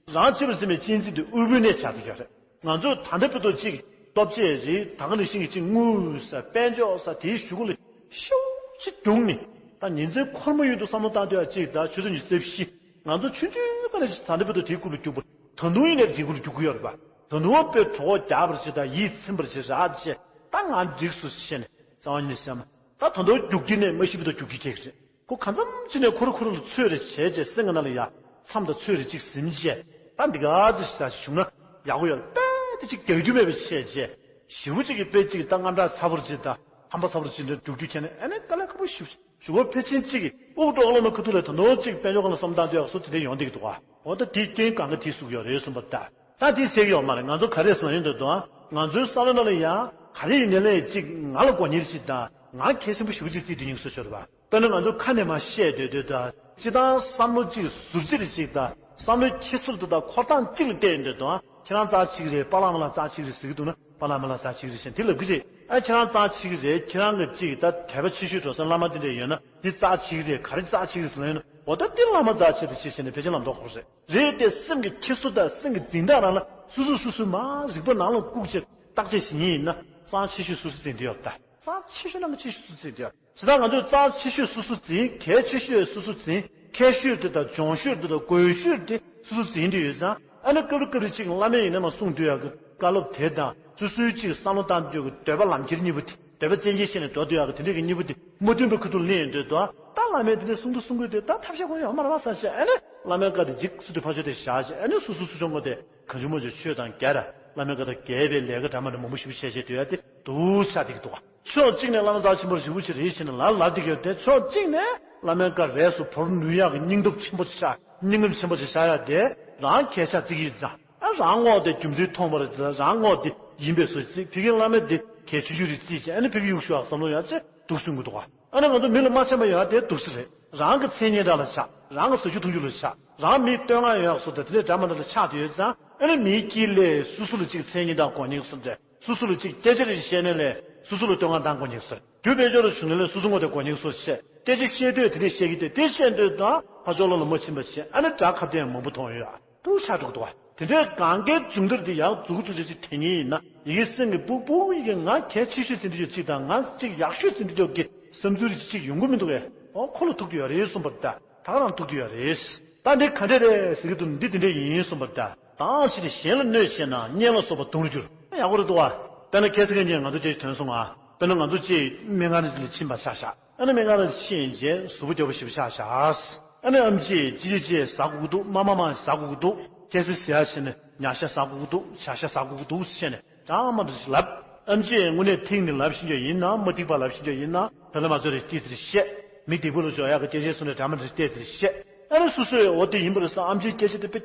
རང་གཅེས་པར་འཛིན་པའི་གཅེས་འཛིན་དེ་དབུལ་པོའི་གནས་ཆགས་བསྡད་ཡོད་རེད། ང་ཚོས་ད་ལྟ་བར་དུ་གཅིག་སྟོབས་ཆེ་རེད་ད་ག་ནང་བཞིན་གྱི་གཅིག་དངུལ་ས་དཔལ་འབྱོར་ས་དེའི་གཞུག་གུ་ལ་ཤུགས་ཆེ་བརྒྱུགས་ནས་ད་ཉིན་མཚན་འཁོར་མོ་ཡུལ་དུ་བསམ་བློ་བཏང་དུས་ཡ་གཅིག་ད་ཆུ་ཚོད་ཉི་ཤུ་རྩ་བཞི་ང་ཚོ་ཆུང་ཆུང་པ་ནས་ད་ལྟ་བར་དུ་དེའི་སྐུ་ལ་རྒྱུག་པ་ད་དུང་ཡིན་ནས་དེའི་སྐུ་ལ་རྒྱུག་གི་ཡོད་རེད་པ། ད་དུང་དཔེ་གྲོགས་རྒྱག་པར་བྱེད་ད་ཡིད་ཚིམ་པར་བྱེད་རག་བྱེད་ད་ང་འགྲིག་སོ་ཞེས་ནས་རྩ་བ་ཉིད་ནས་སེམས་ད་ད་དུང་རྒྱུག་རྒྱུ་ནས་མ་ཤི་བར་དུ་རྒྱུག་རྒྱུ་ཁེགས་རེད། ཁོ་གང་འཚམ་ཅིག་ནས་ཁོ་ར་ཁོ་ར་ལ་ཚོད་རེ་བྱས་རྗེས་སེམས་ཀྱི་ནང་ལ་ཡ་མཚམས་དང་ཚོད་རེ་གཅིག་ཟིན་རྗེས་ད་འདི་ག་ཚོད་ཞིག་ཟ་ཞིག་བྱུང་ན་ཡག་པོ་ཡོད་རེད་པས་དེ་གཅིག་རྒྱག་རྒྱུ་མེད་པའི་ཆེད་རྗེས་ཞི་བོ་གཅིག་གི་དཔེ་གཅིག་ད་རྔམ་དྲག་ཚ་པོར་གཅིག་ད་ཧམ་པ་ཚ་པོར་གཅིག་འདྲ་རྒྱུག་རྒྱུ་ཁྱེད་ནས་ཨ་ནི་དཀའ་ལས་ཁག་པོ་ཞིག་ཞུ་བ་ཕལ་ཆེར་གཅིག་གི་དབུགས་འགྲོ་ག་ལ་མ་ཁ་ཐུག་ལ་ད་ནོར་གཅིག་དཔལ་འབྱོར་ག་ལ་བསམ་བཏང་དུས་ཡག་སོ་ཅི་འདྲ་ཡོང་བསྡད་ཀྱི་འདུག་ག་འོ་ད་དེའི་རྐྱེན་གང་ག་དེ་ཟུག་ཡོད་རེད་གསུངས་པ་ད། ད་དེ་ཟེར་གྱི་ཡོད་མ་རེད། ང་ཚོ་ག་རེ་ཟེར་ན་ཡོད་འདོད་དོ། ང་ཚོའི་བསམ་བློ་ནང་ལ་ཡང་ག་རེ་ཡིན་ནའི་ལས་གཅིག་ང་ལ་དགོས་ཉེར་གཅིག་དང་ང་གལ་ཆེན་པོ་ཞེ་པོ་ཅིག་བརྩིས་དེ་ཉིད་སོ་ཆོད་རེད་པ། དཔེར་ན་ང་ཚོ་ཁ་ནས་མར་བཤད་སྡོད་སྡོད་དང་སྤྱི་བཏང་བསམ་བློ་གཅིག་ཟུར་ཅིག་རེ་གཅིག་དང་བསམ་བློའི་འཁྱེར་སོ་དེ་དང་འཁོར་སྟངས་གཅིག་ལ་བལྟས་ཡོད་འདོད་དོ། ཁྱེད་རང་རྩ་ཆེ་གི་རེད། པཱ་ལགས་མ་ལགས་རྩ་ཆེ་གི་རེད་ཟེར་གི་འདུག་ན་པཱ་ལགས་མ་ལགས་རྩ་ཆེ་གི་རེད་ཟེར་དེ་ལབ་གི་རེད། ཨ་ཁྱེད་རང་རྩ་ཆེ་གི་རེད། ཁྱེད་རང་གི་གཅིག་ད་དད་པ་ཆེ་ཤོས་འགྲོ་སའི་བླ་མ་དེ་འདྲ་ཡོད་ན་དེ་རྩ་ཆེ་གི་རེད། ག་རེ་རྩ་ཆེ་གི་རེད་ཟེར་ན་ཡོད་ན་འོ་ད་དེ་བླ་མ་རྩ་ཆེ་དེ་ཆེ་ཟེར་ནས་ཕལ་ཆེར་ལམ་ལྡོག་ཁོག་རེད། རེད་དེ་སེམས་ཀྱི་འཁྱེར་སོ་དང་སེམས་ཀྱི་འཛིན་སྟངས་རང་ལ་སོ་སོས་སོ་སོའི་མར་རིག་པ་ནང་ལ་བཀུག་བྱས་བརྟག་དཔྱད་བྱེད་ཉིན་ཡིན་ན་རྩ་ཆེ་ཤོས་སོ་སོས་འཛིན་དུ་ཡོད་ད། རྩ་ཆེ་ཤོས་ནང་གི་ཆེ་ཤོས་སོ་སོས་འཛིན་དུ་ཡོད། ཇི་ལྟར་ང་ཚོས་རྩ་ཆེ་ཤོས་སོ་སོ་འཛིན། གལ་ཆེ་ཤོས་སོ་སོ་འཛིན། མཁས་ཤོས་དེ་དང་འཇོན་ཤོས་དེ་དང་དགོས་ཤོས་དེ་སོ་སོ་འཛིན་དུ་ཡོད་ཙང་ཨ་ནི་སྐབས་རེ་སྐབས་རེ་གཅིག་བླ་མས་ཡིན་ན་མ་གསུང་དུས་ཡག་གི་བཀའ་སློབ་དེ་དང་སོ་སོའི་གཅིག་བསམ་བློ་བཏང་དུས་ཀྱི་འདོད་པ་ལམ་ཁྱེར་གཉིས་པོ་དེ། འདོད་པ་ཙན་གྱིས་ཤེས་ནས་འགྲོ་འདོད་ཡག་གི་དེ་འདྲས་ཀྱི་གཉིས་པོ་དེ་མ་མཐུན་པའི་ཁ་ཐུག་ལ་གནས་ཡོང་དུས་དོ། ད་བླ་མས་དེ་འདྲས་གསུང་དུ་གསུང་དགོས་དེ་ད་ཐབས་ཤེས་ཁོ་ཡོད་མ་རེད་བ་ཟེར་བྱས་ཨ་ནི་བླ་མའི་བཀའ་དེ་འཇིགས་སུ་དུ་ཕར་ཕྱོགས་དེ་བཞག་བྱས་ཨ་ནི་སོ་སོ་སོ་སོ་ངོ་དེ་གང་བྱུང་མང་བྱུང་ཆོས་དང་འགལ་ར་བླ་མའི་བཀའ་དང་འགལ་བའི་ལས་ཀ་འདྲ་མ་འདྲ་མང་པོ་ཞིག་བྱས་བྱས་དུས་ཡ་དེ་སྡུག་ཆགས་བསྡད་ཀྱི་འདུག་བ། ཕྱོགས་གཅིག་ནས་བླ་མ་རྩ་ཆེན་པོ་ཞེ་པོ་ཅིག་རེད་བྱས་ནས་ལ་ལ་བསྡད་ཀྱི་ཡོད་དེ་ཕྱོགས་གཅིག་ནས་བླ་མའི་བཀའ་རས་སུ་བོར་ནུས་ཡག་གི་སྙིང་སྟོབས་ཆེན་པོ་ཆགས་སྙིང་རུས་ཆེན་པོ་ཅིག་བཞག་ཡ་དེ་རང་གལ་ཆགས་བརྩི་གི་ཡོད་ཙང་། ཨ་རང་ངོ་དེ་རྒྱུ་མཚན་མཐོང་བ་རེད་ཙང་རང་ངོ་དེ་ཡིན་པའི་བཟོ་ཅིག་ཕ་གིའི་བླ་མ་དེ་གལ་ཆེ་ཤོས་རེད་བརྩིས་བྱས་ཨ་ནི་ཕ་གི་གཡུག་ཞུ་བ་བསམ་བློ་ཡག་ཅིག་འདུག་གསུང་གི་འདུག་ག་ཨ་ནི་ང་ཚོ་མི་ལ་མ་འཆམ་པ་ཡོད་དེ་འདུག་སེ་རེད། རང་གི་མཚན་སྙན་གྲགས་ལ་ཆགས། རང་གི་ཟ་རྒྱུ་འཐུང་རྒྱུ་ལ་ཆགས། རང་མིའི་བསྟོད་བསྔགས་ཡོད་སོ་དེ་དེ་འདྲ་འདྲ་མ་འདྲ་ལ་ཆགས་དེ་ཡོད་ཙང་ཨ་ནི་མིའི་དཀྱིལ་ལས་སོ་སོ་ལ་ཅིག་མཚན་སྙན་གྲགས་དགོས་ཉེན་སོ་འདྲ། སོ་སོ་ལ་ཅིག་སྐད་ཆ་རེ་བཤད་ནས་ལས་སོ་སོ་ལ་བསྟོད་བསྔགས་བཏང་དགོས་ཉེན་སོ། རྒྱུ་དཔལ་འབྱོར་ལ་བྱུང་ནས་ལས་སོ་སོ་ངོ་དེ་དགོས་ཉེན་སོ་བཤད། སྐད་ཆ་བཤད་དུས་དེ་འདྲ་བཤད་ཀྱི་དེ་དེ་བཤད་འདོད་དང་ཕ་ཕྱོགས་ལོགས་ལ་མ་ཕྱིན་པ་བྱས་ཨ་ནི་དགྲ་ཁ་གཏད་མང་པོ་མཐོང་ཡོད་ཨ། སྡུག་ཆགས་འགྲོ་གི་འདུག་བ། དེ་འདྲའི་གང་གའི་མཇུག་མཐར་དེ་ཡང་མཛུབ་ཐུག་ཅིག་ཅིག་དེ་ཉིད་ཡིན་ན་ཡི་གེ་སེམས་ཀྱི་སྦུག་སྦུག་ཡི་གེ་ང་གལ་ཆེ་ཤོས་ཟིན་དུ་ཡོད་ཅིག་དང་ང་ཅིག་ཡག་ཤོས་ཟིན་དུ་ཡོད་ཀྱི་བསམ་ཚུལ་ཅིག་ཡོང་གི་མི་འདུག་གས། ཨོ་ཁོ་ལ་ཐུག་གི་ཡོད་རེད་གསུངས་པ་ད་ད་ག་རང་ཐུག་གི་ཡོད་རེད། ད་འདི་ག་འདྲ་རེད་ཟེར་གི་འདུག་འདི་དེ་འདྲ་ཡིན་གསུངས་པ་ད་དང་ཕྱིར་གཞན་ལ་གནོད་བྱས་ན་གཉེན་ལ་སོགས་པ་དུང་རུ་འགྱུར་ཡག་པོ་རེད་འདུག་བ། དཔེར་ན་ཁ་སང་ཁ་ཉིན་ང་ཚོ་ཅིག་ཐོན་སོང་ང་། དཔེར་ན་ང་ཚོ་ཅིག་སྨན་ཁང་ཅིག་ལ་ཕྱིན་པ་ཆ་བཞག་ཨ་ནི་སྨན་ཁང་ལ་ཕྱིན་རྗེས་གཟུགས་པོ་སྐྱོ་པོ་ཞེ་པོ་ཆགས་བཞག་ཨ་ནི་ཨམ་ཆིས་ཅི་ཅི་ཅི་ཟ་དགོས་ཀྱི་འདུག་མ་མ་མ་ཟ་དགོས་ཀྱི་འདུག་ཁ་སང་ཟ་ཡག་བྱས་ནས་ཉ་ཤ་ཟ་དགོས་ཀྱི་འདུག་ཇ་ཤ་ཟ་དགོས་ཀྱི་འདུག་བྱས་ནས་གྲངས་མང་དུ་ཞིག་ལབ། ཨམ་ཆིས་དངོས་གནས་ཐིག་ནས་ལབ་ཤེས་ཀྱི་ཡིན་ན་མ་ཐིག་པ་ལབ་ཤེས་ཀྱི་ཡིན་ན་བོད་ལ་མ་ཚོད་རེ་ཏིས་རེ་བཤད། མི་སྡིག་པ་ལ་འཇོག་ཡག་གི་སྐད་ཆ་གསུང་ནས་གྲངས་མང་དུ་ཏིས་རེ་བཤད། ཨ་ནི་སོ་སོས་འོ་དེ་ཡིན་པ་རེད་བསམ་ཨམ་ཆིའི་སྐད་ཆ་དེ་དཔེ་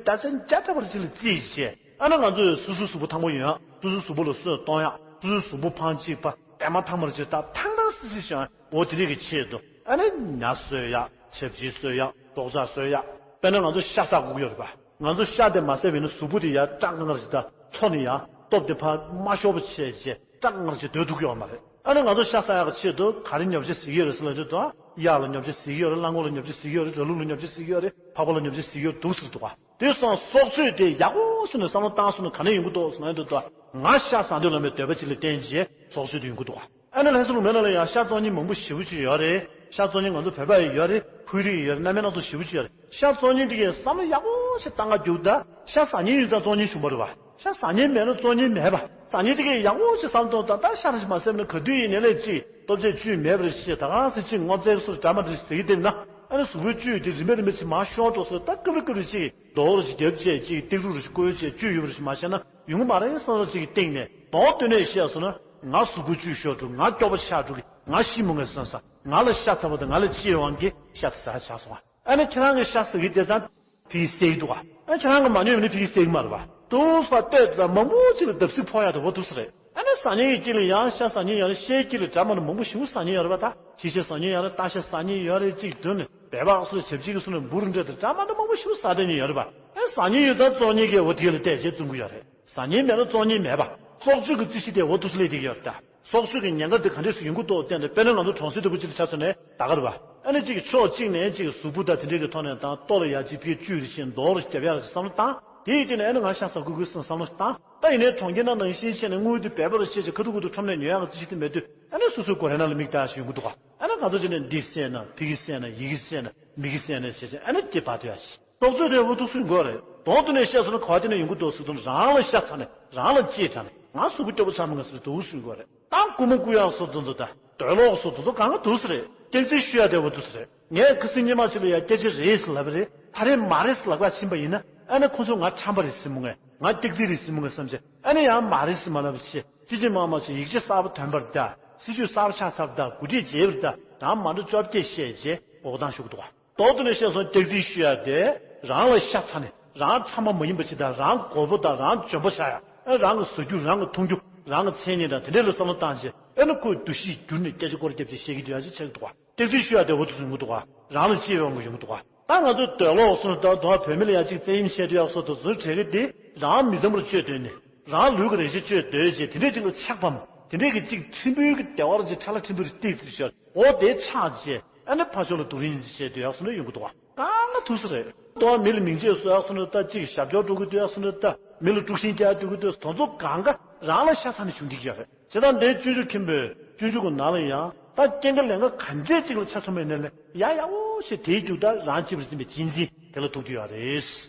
བརྒྱ་ཆ་བརྒྱ་ཐམ་པར་ཅིག་ལ་རྩིས་བྱས། ཨ་ནི་ང་ཚོས་སོ་སོའི་གཟུགས་པོ་ཐང་པོ་ཡོང་ཡག་སོ་སོའི་གཟུགས་པོ་ལ་སོས་གཏོང་ཡག་སོ་སོའི་གཟུགས་པོ་ཕང་གཅིག་པ་ལྟད་མོ་ཐང་མར་ཅིག་ད་ཐང་ཐང་སི་སི་བྱུང་ཡག་འོ་དེ་རིགས་ཀྱི་ཆེད་དུ་ཨ་ནི་ཉ་སོས་ཡག་ཆབ་ཆི་སོས་ཡག་རྡོག་ཆག་སོས་ཡག་དཔེར་ན་ང་ཚོ་ཤ་ཟ་དགོས་ཀྱི་ཡོད་རེད་པ། ང་ཚོ་ཤ་དེ་མ་ཟས་པ་ཡིན་ན་གཟུགས་པོ་དེ་ཡར་སྐྲག་ངར་ཅིག་ད་འཚོ་ནས་ཡར་སྟོབས་དེ་ཕར་མ་ཤོར་བ་བྱས་བྱས་སྐྲག་ངར་ཅིག་སྡོད་ཐུབ་ཀྱི་ཡོད་མ་རེད། ཨ་ནི་ང་ཚོ་ཤ་ཟ་ཡག་གི་ཆེད་དུ་ག་རེ་ཉོ་ཆ་ཟིག་ཡོད་རེད་ཟེར་ལབ་དུས་ད་གཡག་ལ་ཉོ་ཆ་ཟིག་ཡོད་རེད། གླང་གོག་ལ་ཉོ་ཆ་ཟིག་ཡོད་རེད། ར་ལུག་ལ་ཉོ་ཆ་ཟིག་ཡོད་རེད། ཕག་པ་ལ་ཉོ་ཆ་ཟིག་ཡོད་རེད་འདུག་ཟེར་འདུག་ག་དེ་སོང་སྲོག་གཅོད་དེ་ཡག་པོ་ཟེར་ནས་བསམ་བློ་བཏང་སོང་ན་ག་ནས་ཡོང་གི་འདུག་ཟེར་ན་འདུག་ད་ང་ཤ་ཟ་འདོད་ལ་མེད་འདོད་པ་ཅིག་ལ་བརྟེན་རྗེས་སྲོག་གཅོད་དེ་ཡོང་གི་འདུག་ག་ཨ་ནི་ལྷ་ས་ལུང་མེད་ན་ལ་ཡང་ཤ་བཙོང་མཁན་མང་པོ་ཞེ་པོ་ཅིག་ཡོད་རེད། ཤ་བཙོང་མཁན་ང་ཚོ་བོད་པ་ཡི་ཡོད་རེད། ཧུའི་རིགས་ཡི་ཡོད་རེད། རྣམ་པ་སྣ་ཚོགས་ཞེ་པོ་ཅིག་ཡོད་རེད། ཤ་བཙོང་མཁན་དེ་གས་བསམ་བློ་ཡག་པོ་ཞིག་བཏང་ག་རྒྱུག་ད་ཤ་ཟ་མཁན་ཡོད་ཙང་བཙོང་མཁན་བྱུང་བ་རེད་བ། ཤ་ཟ་མཁན་མེད་ན་བཙོང་མཁན་མེད་པ། ཟ་མཁན་དེ་གས་ཡག་པོ་ཞིག་བསམ་བློ་གཏོང་ད་ད་ཤ་ར་ཞིག་མ་ཟས་ན་ག་དུས་ཡིན་ནའི་ལས་ཅིག་སྟོབས་ཆེ་བཅུད་མེད་པ་རེད་ཞེས་ད་གང་ཟེར་ཅིག་སྔོ་ཚལ་སོགས་འདྲ་མ་འདྲ་ཟེར་གི་དེ་ན་ཨ་ནི་གཟུགས་པོའི་བཅུད་དེ་རིམ་པས་རིམ་པས་ཅིག་མར་ཤོར་འགྲོ་སོང་ད་སྐབས་རེ་སྐབས་རེ་ཅིག་རྡོག་ར་ཞིག་རྒྱབ་བྱས་ཅིག་ཏིག་རུ་ར་ཞིག་བསྐོལ་བྱས་བཅུད་ཡོད་པ་ར་ཞིག་མ་བྱས་ན་ཡོང་གི་མ་རེད་བསམ་ས་ཅིག་གི་སྟེང་ནས་མདོ་སྟོད་ནས་བཤད་སོང་ན་ང་གཟུགས་པོའི་བཅུད་ཤོར་འགྲོ། ང་སྐྱོ་པོ་ཆགས་འགྲོ་གི། ང་ཤི་མི་ངེས་བསམ་ས། ང་ལ་ཤ་ཚ་པོ་དང་ང་ལ་ཅི་ཡོད་དབང་གིས་ཤ་དེ་ཟ་ཆགས་སོང་བ། ཨ་ནི་ཁྱེད་རང་གི་ཤ་ཟ་གི་བསྡད་ཙང་ཕ་གིས་བསད་ཀྱི་འདུག་ག་ཨ་ཁྱེད་རང་གི་མ་ཉོས་མིན་ན་ཕ་གིས་བསད་ཀྱི་མ་རེད་བ། ཏུ་ས་ལྟོས་དང་མང་པོ་ཅིག་ལ་བརྡབ་གསིག་ཕོག་ཡག་དེ་འོ་འདུག་ས་རེད། ཨ་ནི་ཟ་ཉེན་གྱི་དཀྱིལ་ལ་ཡང་ཤ་ཟ་ཉེན་ཡོད་རེད། ཤའི་དཀྱིལ་ལ་འདྲ་མ་འདྲ་མང་པོ་ཞིག་ཟ་ཉེན་ཡོད་རེད་པ། ད་ཁྱི་ཤ་ཟ་ཉེན་ཡོད་རེད། རྟ་ཤ་ཟ་ཉེན་ཡོད་རེད། གཅིག་མདུན་ནས་སྦལ་པ་སོགས་བྱབ་ཅིག་གི་སོ་ནས་འབུར་འདྲ་དང་འདྲ་མ་འདྲ་མང་པོ་ཞིག་ཟ་བསྡད་ཉེན་ཡོད་རེད་པ། ཨ་ཟ་ཉེན་ཡོད་ཙང་བཙོང་ཉེན་གྱི་འོ་དེ་ལ་བལྟས་བྱས་བཙོང་གི་ཡོད་རེད། ཟ་ཉེན་མེད་ན་བཙོང་ཉེན་མེད་པ། སྲོག་གཅོད་ཀྱི་རྩིས་གཞི་དེ་འོ་འདུག་ས་སླེབས་བསྡད་ཀྱི་ཡོད་རེད་ད། སྲོག་གཅོད་ཀྱི་ཉེན་ཁ་དེ་ག་འདྲས་སུ་ཡོང་གི་འདུག་བལྟས་ནས། དཔེར་ན་ང་ཚོ་གྲོང་གསེབ་ལྟ་བུ་ཅིག་ལ་ཆ་མཚོན་ནས་ད་ག་རེད་པ། ཨ་ནི་གཅིག་གི་ཕྱོགས་གཅིག་ནས་གཅིག་གི་གཟུགས་པོ་དང་དེ་འདྲས་ཀྱི་ཐོག་ནས་དང་ལྟོ་ལ་ཡ་གཅིག་ཕར་བཅུག་རེ་བྱས་འདོགས་རེ་བརྒྱབ་ཡག་རེ་བསམ་བློ་བཏང་། དེའི་སྟེང་ནས་ཨ་ནི་ང་ཤ་ཟ་དགོས་ཀྱི་བསམ་བསམ་བློ་བཏང་། ད་ཡིན་ནའི་གྲོང་ཁྱེར་ནང་ནང་བཞིན་བྱས་ནས་དངུལ་དེ་འབེལ་པོ་རེ་བཤད་བྱས་ཁ་ཐུག་ཁ་ཐུག་ཁྲོམ་ནས་ཉོ་ཡག་གི་རྩིས་གཞི་དེ་མེད་དུས། ཨ་ནི་སོ་སོའི་སྒོ་རའི་ནང་ལ་མིག་ལྟ་ཞིག་ཡོང་གི་འདུག་ག། ཨ་ནི་ང་ཚོ་བྱས་ནས་འདི་བསད་ན་ཕ་གི་བསད་ན་ཡི་གེ་བསད་ན་མི་གི་བསད་ན་བྱས་བྱས་ཨ་ནི་སྐྱེ་བ་དུ་ཡ་ཞིག་སྲོག་རྩོད་དེ་འུ་ཐུག་སུན་དགོས་རེད། དོན་དུ་ནས་བཤད་སོང་ན་ག་བ་དེ་ནས་ཡོང་གི་འདུག་ཟེར་དུས། རང་ལ་ཤ་ཚ་ནས་རང་ལ་གཅེས་དྲགས་ནས་ང་གཟུགས་པོ་སྐྱོ་པོ་ཚ་མི་ང་ཟེར་དུ་སུན་དགོས་རེད། ད་རྐུ་མ་རྐུ་ཡག་སོགས་དུ་འདུག་ད་འདོད་ལོག་སོགས་དུ་འདུག་གང་ག་འདུག་ས་རེད། སྐྱག་རྫུན་ཤོད་ཡག་དེ་འུ་འདུག་ས་རེད། ངས་ཁ་སང་ཉི་མ་ཅིག་ལ་ཡ་སྐད་ཆ་རེད་ཟེར་ལབ་པ་རེད། ད་རེད་མ་རེད་ཟེར་ལབ་ག་ཕྱིན་པ་ཡིན་ན། ཨ་ནི་ཁོ་ཚོ་ང་ཁྲམ་པ་རེད་ཟེར་མོ་ངས། ང་སྐྱག་རྫུན་རེད་ཟེར་མོ་ངས་བསམ་བྱས། ཨ་ནི་ཡང་མ་རེད་ཟེར་མ་ལབ་བྱས། ཅི་ཅི་མ་མ་བྱས་ཡིག་ཆ་གསར་པ་ཐོན་པ་རེད་ད། སྲིད་ཇུས་གསར་པ་ཆགས་ཚར་བ་ད། གོ་སྒྲིག་བྱས་པ་རེད་ད། རང་མ་འགྲོ་བཅོ་བརྒྱད་བཤད་བྱས་འོ་གདངས་ཤོར་གི་འདུག་ག། དོན་དུ་ནས་བཤད་སོང་སྐྱག་རྫུན་ཤོད་ཡག་དེ། རང་ལ་ཤ་ཚ་ནས་རང་ཁྲམ་པ་མ་ཡིན་པ་ཅིག་དང་། རང་མགོ་པོ་དང་རང་འཇོན་པོ་ཆགས་ཡག། ཨ་རང་གི་བཟོ་རྒྱུ་རང་གི་མཐོང་རྒྱུ་རང་གི་མཚན་སྙན་དང་དེ་འདྲས་ལ་བསམ་བློ་བཏང་བྱས། ཨ་ནི་ཁོས་འདུ་ཤེས་བསྒྱུར་ནས་སྐད་ཆ་སྐོར་རྒྱབ་བྱས་བཤད་ཀྱི་འདུག་ཡག་ཅིག་ཆགས་ཀྱི་འདུག་ག། སྐྱག་རྫུན་ཤོད་ཡག་དེ་འུ་ཐུག་སུན་གི་འདུག་ག། རང་ལ་གཅེས་པའི་དབང་གིས་ཡོང་གི་འདུག་ག། ད་ང་ཚོ་འདོད་ལོག་སོང་ད་དུང་བོད་མི་ལ་ཡ་གཅིག་བཙན་གཡེམ་བྱས་དུས་ཡག་སོགས་དུ་བཟོ་གྲས་ཀྱི་དེ་རང་མི་འཚམ་པར་སྤྱོད་འདོད་ནས་རང་ལུས་ཀྱི་རེ་ཆེ་སྤྱོད་འདོད་ཅེས་དེ་འདྲས་ཅིག་ལ་ཆགས་པའམ། དེ་འདྲས་ཀྱི་གཅིག་ཕྲན་བུའི་གི་བདེ་བར་གྱི་ཁྲ་ལ་ཕྲན་བུ་རེ་ཏིག་ཙི་ཤོར་འོ་དེ་ཆགས་རྗེས་ཨ་ནི་ཕར་ཕྱོགས་ལ་སྡུག་རིན་བྱས་དུས་ཡག་སོང་ན་ཡོང་གི་འདུག་ག། གང་ང་ཐུག་ས་རེད། དུང་བ་མི་ལ་མིང་ཆད་བཟོ་ཡག་སོང་ན་ད་གཅིག་ཞབས་ཀྱོག་འགྲོ་གི་དུས་ཡག་སོང་ན་ད་མི་ལ་དཀྲུག་ཤིང་རྒྱག་འགྲོ་གི་དུས་དོན་ཚོ་གང་ག་རང་ལ་ཤ་ཚ་ནས་བྱུང་བསྡད་ཀྱི་ཡོད་རེད། བྱས་ཙང་འདིའི་སྤྱོད་འཇུག་མཁན་པོས་སྤྱོད་འཇུག་གི་ནང་ལ་ཡང་ད་རྐྱེན་ངན་ལས་ངན་ག་འདྲས་ཅིག་ལ་ཆ་མཚོན་པའི་ནང་ལ་ཡ་ཡག་པོ་ཞིག་དེའི་རྒྱུ་ད་རང་གཅེས་པར་འཛིན་པའི་གཅེས་འཛིན་དེ་ལ་ཐུག་རྒྱུ་ཡོད་རེད།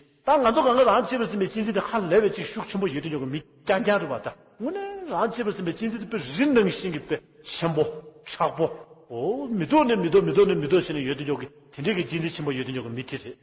ད་ང་ཚོ་གང་ག་རང་གཅེས་པར་འཛིན་པའི་གཅེས་འཛིན་དེ་ཧ་ལས་པའི་ཅིག་ཤུགས་ཆེན་པོ་ཡོད་དུ་འཇོག་གི་མི་རྐྱང་རྐྱང་རེད་པ། ད་དངོས་གནས་རང་གཅེས་པར་འཛིན་པའི་གཅེས་འཛིན་དེ་དཔེ་རི་ནང་བཞིན་གྱི་དཔེ་ཆེན་པོ་མཁྲེགས་པོ། འོ་མི་ཐུབ་ནས་མི་ཐུབ་མི་ཐུབ་ནས་མི་ཐུབ་བྱས་ནས་ཡོད་དུ་འཇོག་གི་དེ་འདྲའི་གི་གཅེས་འཛིན་ཆེན་པོ་ཡོད་དུ་འཇོག་གི་མི་དེ་རེད།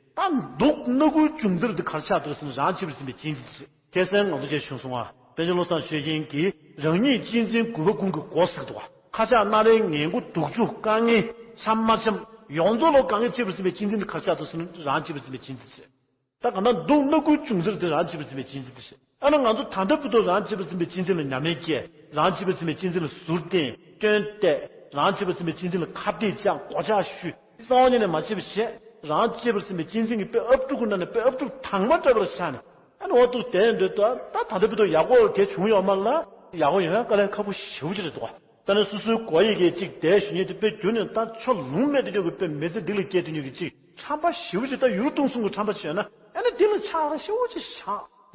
ད་སྡུག་སྣ་ཁུལ་བྱུང་ཚུལ་དེ་ག་རེ་ཆགས་འདུག་ཟེར་ན་རང་གཅེས་པར་འཛིན་པའི་གཅེས་འཛིན་དེ་རེད། ཁ་སང་ང་ཚོ་བཅས་བྱུང་སོང་ང་། པཎ་ཆེན་བློ་བཟང་ཆོས་རྒྱན་གྱིས་རང་ཉིད་གཅེས་འཛིན་རྒུད་པ་ཀུན་གྱི་སྒོ་ཟེར་གྱི་འདུག་ག། ཁ་ཆག་སྣ་རལ་ངན་དགུ་སྡུག་སྦྱོང་དཀའ་ངལ་འཆམ་མ་འཆམ་ཡོངས་རྫོགས་ལ་གང་གིས་གཅེས་པར་འཛིན་པའི་གཅེས་འཛིན་དེ་ག་རེ་ཆགས་འདུག་ཟེར་ན་རང་གཅེས་པར་འཛིན་པའི་གཅེས་འཛིན་དེ་རེད། ད་གང་ལྟར་སྡུག་སྣ་ཁུལ་བྱུང་ཚུལ་དེ་རང་གཅེས་པར་འཛིན་པའི་གཅེས་འཛིན་དེ་རེད། ཨ་ནི་ང་ཚོ་ད་ལྟ་བར་དུ་རང་གཅེས་པར་འཛིན་པའི་གཅེས་འཛིན་ལ་ཉམས་ལེན་སྐྱེལ། རང་གཅེས་པར་འཛིན་པའི་གཅེས་འཛིན་ལ་ཟུར་བསྟེན་སྐྱོན་བལྟས། རང་གཅེས་པར་འཛིན་པའི་གཅེས་འཛིན་ལ་ཁ་གཏད་བཅག་སྒོ་ལྕགས་གཞུས་རྩ་བ་ཉིད་ནས་མ་བྱས་པ་བྱས། རང་གཅེས་པར་འཛིན་པའི་གཅེས་འཛིན་གྱི་དཔེ་ཨབ་ཕྲུག་གི་ནང་ནས་དཔེ་ཨབ་ཕྲུག་དྭངས་མ་འདྲ་བ་ལ་ཆགས་ནས་ཨ་ནི་འོ་ཐུག་བསྡད་འདོད་དོ། ད་ད་ལྟ་བར་དུ་ཡག་པོ་དེ་བྱུང་ཡོད་མ་རེད་ལ་ཡག་པོ་ཡོང་ཡ་དཀའ་ལས་ཁག་པོ་ཞེ་པོ་ཅིག་རེད་འདུག་ག། ད་ནི་སོ་སོའི་གོ་ཡི་གེ་གཅིག་དེ་ཞུ་ཉེན་དེ་དཔེ་བསྒྱུར་ནས་ད་ཕྱོགས་ལྷུང་མེད་དུ་འགྲོ་གི་དཔེ་མི་ཚེ་འདི་ལ་སྐྱེལ་དུ་ཉོ་གི་གཅིག་ཁྲམ་པ་ཞེ་པོ་ཅིག་ད་ཡུལ་སྟོང་གསུམ་གྱི་ཁྲམ་པ་བྱས་ན་ཨ་ནི་འདི་ལ་ཆགས་ར་ཞེ་པོ་ཅིག་བཞག་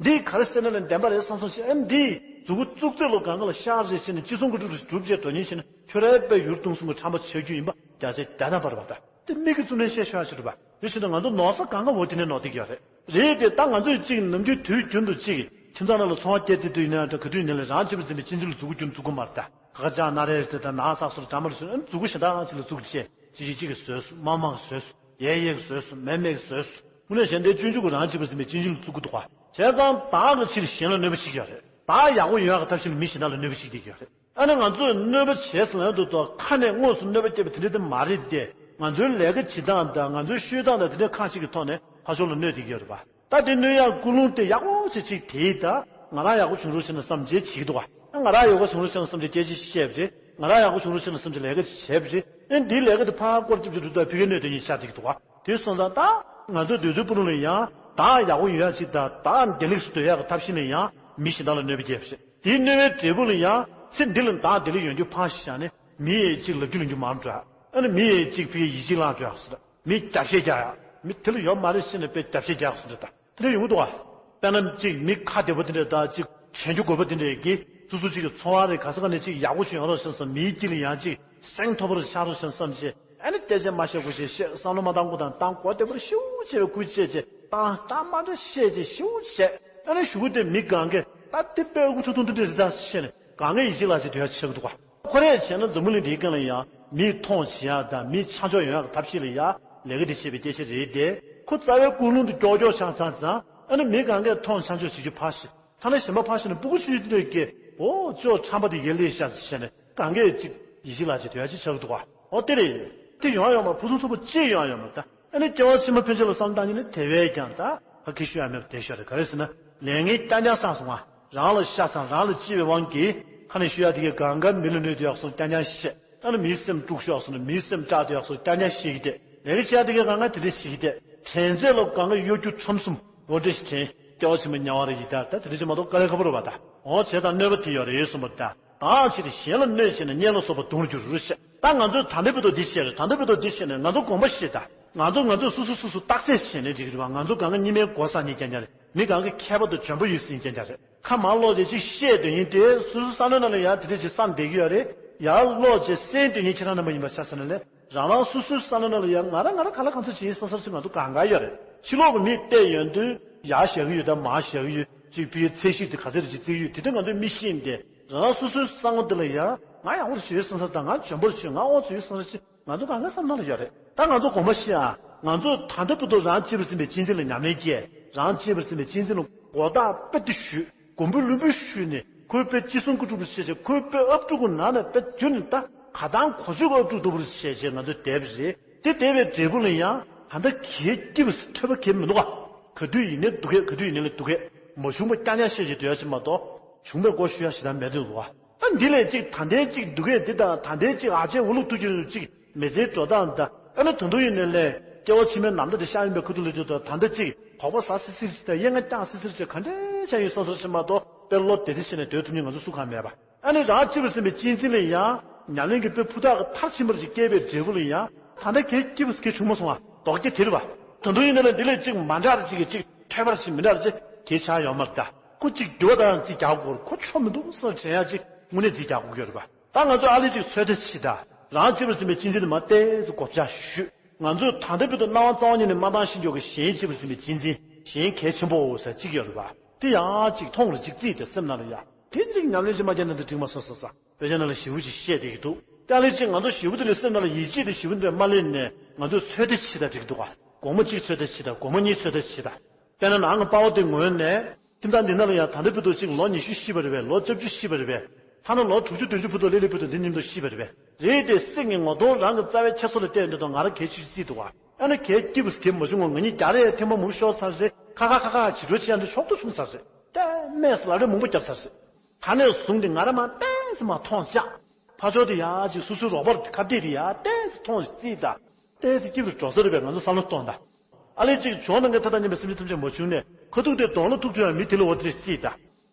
འདི་ག་རེ་ཟེར་ན་ལ་བདེན་པ་རེད་བསམ་སོང་ཞེས་ཨ་ནི་འདི་མཛུ་གུ་བཙུགས་ཚོད་ལོ་གང་ག་ལ་ཤར་རེ་བྱས་ནས་ཅི་སོང་གི་འགྲུབ་རེ་གྲུབ་བྱས་འགྲོ་ཉེན་བྱས་ན་ཁྱོད་རའི་དཔེ་ཡུལ་སྟོང་གསུམ་གྱི་ཁྲམ་པ་ཆགས་རྒྱུ་ཡིན་པ་བརྒྱ་ཆ་བརྒྱ་ཐམ་པ་རེད་པ། ད་དེ་མིག་གིས་བཙུམ་ནས་བཤད་ཤོག་ཞུ་རེད་པ། དེ་བཞིན་དུ་ང་ཚོ་ནོར་ས་གང་ག་འོ་དེ་ནས་ནོར་བསྡད་ཀྱི་ཡོད་རེད། རེད་དེ་ད་ང་ཚོས་གཅིག་ནམ་རྒྱུན་དུས་རྒྱུན་དུ་གཅིག་ཁྱིམ་ཚང་ནང་ལ་ཚོང་བ་སྐྱེལ་དུས་དུས་ཡིན་ན་འདྲ་ག་དུས་ཡིན་ན་ལ་རང་གཅེས་པར་འཛིན་པའི་གཅེས་འཛིན་ལ་མཛུ་གུ་རྒྱུ་མཛུ་གུ་མར་ད་ག་ག་ཅག་སྣ་རལ་དེ་དང་ནག་སག་སོར་འདྲ་མར་སོན་ཨ་མཛུ་གུ་གཞན་དག་ཅིག་ལ་བཙུགས་བྱས་གཅིག་གིས་གཅིག་གིས་བཟོས་སོ་མ་མ་གིས་བཟོས་སོ་ཡས་ཡས་ཀྱིས་བཟོས་སོ་མས་མས་ཀྱིས་བཟོས་སོ་དངོས་གནས་གཞན་དེ་སྤྱོད་འཇུག་གི་རང་གཅེས་པར་འཛིན་པའི་གཅེས་འཛིན་ལ་བཙུགས་ཀྱི་འདུག་ག། བྱས་ཙང་བདག་གི་ཕྱིར་གཞན་ལ་གནོད་པ་བྱེད་ཀྱི་ཡོད་རེད། བདག་ཡག་པོ་ཡོང་ཡག་གི་ཐབས་ཤེས་ལ་མི་གཞན་དག་ལ་གནོད་པ་བྱེད་ཀྱི་ཡོད་རེད། ཨ་ནི་ང་ཚོས་གནོད་པ་བྱས་ཟིན་ལན་དུ་ཐོག་ཁ་ནས་དངོས་སུ་གནོད་པ་བསྐྱལ་བ་དེ་འདྲ་དེ་མ་རེད་དེ། ང་ཚོའི་ལས་ཀ་བྱེད་སྟངས་དང་ང་ཚོའི་ཤོད་སྟངས་དང་དེ་འདྲ་ཁག་ཅིག་གི་ཐོག་ནས་ཕར་ཕྱོགས་ལ་གནོད་བསྡད་ཀྱི་ཡོད་རེད་པ། ད་དེ་གནོད་ཡག་ཀུན་སློང་དེ་ཡག་པོ་ཅིག་ཅིག་དེའི་ད་ང་རང་ཡག་པོ་བྱུང་རོགས་བྱས་ན་བསམ་བྱས་བྱེད་ཀྱི་འདུག་ག། ང་རང་ཡག་པོ་བྱུང་རོགས་བྱས་ན་བསམ་བྱས་སྐད་ཆ་བཤད་པ་རེད། ང་རང་ཡག་པོ་བྱུང་རོགས་བྱས་ན་བསམ་བྱས་ལས་ཀ་བྱས་པ་རེད། ཨེ་འདིའི་ལས་ཀ་དེ་ཕར་སྐོར་རྒྱབ་ཀྱི་འདུག་ད་ཕ་གིར་གནོད་དོན་ཡིན་ཤག་བསྡད་ཀྱི་འདུག་ག། དེ་སོང་ཙང་ད་ང་ཚོའི་འདོད་ཚུལ་ཕུ་ནུ་ལ་ཡང་བདག་ཡག་པོ་ཡོང་ཡག་ཅིག་དང་བདག་བདེ་ལེགས་སུ་སྡོད་ཡག་གི་ཐབས་ཤེས་ལ་ཡང་མི་གཞན་དག་ལ་གནོད་པ་སྐྱེལ་བ་རེད། དེའི་གནོད་པའི་འབྲས་བུ་ལ་ཡང་ཚེ་འདི་ལ་བདག་བདེ་ལེགས་ཡོང་རྒྱུ་ཕངས་ཤིག་བཞག་ནས་མི་ཡིས་གཅིག་ལབ་རྒྱུ་ལབ་རྒྱུ་མང་འགྲོ་ཡག། ཨ་ནི་མི་ཡིས་གཅིག་ཕ་གིར་ཡིད་ཆེས་བརླག་འགྲོ་ཡག་ཟེར། མི་རྒྱབ་བཤད་རྒྱག་ཡག་མི་དེ་ལ་ཡོད་མ་རེད་ཟེར་ནས་དཔེ་རྒྱབ་བཤད་རྒྱག་ཟེར་འདྲ་ད་དེ་འདྲ་ཡོང་གི་འདུག་ག། དཔེར་ན་གཅིག་མི་ཁ་བདེ་པོ་དེ་འདྲས་དང་གཅིག་དྲན་རྒྱུ་དགོས་པ་དེ་འདྲས་ཀྱིས་སོ་སོ་གཅིག་གི་འཚོ་བ་རེད་ག་ས་ག་ནས་གཅིག་ཡག་པོ་ཞིག་ཡོང་རོགས་བྱས་སོང་མིའི་དཀྱིལ་ལ་ཡང་གཅིག་སེང་མཐོ་པོ་རེ་ཆགས་རོགས་བྱས་བསམ་བྱས། ཨ་ནི་སྐད་ཆ་མ་བཤད་དགོས་བྱས་བཤད། བསམ་བློ་མ་བཏང་དགོས་དང་བཏང་དགོས། དེ་པར་ཤིའུ་བྱས་པའི་ཁུལ་བྱས་བྱས་བཏང་བཏང་མ་འདྲ་བཤད་བྱས་ཤིའུ་བྱས། ཨ་ནི་གཞུག་གུ་དེ་མི་གང་གས་ད་དེ་དཔེ་ཨ་ཁུ་ཁྲོ་ཐུང་དེ་འདྲ་རེད་ད་བཤད་ནས་གང་གས་ཡིད་ཆེས་བརླག་བྱས་སྡོད་ཡག་ཆགས་ཀྱི་འདུག་ག། ཁོ་རས་བྱས་ན་འཛམ་བུ་གླིང་འདིའི་སྒང་ལ་ཡང་མིས་མཐོང་བྱེད་ཡག་དང་མིས་ཆ་འཇོག་ཡོང་ཡག་གི་ཐབས་ཤེས་ལ་ཡང་ལས་ཀ་འདི་བྱེད་པའི་སྐད་ཆ་རེད་དེ། ཁོ་རྩ་བའི་ཀུན་སློང་དེ་ཀྱོག་ཀྱོག་ཆགས་ཚར་ཙང་ཨ་ནི་མི་གང་གས་མཐོང་ཆ་འཇོག་བྱེད་རྒྱུ་ཕར་བཞག་ཐ་ན་གཞན་པ་ཕར་བཞག་ནས་སྤུ་གུ་ཆུང་ཆུང་དེ་འདྲས་ཀྱིས་ཨོ་ཅོ་ཁྲམ་པ་དེ་ཡར་སླེབས་ཤག་ཟེར་བྱས་ནས་གང་གས་ཅིག་ཡིད་ཆེས་བརླག་བྱས་སྡོད་ཡག་ཅིག་ཆགས་ཀྱི་འདུག་ག། ཨོ་དེ་རེད། དེ་ཡོང་ཡག་ཡོད་མ་རེད། ཕུན་སུམ་ཚོགས་པོ་ཅིག་ཡོང་ཡག་ཡོད་མ་རེད་ད། ཨ་ནི་སྐྱེ་བ་ཕྱི་མ་ཕན་ཆད་ལ་བསམ་བློ་བཏང་ཉིན་ནི་དེ་བས་ཀྱང་ད་ཕར་ཁྱེར་ཤོར་ཡག་མེད་པ་བསྡད་ཤོག་རེད། ག་རེ་ཟེར་ན་ ལས་ངན་རྐྱང་རྐྱང་བསགས་སོང་ང་། རང་ལ་ཤ་ཚ་རང་ལ་གཅེས་པའི་དབང་གིས་ཁ་ནས་ཤོད་ཡ་དེ་གས་གང་ག་མི་ལ་གནོད་དེ་ཡག་སོང་རྐྱང་རྐྱང་བཤད། ད་ནི་མིའི་སེམས་དཀྲུགས་ཤོག་སོང་ནས་མིའི་སེམས་སྐྲག་དེ་ཡག་སོང་རྐྱང་རྐྱང་བཤད་ཀྱི་བསྡད། ལས་ཀ་བྱེད་ཡ་དེ་གས་གང་ག་དེ་འདྲས་བྱེད་ཀྱི་བསྡད། དྲན་ཚད་ལ་གང་ག་གཡོ་སྒྱུ་ཁྲམ་གསུམ་ལོ་འདྲེ་ཞིག་དྲན། སྐྱེ་བ་ཕྱི་མ་དམྱལ་བ་རེ་ཡི་དྭགས་ད་དེ་འདྲས་ཅིག་མ་གཏོགས་དཀའ་ལས་ཁག་པོ་རེད་པ། ད་འོ་བྱས་ཙང་གནོད་པ་དེ་ཡོད་རེད་གསུངས་པ་རེད། ད་ད་ཅིག་དེ་གཞན་ལ་གནོད་བྱས་ནས་གཉེན་ལ་སོགས་པ་སྡུག་རུ་འགྱུར་རུ་བཤད། ད་ང་ཚོས་ད་ལྟ་བར་དུ་འདི་བཤད་རེད། ད་ལྟ་བར་དུ་འདི་བཤད་ནས་ང་ཚོ་དགོངས་པ་བཞེས་ད། ང་ཚོ་ང་ཚོས་སོ་སོ་སོ་སོ་བརྟག་དཔྱད་བྱས་ནས་འགྲིག་གི་རེད་པ། ང་ཚོ་གང་ག་སྙིགས་མའི་མགོ་བཟའ་མཁན་རྐྱང་རྐྱང་རེད། མི་གང་ག་མཁས་པ་དང་འཇོན་པོ་ཡོད་སྲིད་མཁན་རྐྱང་རེད། ཁ་མར་སློག་བྱས་ཅིག་བཤད་འདོད་མཁན་དེ་སོ་སོའི་བསམ་བློའི་ནང་ལ་ཡང་དེ་འདྲས་ཅིག་བསམ་བསྡད་ཀྱི་ཡོད་རེད། ཡར་སློག་བྱས་གསན་འདོད་མཁན་ཁྱེད་རང་རྣམ་པ་ཡིན་པ་ཆ་བཞག་ན་ལས་རང་རང་སོ་སོའི་བསམ་བློའི་ནང་ལ་ཡང་ང་རང་ང་རང་ག་ལ་གང་འཚམ་བྱེད་ཡིན་བསམ་བསམ་ཅིག་ང་ཚོ་གང་ག་ཡོད་རེད། ཕྱི་ལོགས་ཀྱི་མིས་བལྟས་ཡོང་དུས་ཡར་བཞག་གི་ཡོད་དང་མར་བཞག་གི་ཡོད་ཅིག་ཕ་གིའི་ཚད་གཞི་དེ་ག་ཚད་རེད་ཅིག་བརྩི་གི་ཡོད། དེ་དུས་ང་ཚོས་མི་ཤེས་ཏེ་རང་རང་སོ་སོའི་བསམ་བློ་དེ་ལ་ཡང་ང་ཡག་པོ་བྱེད་ཡོད་བསམ་བསམ་དང་ང་འཇོན་པོ་བྱེད་ང་ཨོ་ཙི་ཡོད་བསམ་བསམ་ཅིག་ང་ཚོ་གང་ག་བསམ་བློ་ལ་ཡོད་རེད། ད་ང་ཚོ་དགོངས་པ་བཞེས་ཨ། ང་ཚོ་ད་ལྟ་བར་དུ་རང་གཅེས་པར་འཛིན་པའི་གཅེས་འཛིན་ལ་ཉམས་ལེན་བསྐྱལ། རང་གཅེས་པར་འཛིན་པའི་གཅེས་འཛིན་ལ་གོ་བརྡ་དཔེ་དེ་ཞུས། མགོན་པོ་ལུས་པོ་ཞུས་ནས་ཁོའི་དཔེ་ཅི་གསུང་ཀུ་ཀྲུག་པོ་བྱས་བྱས་ཁོའི་དཔེ་ཨབ་ཀྲུག་གི་ནང་ནས་དཔེ་བརྒྱུད་ནས་ད་ག་དང་གོ་ཆོད་ཀྱི་ཨབ་ཀྲུག་ལྟ་བུར་བྱས་བྱས་ང་ཚོ་བསྡད་པ་རེད། དེ་བསྡད་པའི་འབྲས་བུ་ལ་ཡང་ད་ལྟ་གལ་སྐྱིད་པ་ཐོས་པ་གལ་མི་འདུག་ག་ག་དུས་ཡིན་ནའི་སྡུག་གས་ག་དུས་ཡིན་ནའི་ལས་སྡུག་གས་མ་བྱུང་པ་རྐྱང་རྐྱང་བཤད་བྱས་སྡོད་ཡ་ཅིག་མ་གཏོགས་བྱུང་པའི་སྐོར་ཞུ་ཡ་ཞེ་དྲག་མེད་འདུག་ག་ད་འདི་ལས་ཅིག་ད་ལྟའི་ཅིག་སྡུག་གས་འདི་དང་ད་ལྟའི་ཅིག་ཨ་ཅེ་འུ་ལུག་ཐུག་རྒྱུ་ཅིག་མི་ཚེའི་འགྲོ་སྟངས་དང་ཨ་ནི་ད་དུང་ཡིན་ནའི་ལས་སྐྱེ་བ་ཕྱི་མའི་ནམ་ཟླ་དེ་ཤར་ཡིན་པའི་ཁུ་ཐུག་ལ་དུས་དང་ད་ལྟ་ཅིག་དོགས་པ་ཟ་སི་སི་རེ་ཅིག་དང་གཡས་ང་བརྐྱངས་སི་སི་རེ་ཅིག་ག་འདྲའི་ཆ་ཡིན་བསམ་བསམ་ཅིག་མ་གཏོགས་དཔེ་བློ་བདེ་བདེ་བྱས་ནས་སྡོད་ཐུབ་མཁན་ང་ཚོ་སུ་གང་མེད་པ། ཨ་ནི་རང་གཅེས་པར་འཛིན་པའི་གཅེས་འཛིན་ལ་ཡང་ཉམས་ལེན་གྱི་དཔེ་ཕུ་ཐག་གི་མཐར་ཕྱིན་པར་ཅིག་བསྐྱལ་བའི་འབྲས་བུ་ལ་ཡང་ད་ལྟ་གལ་སྐྱིད་པ་གལ་བྱུང་མ་སོང་བ་དོགས་ཀྱི་དེ་རེད་པ། ད་དུང་ཡིན་ན་ལས་འདི་ལས་ཅིག་མ་འདྲ་རེ་ཅིག་གི་ཅིག་ཐོས་པར་ཅིག་མི་འདྲ་རེ་ཅིག་གལ་ཆགས་ཡོད་མ་རེད་ད། ཁོ་ཅིག་འགྱུར་བ་དང་རྩིས་རྒྱག་དགོས་རེད། ཁོ་ཆོ་མི་འདུག་བསམ་དྲན་ཡ་ཅིག་དངོས་གནས་རྩིས་རྒྱག་དགོས་ཀྱི་རེད་པ། ད་ང་ཚོ་ཨ་ལས་ཅིག་ཚོད་ལྟ་བྱེད་ད། རང་གཅེས་པར་འཛིན་པའི་གཅེས་འཛིན་དེ་མར་ཏོག་ཙམ་བགོ་བཤའ་ཞུས། ང་ཚོས་ད་ལྟ་བར་དུ་སྣང་བ་རྩ་བ་ཉིད་ནས་མ་བཏང་ཤེས་ཀྱོག་གི་གཞན་གཅེས་པར་འཛིན་པའི་གཅེས་འཛིན་གཞན་གལ་ཆེན་པོ་ཟེར་གཅིག་ཡོད་རེད་པ། དེ་ཡང་ཅིག་མཐོང་རུ་ཅིག་བརྩིས་ཏེ་སེམས་ནང་ལ་ཡ། དེ་ཅིག་ཉམས་ལེན་ཅིག་མ་བརྒྱབ་ན་འདི་འགྲིག་མ་སོང་ཟེར་ས། དཔེ་ཆ་ནང་ལ་ཞེ་པོ་ཅིག་བཤད་བསྡད་ཀྱི་འདུག་དེ་ལས་ཅིག་ང་ཚོ་ཞེ་པོ་དེ་ལས་སེམས་ནང་ལ་ཡིད་ཆེས་དེ་ཞེ་པོ་འདྲ་མ་སླེབས་ནས་ང་ཚོས་ཚོད་ལྟ་བྱེད་ད་འགྲིག་འདུག་ག་སྒོར་མོ་གཅིག་ཚོད་ལྟ་བྱེད་ད་སྒོར་མོ་གཉིས་ཚོད་ལྟ་བྱེད་ད། དཔེར་ན་ནང་གི་དཔའ་བོ་དེ་ངོས་ནས་ཁྱིམ་ཚང་འདི་ནང་ལ་ཡང་ད་ལྟ་བར་དུ་ཅིག་ལོ་ཉི་ཤུ་ཤི་བ་རེད་པས། ལོ་བཅུ་བཅུ་ཤི་བ་རེད་པས། ཐ་ན་ལོ་དྲུག་ཅུ་བདུན་ཅུ་བར་དུ་ལས་ལས་བར་དུ་འདི་མཉམ་དུ་ཤི་བ་རེད་པས། རེད་དེ་སེམས་ཀྱི་ངོ་གདོང་རང་གི་རྩ་བའི་འཁྱེར་སོ་ལ་བལྟས་འདི་དང་ང་རང་གལ་ཆེ་ཤོས་བརྩིས་འདུག་ག་ཨ་ནི་གལ་སྐྱིད་པོ་གལ་མ་བྱུང་ངོ་ང་གཉིས་རྒྱག་རེས་ཐེངས་མ་མང་པོ་ཤོར་ཚར་རེད། ཁ་ཁ་ཁ་ཁ་བྱེད་འགྲོ་བྱེད་ཡ་འདི་ཤོག་ཏུ་བྱུང་ཚར་རེད། ལྟད་མོ་ལབ་རེས་མང་པོ་བརྒྱབ་ཚར་རེད། ད་ནས་བཟུང་སྟེ་ང་རང་མར་ཏོག་ཙམ་མར་མཐོང་བཞག་ཕར་ཕྱོགས་དེ་ཡ་ཅིག་སོ་སོའི་རོགས་པར་ཁ་གཏད་དེ་ཡ་ཏོག་ཙམ་མཐོང་བརྩིས་ད། ཏོག་ཙམ་སྐྱིད་པོ་འགྲོ་ས་རེད་པས། ང་ཚོ་བསམ་བློ་གཏོང་ད། ཨ་ལས་ཅིག་བྱུང་ན་ངས་ཐ་ཐ་སྙད་པའི་སེམས་ཅན་ཐམས་ཅད་མ་བྱུང་ནས་ཁ་ཐུག་དེ་གདོང་ལ་ཐུག་ཐུག་ཡང་མི་དེ་ལ་འོ་དེ་རེད་བརྩིས་ད།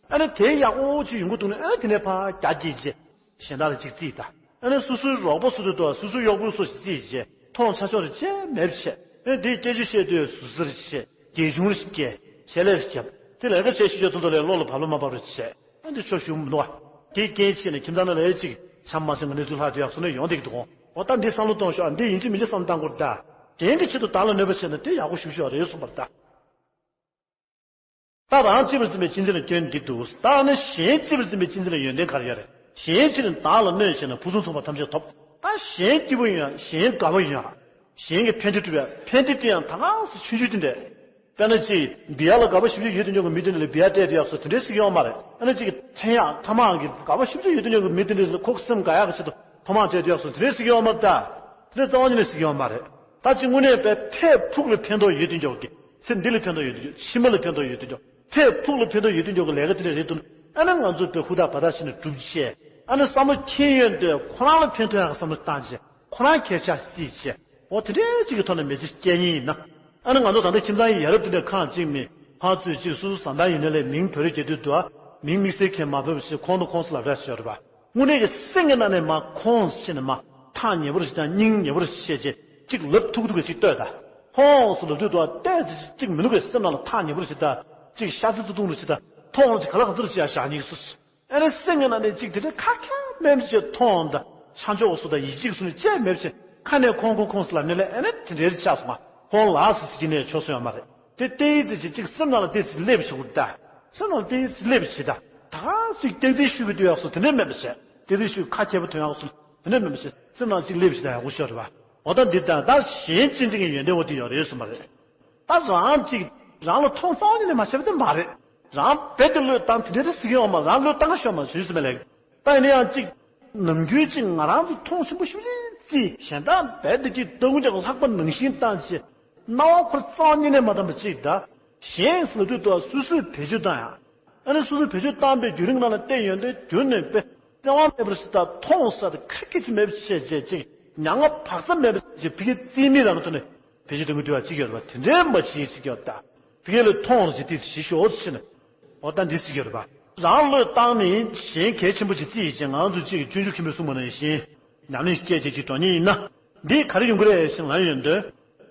ཨ་ནི་དེ་ཡག་པོ་ཅིག་ཡོང་གི་འདུག་ན་ཨ་དེ་ནས་ཕར་རྒྱ་སྐྱེད་བྱས། གཞན་དག་ལ་ཅིག་བརྩིས་ད། ཨ་ནི་སོ་སོའི་རོགས་པ་སུ་དེ་དང་སོ་སོའི་གཡོག་པོ་སུ་ཞིག་བརྩིས་བྱས་མཐོང་ཆ་ཆོག་རེ་བྱས་མེད་བྱས། ཨ་ནི་དེའི་སྐད་ཆ་བཤད་དུས་ཟུར་ཟུར་བྱས་རྒྱས་ཆུང་རེ་བྱས་བྱས་ལས་རེ་བརྒྱབ་དེ་ལས་ཀ་བྱས་ཤི་ཆོག་ཐུང་ཐུང་ལས་བློ་ལ་བབ་ལ་མ་བབ་རེ་བྱས། ཨ་འདི་ཆོ་ཞུ་མི་འདུག་བ། དེའི་རྐྱེན་བྱས་ནས་ཁྱིམ་ཚང་ནང་ལ་ཨེ་ཅིག་བྱམས་མ་སེམས་ཀྱི་གནས་ཚུལ་ལྷག་དེ་ཡག་སོང་ནས་ཡོང་བསྡད་ཀྱི་འདུག་གོ་འོ་ད་འདི་བསམ་བློ་གཏོང་ཤོག་ཨ་འདི་ཡིན་གཅིག་མིན་གཅིག་བསམ་བློ་བཏང་དགོས་རེད་ད། གཞན་གྱི་ཆེད་དུ་བདག་ལ་གནོད་པ་བྱས་ན་དེ་ཡག་པོ་ཞུ་ཤོག་རེད་གསུངས་པ་རེད་ད། ད་རང་གཅེས་པར་འཛིན་པའི་གཅེས་འཛིན་ལ་སྐྱོན་འདི་འདུག་ད་ནི་གཞན་གཅེས་པར་འཛིན་པའི་གཅེས་འཛིན་ལ་ཡོན་ཏན་ག་རེ་ཡོད་རེད། གཞན་གཅིག་ནི་བདག་ལ་གནོད་བྱས་ན་ཕུན་སུམ་ཚོགས་པ་ཐམས་ཅད་ཐོབ། ད་གཞན་སྐྱིད་པོ་ཡོང་ཡ་གཞན་དགའ་བོ་ཡོང་ཡ། གཞན་གྱི་ཕན་བདེ་སྒྲུབ་ཡ་ཕན་བདེ་དེ་ཡང་ད་ག་སེ་ཆུང་ཆུང་དེ་འདྲས། དཔེར་ན་ཅིག་བི་ཡ་ལ་དགའ་པོ་ཞིབ་ཅིག་ཡོད་དུས་ཉོ་གི་མི་དེ་འདྲ་ལ་བི་ཡ་སྤྲད་དུ་ཡག་སོ་དེ་འདྲའི་སྲིད་ཡོད་མ་རེད། ཨ་ནི་ཅིག་ཐན་ཡག་ཐ་མག་གི་དགའ་པོ་ཞིབ་ཅིག་ཡོད་དུས་ཉོ་གི་མི་དེ་འདྲ་ལ་ཁོ་སེམས་དགའ་ཡག་གི་ཆེད་དུ་ཐ་མག་སྤྲད་དུ་ཡག་སོ་དེ་འདྲའི་སྲིད་ཡོད་མ་རེད་ད། དེ་འདྲའི་རྩ་བ་ཉིད་ནས་སྲིད་ཡོད་མ་རེད། ད་ཅིག་དངོས་གནས་པའི་ཕས་ཕུགས་ལ་ཕན་ཐོགས་ཡོད་དུས་ཉོ་གི་ཚེ་འདི་ལ་ཕན་ཐོགས་ཡོད་དུས་ཉོ་ཕྱི་མ་ལ་ཕན་ཐོགས་ཡོད་དུས་ཉོ་ཕས་ཕུགས་ལ་ཕན་ཐོགས་ཡོད་དུས་ཉོ་གི་ལས་ཀ་དེ་འདྲ་རེད་འདུག་ཨ་ནི་ང་ཚོ་པའི་ཧུར་ཐག་བ་ཐག་བྱས་ནས་སྒྲུབ་བྱས། ཨ་ནི་བསམ་བློ་ཁྱེར་ཡོང་དུས་ཁོ་རང་ལ་ཕན་ཐོགས་ཡག་གི་བསམ་བློ་བཏང་བྱས། ཁོ་རང་སྐད་ཆ་སྲིད་བྱས། འོ་དེ་འདྲའི་གཅིག་གི་ཐོག་ནས་མི་ཚེ་སྐྱེལ་མཁན་ཡིན་ན། ཨ་ནི་ང་ཚོ་ད་ལྟ་ཁྱིམ་ཚང་ཡི་ཡ་རབས་དེ་འདྲ་ཁག་ཅིག་མི་ཕར་ཚུར་གཅིག་སོ་སོ་བཟའ་ཟླ་ཡིན་ན་ལས་མིང་བོད་རིགས་རྒྱལ་དུས་དུ་ཨ་མིང་དམིགས་བསལ་གྱི་མ་བབས་ཞེས་ཁོང་དང་ཁོང་སུ་ལབ་ར་ཞོར་བ། དངོས་གནས་ཀྱི་སེམས་ཀྱི་ནང་ནས་མ་ཁོང་ཞེས་ནས་མ་ཐག་ཉེ་པོ་རེ་ཞིག་དང་སྙིང་ཉེ་པོ་རེ་ཞིག་བཤད་རྗེས་གཅིག་ལབ་ཐུག་ཐུག་གི་གཅིག་ལྟོས་ད། ཁོང་སུ་ལབ་དུས་དུ་ཨ་ཏོག་ཙམ་གཅིག་མི་ནུས་པའི་སེམས་ནང་ལ་ཐག་ཉེ་པོ་རེ་ཞིག་དང་གཅིག་ཤ་ཚ་ཏུ་ཏུང་རེ་ཞིག་དང་ཐོག་ལ་ཅིག་ག་ལ་ག་ཚོད་རེ་ཞིག་ཡ་བཞག་སྙིང་སུ། ཨ་ནི་སེམས་ཀྱི་ནང་ནས་ཅིག་དེ་འདྲའི་ཁ་ཁ་དམན་ཅིག་མཐོང་དང་ཆ་འཇོག་སུ་དང་ཡིད་ཆེས་སུ་ནི་བཅས་མེད་ཅིག་ཁ་ནས་ཁོང་ཁོང་ཁོང་སུ་ལབ་ནས་ལས་ཨ་ནི་དེ་འདྲའི་ཆགས་སོང་ང་། ཁོང་ལགས་སུ་ཟེར་གྱི་ནས་ཆོག་སོང་ཡོད་མ་རེད། དེ་ཏེའི་ཙི་ཅིག་ཅིག་སེམས་ནང་ལ་ཏེ་ཙི་སླེབས་བྱེད་དགོས་ད། སེམས་ནང་ལ་ཏེའི་ཙི་སླེབས་བྱེད་ད། ད་ག་ཟིག་ཏེ་ཙི་ཤུགས་ཀྱི་ལྟོས་ཡག་སུ་དེ་འདྲའི་མེད་པ་བྱས། ཏེ་ཙི་ཤུགས་ཁ་ཁྱད་པོ་ཐོན་ཡག་སུ་དེ་འདྲའི་མེད་པ་བྱས། སེམས་ནང་ཅིག་སླེབས་བྱེད་ད་ཡག་པོ་ཤོར་རེད་པ། འོ་ད་འདི་ད་ད་གཞན་གཅེས་འཛིན་གྱི་ཡོན་ཏན་འོ་དེ་ཡོད་རེད་གསུངས་པ་རེད། ད་རང་གཅིག་རང་ལ་མཐོང་རྩ་བ་ཉིད་ནས་མ་བྱས་པ་དེ་མ་རེད། རང་རྦད་དེ་བློས་བཏང་དེ་འདྲའི་རེ་ཟིག་ཡོང་མ་རང་བློས་བཏང་ཤོར་མ་ཞུས་སུ་མེད་ལེགས། ད་ཡིན་ན་ཡང་གཅིག་ནམ་རྒྱུན་གཅིག་ང་རང་ཚོ་མཐོང་ཆེན་པོ་ཞུ་རེད་ཅི་གཞན་དག་རྦད་དེ་གཅིག་ལྟ་སྐུ་ཅག་ལྷག་པ་ནང་བཞིན་བཏང་ཅི་སྣང་བ་ཁོར་རྩ་བ་ཉིད་ནས་མ་བཏང་པ་གཅིག་ད། གཞན་ཟེར་དུས་དུ་སོ་སོས་བེད་སྤྱོད་བཏང་ཡ། ཨ་ནི་སོ་སོས་བེད་སྤྱོད་བཏང་པའི་བརྒྱུད་རིམ་ནང་ལ་བལྟས་ཡོང་དུས་རྒྱུན་ནས་དཔེ་བརྩེ་བ་མེད་པར་ཞིག་དང་མཐོང་ས་དེ་ཁ་སྐད་ཅིག་མེད་པ་བྱས་བྱས་ཅིག་མྱ་ངན་བག་ཚ་མེད་པ་བྱས་ཅིག་ཕ་གིའི་རྩིས་མེད་རང་ཐོག་ནས་བེད་སྤྱོད་གཏོང་གི་འདུག་ཡ་གཅིག་ཡོད་རེད་པ། དེ་འདྲའི་མ་བྱེད་ཟེར་གྱི་ཡོད་ད། ཕ་གི་ལ་མཐོང་རེ་བྱེད་དུས་ཞི་ཤོག་ཟེར་ནས། འོ་ད་འདི་ཟེར་གྱི་ཡོད་རེད་པ། རང་བློས་བཏང་ནས་གཞན་གལ་ཆེན་པོ་ཅིག་བརྩིས་ཡིན་ཅིང་ང་ཚོ་གཅིག་གིས་སྤྱོད་འཇུག་མཁན་པོས་གསུངས་པ་ནང་བཞིན་ཉམས་ལེན་སྐྱེད་བྱེད་ཅིག་འགྲོ་ཉེན་ཡིན་ན། འདི་ག་རེ་ཡོང་གི་རེད་ཟེར་ལབ་ཡོང་དུས།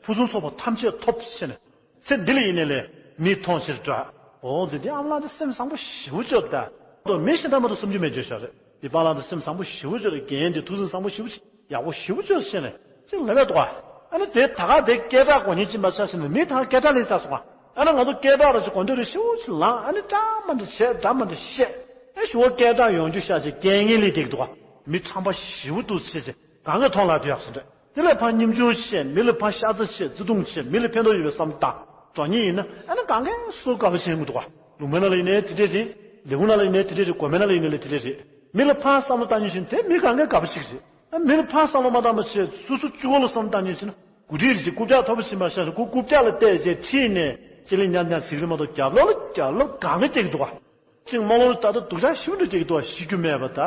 ཕུན་སུམ་ཚོགས་པ་ཐམས་ཅད་ཐོབ་ཟེར་ནས། ཚེ་འདི་ལ་ཡིན་ནའི་ལས་མིག་མཐོང་ཕྱིར་འགྲོ། འོ་ཟེར་འདི་ཨ་མ་ལགས་འདི་སེམས་བཟང་པོ་ཞེ་པོ་ཅིག་ད། དོ་མི་གཞན་དག་མ་གཏོགས་སུམ་ཅུ་མེད་བརྗོད་ཤོག་རེད། འདི་པཱ་ལགས་འདི་སེམས་བཟང་པོ་ཞེ་པོ་ཅིག་རེད། རྒན་འདི་ཐུགས་སེམས་བཟང་པོ་ཞེ་པོ་ཅིག་ཡག་པོ་ཞེ་པོ་ཅིག་ཟེར་ནས་ཅིག་ལབ་པས་འདུག་ག་ཨ་ནི་དེ་ད་ག་དེ་སྐད་གྲགས་གོ་ཉིན་གཅིག་མ་ཆགས་ཟེར་ནས་མི་ད་སྐད་གྲགས་ལེན་ཚར་སོང་ག་ཨ་ནི་ང་ཚོ་སྐད་གྲགས་ར་ཅིག་གོ་འདོད་རེ་ཞེ་པོ་ཅིག་ལངས། ཨ་ནི་འདྲ་མ་འདྲ་བྱས་འདྲ་མ་འདྲ་བཤད། ཨེ་ཞུ་བ་སྐད་གྲགས་ཡོང་རྒྱུ་ཤ་ཅིག་རྐྱེན་ངན་ལས་འདེགས་འདུག་ག་མི་ཁྲམ་པ་ཞེ་པོ་འདུག་ཟེར་ཅིག་གང་ག་མཐོང་ལ་དུ་ཡག་ཟེར་འདྲ། དེ་ལས་ཕར་སྙོམ་ཆུང་བྱས། མི་ལ་ཕར་ཤ་ཚ་བྱས། བརྩེ་དུང་བྱས། མི་ལ་ཕན་ཐོགས་ཡོད་པའི་བསམ་བློ་བཏང་འགྲོ་ཉེན་ཡིན་ན་ཨ་ནི་གང་གས་སུ་དགའ་པོ་བྱེད་ཀྱི་འདུག་ག་ལུང་པའི་ནང་ལ་ཡིན་ནའི་དེ་འདྲས་རེད། ལས་ཁུངས་ནང་ལ་ཡིན་ནའི་དེ་འདྲས་རེད། དགོན་པའི་ནང་ལ་ཡིན་ནའི་དེ་འདྲས་རེད། མི་ལ་ཕར་བསམ་བློ་བཏང་ཉིན་བཞིན་དེ་མི་གང་གས་དགའ་པོ་བྱེད་ཀྱི་རེད། ཨ་མི་ལ་ཕར་བསམ་བློ་མ་བཏང་པ་བྱས་སོ་སོ་གཅིག་པོ་ལ་བསམ་བློ་བཏང་ཉིན་བཞིན་འགོ་ཁྲིད་རེ་ཅིག་རྐུབ་བཀྱག་མཐོ་པོ་ཕྱིན་པ་ཤ་ཞིག་ཁོ་རྐུབ་བཀྱག་ལ་བལྟས་བྱས་ཁྲིད་ནས་ཅི་ལི་ཉག་ཉག་ཟིག་རེ་མ་གཏོགས་རྒྱབ་ལོགས་ལ་རྒྱབ་ལོགས་གང་གས་བྱེད་ཀྱི་འདུག་ག་ཅིག་རྨོ་ལོང་ལྟ་ད་སྡུག་ཅག་ཞེ་པོ་འདྲ་སྐྱེ་གི་འདུག་བ། ཤི་རྒྱུ་མེད་པ་ད།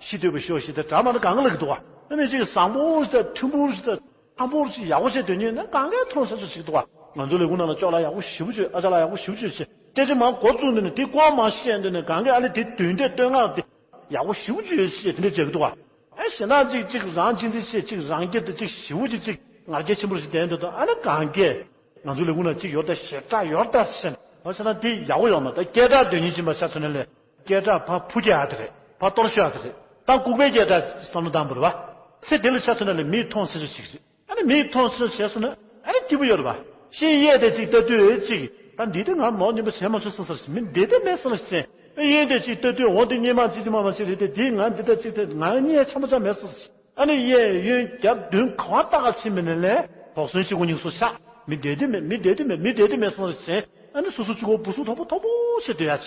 ཤི་འདོད་པའི་ཤོག་ཤི་ད་གྲ་མ་ད་གང་ག་ལ་གི་འདུག་བ། ཨ་ནི་ཅིག་བཟང་པོ་ཞིག་ད་མཐུན་པོ་ཞིག་ད་ཐང་པོ་ཞིག་ཡག་པོ་བྱས་སྡོད་ཉེན་ན་གང་གས་མཐོང་ས་ཚོ་ཞིག་འདུག་བ། ང་ཚོ་ལས་ཁུངས་ནང་ལ་ཅོག་ལ་ཡག་པོ་ཞེ་པོ་བྱོས། ཨ་ཅག་ལ་ཡག་པོ་ཞེ་པོ་བྱོས་ཞེས་སྐད་ཆ་མང་འགོ་བཙུགས་འདི་ནས་དེ་ཀོ་མ་བཤད་འདི་ནས་གང་གས་ཨ་ལེ་དེ་དོན་དེ་བསྟོད་བསྔགས་དེ་ཡག་པོ་ཞེ་པོ་བྱོས་ཞེས་དེ་འདྲ་བྱེད་ཀྱི་འདུག་བ། ཨ་ཞེ་ན་ཅིག་ཅིག་རང་གཅེས་འཛིན་བྱེད། ཅིག་རང་སྐྱིད་དེ་ཅིག་ཞེ་པོ་ཅིག་ཅིག་ང་རྒྱལ་ཆེན་པོ་ཞིག་ལྡན་འདུག་ད། ཨ་ནི་གང་གས། ང་ཚོ་ལས་ཁུངས་ན་གཅིག་ཡོད་ད་ཞེ་དྲག་ཡོད་ད་ཟེར་ནས། ཨ་ཞེ་ན་དེ་ཡག་པོ་ཡོད་མ་ད། སྐད་གྲགས་འདོན་ཉིན་ཕྱིན་པ་ཤ་ཚོ་ནས་ལས་སྐད་གྲགས་ཕར་ཕུ་རྒྱག་ཡ་དེ་རེད། ཕར་གཏོར་ཤོག་ཡ་དེ་རེད། ད་ལྐུགས་པའི་སྐད་གྲགས་བསམ་བློ་བཏང་བ་རེད་བ། ཚེ་འདི་ལ་ཤ་ཚོ་ནས་ལས་མིག་མཐོང་ཚེ་ཚོ་ཅིག་རེད། ཨ་ནི་མིག་མཐོང་ཚེ་བྱས་སོང་ན་ཨ་ནི་སྐྱིད་པོ་ཡོད་རེད་བ། ཤིང་གཡས་དེ་ཅིག་ལྟ་དུས་ཅིག་ད་འདི་དེ་ང་མོ་ཉིན་པ་བྱས་མ་ཆོག་སོང་ཟེར་ཞིག་མི་འདི་དེ་མེད་སོང་ཟེར། གཡོན་དེ་ཅིག་ལྟ་དུས་འོ་དེ་སྙེ་མ་ཅི་ཅི་མ་མ་ཅི་རེད་དེ། འདི་ང་འདི་ད་ཅིག་དེ་ང་གཉིས་ཆ་མ་ཆ་མེད་སོང་ཟེར། ཨ་ནི་གཡས་གཡོན་རྒྱབ་མདུན་ག་བ་ལྟ་ག་ཕྱིན་མི་ནི་ལས་དོགས་ཟོན་ཤི་གོ་སྙིང་སུ་ཤ། མི་བསྡད་དུས་མེད། མི་བསྡད་དུས་མེད། མི་བསྡད་དུས་མེད་སོང་རེ་བྱས། ཨ་ནི་སོ་སོ་གཅིག་པོ་བུ་སུ་དོག་པོ་དོག་པོ་བྱེད་སྡོད་ཡ་ཆེ།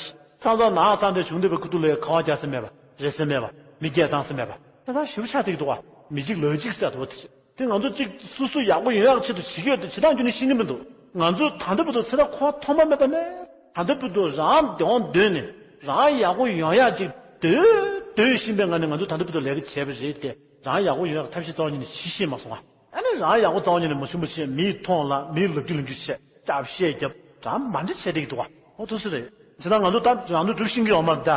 ཚང་ཚང་ནག་ཚང་དེ་བྱུང་བསྡད་པའི་ཁུ་ཐུག་ལས་ཁ་བ་རྒྱག་ས་མེད་པ། རེད་ས་མེད་པ། མི་སྐད་བཏང་ས་མེད་པ། ད་ད་ཞིབ་ཆ་ཐིག་འདུག་བ། མི་གཅིག་ལོས་གཅིག་ཟེར་དོ་དེ་དེ་ང་ཚོ་གཅིག་སོ་སོ་ཡག་པོ་ཡོང་ཡག་ཆེད་དུ་བྱེད་ཀྱི་ཡོད་དེ་བྱེད་སྟངས་རྒྱུ་ནི་ཤེས་ཀྱི་མི་འདུག་ང་ཚོས་ད་ལྟ་བར་དུ་ཚེ་ད་ཁོ་ཐོག་མ་མེད་པ་མེད། ད་ལྟ་བར་དུ་རང་དོན་འདོད་ནས་རང་ཡག་པོ་ཡོང་ཡག་ཅིག་འདོད་འདོད་བཞིན་པའི་ངང་ནས་ང་ཚོས་ད་ལྟ་བར་དུ་ལས་ཀ་བྱས་པ་རེད་དེ། རང་ཡག་པོ་ཡོང་ཡག་ཐབས་ཤེས་རྩ་བ་ཉིད་ནས་བྱེད་ཤེས་མ་སོང་ང་། ཨ་ནི་རང་ཡག་པོ་རྩ་བ་ཉིད་ནས་མ་བྱུང་བ་བྱས། མིས་མཐོང་ལ་མིས་ལབ་རྒྱུ་ལབ་རྒྱུ་བྱས། སྐྱབས་བཤད་རྒྱབ་རང་མ་འདྲི་བྱས་བསྡད་ཀྱི་འདུག་བ། ཨོ་ཐུགས་སུ་རེད། ཇི་ལྟར་ང་ཚོ་ད་རང་དོན་སྒྲུབ་ཤེས་ཀྱི་ཡོད་མ་རེད་ད།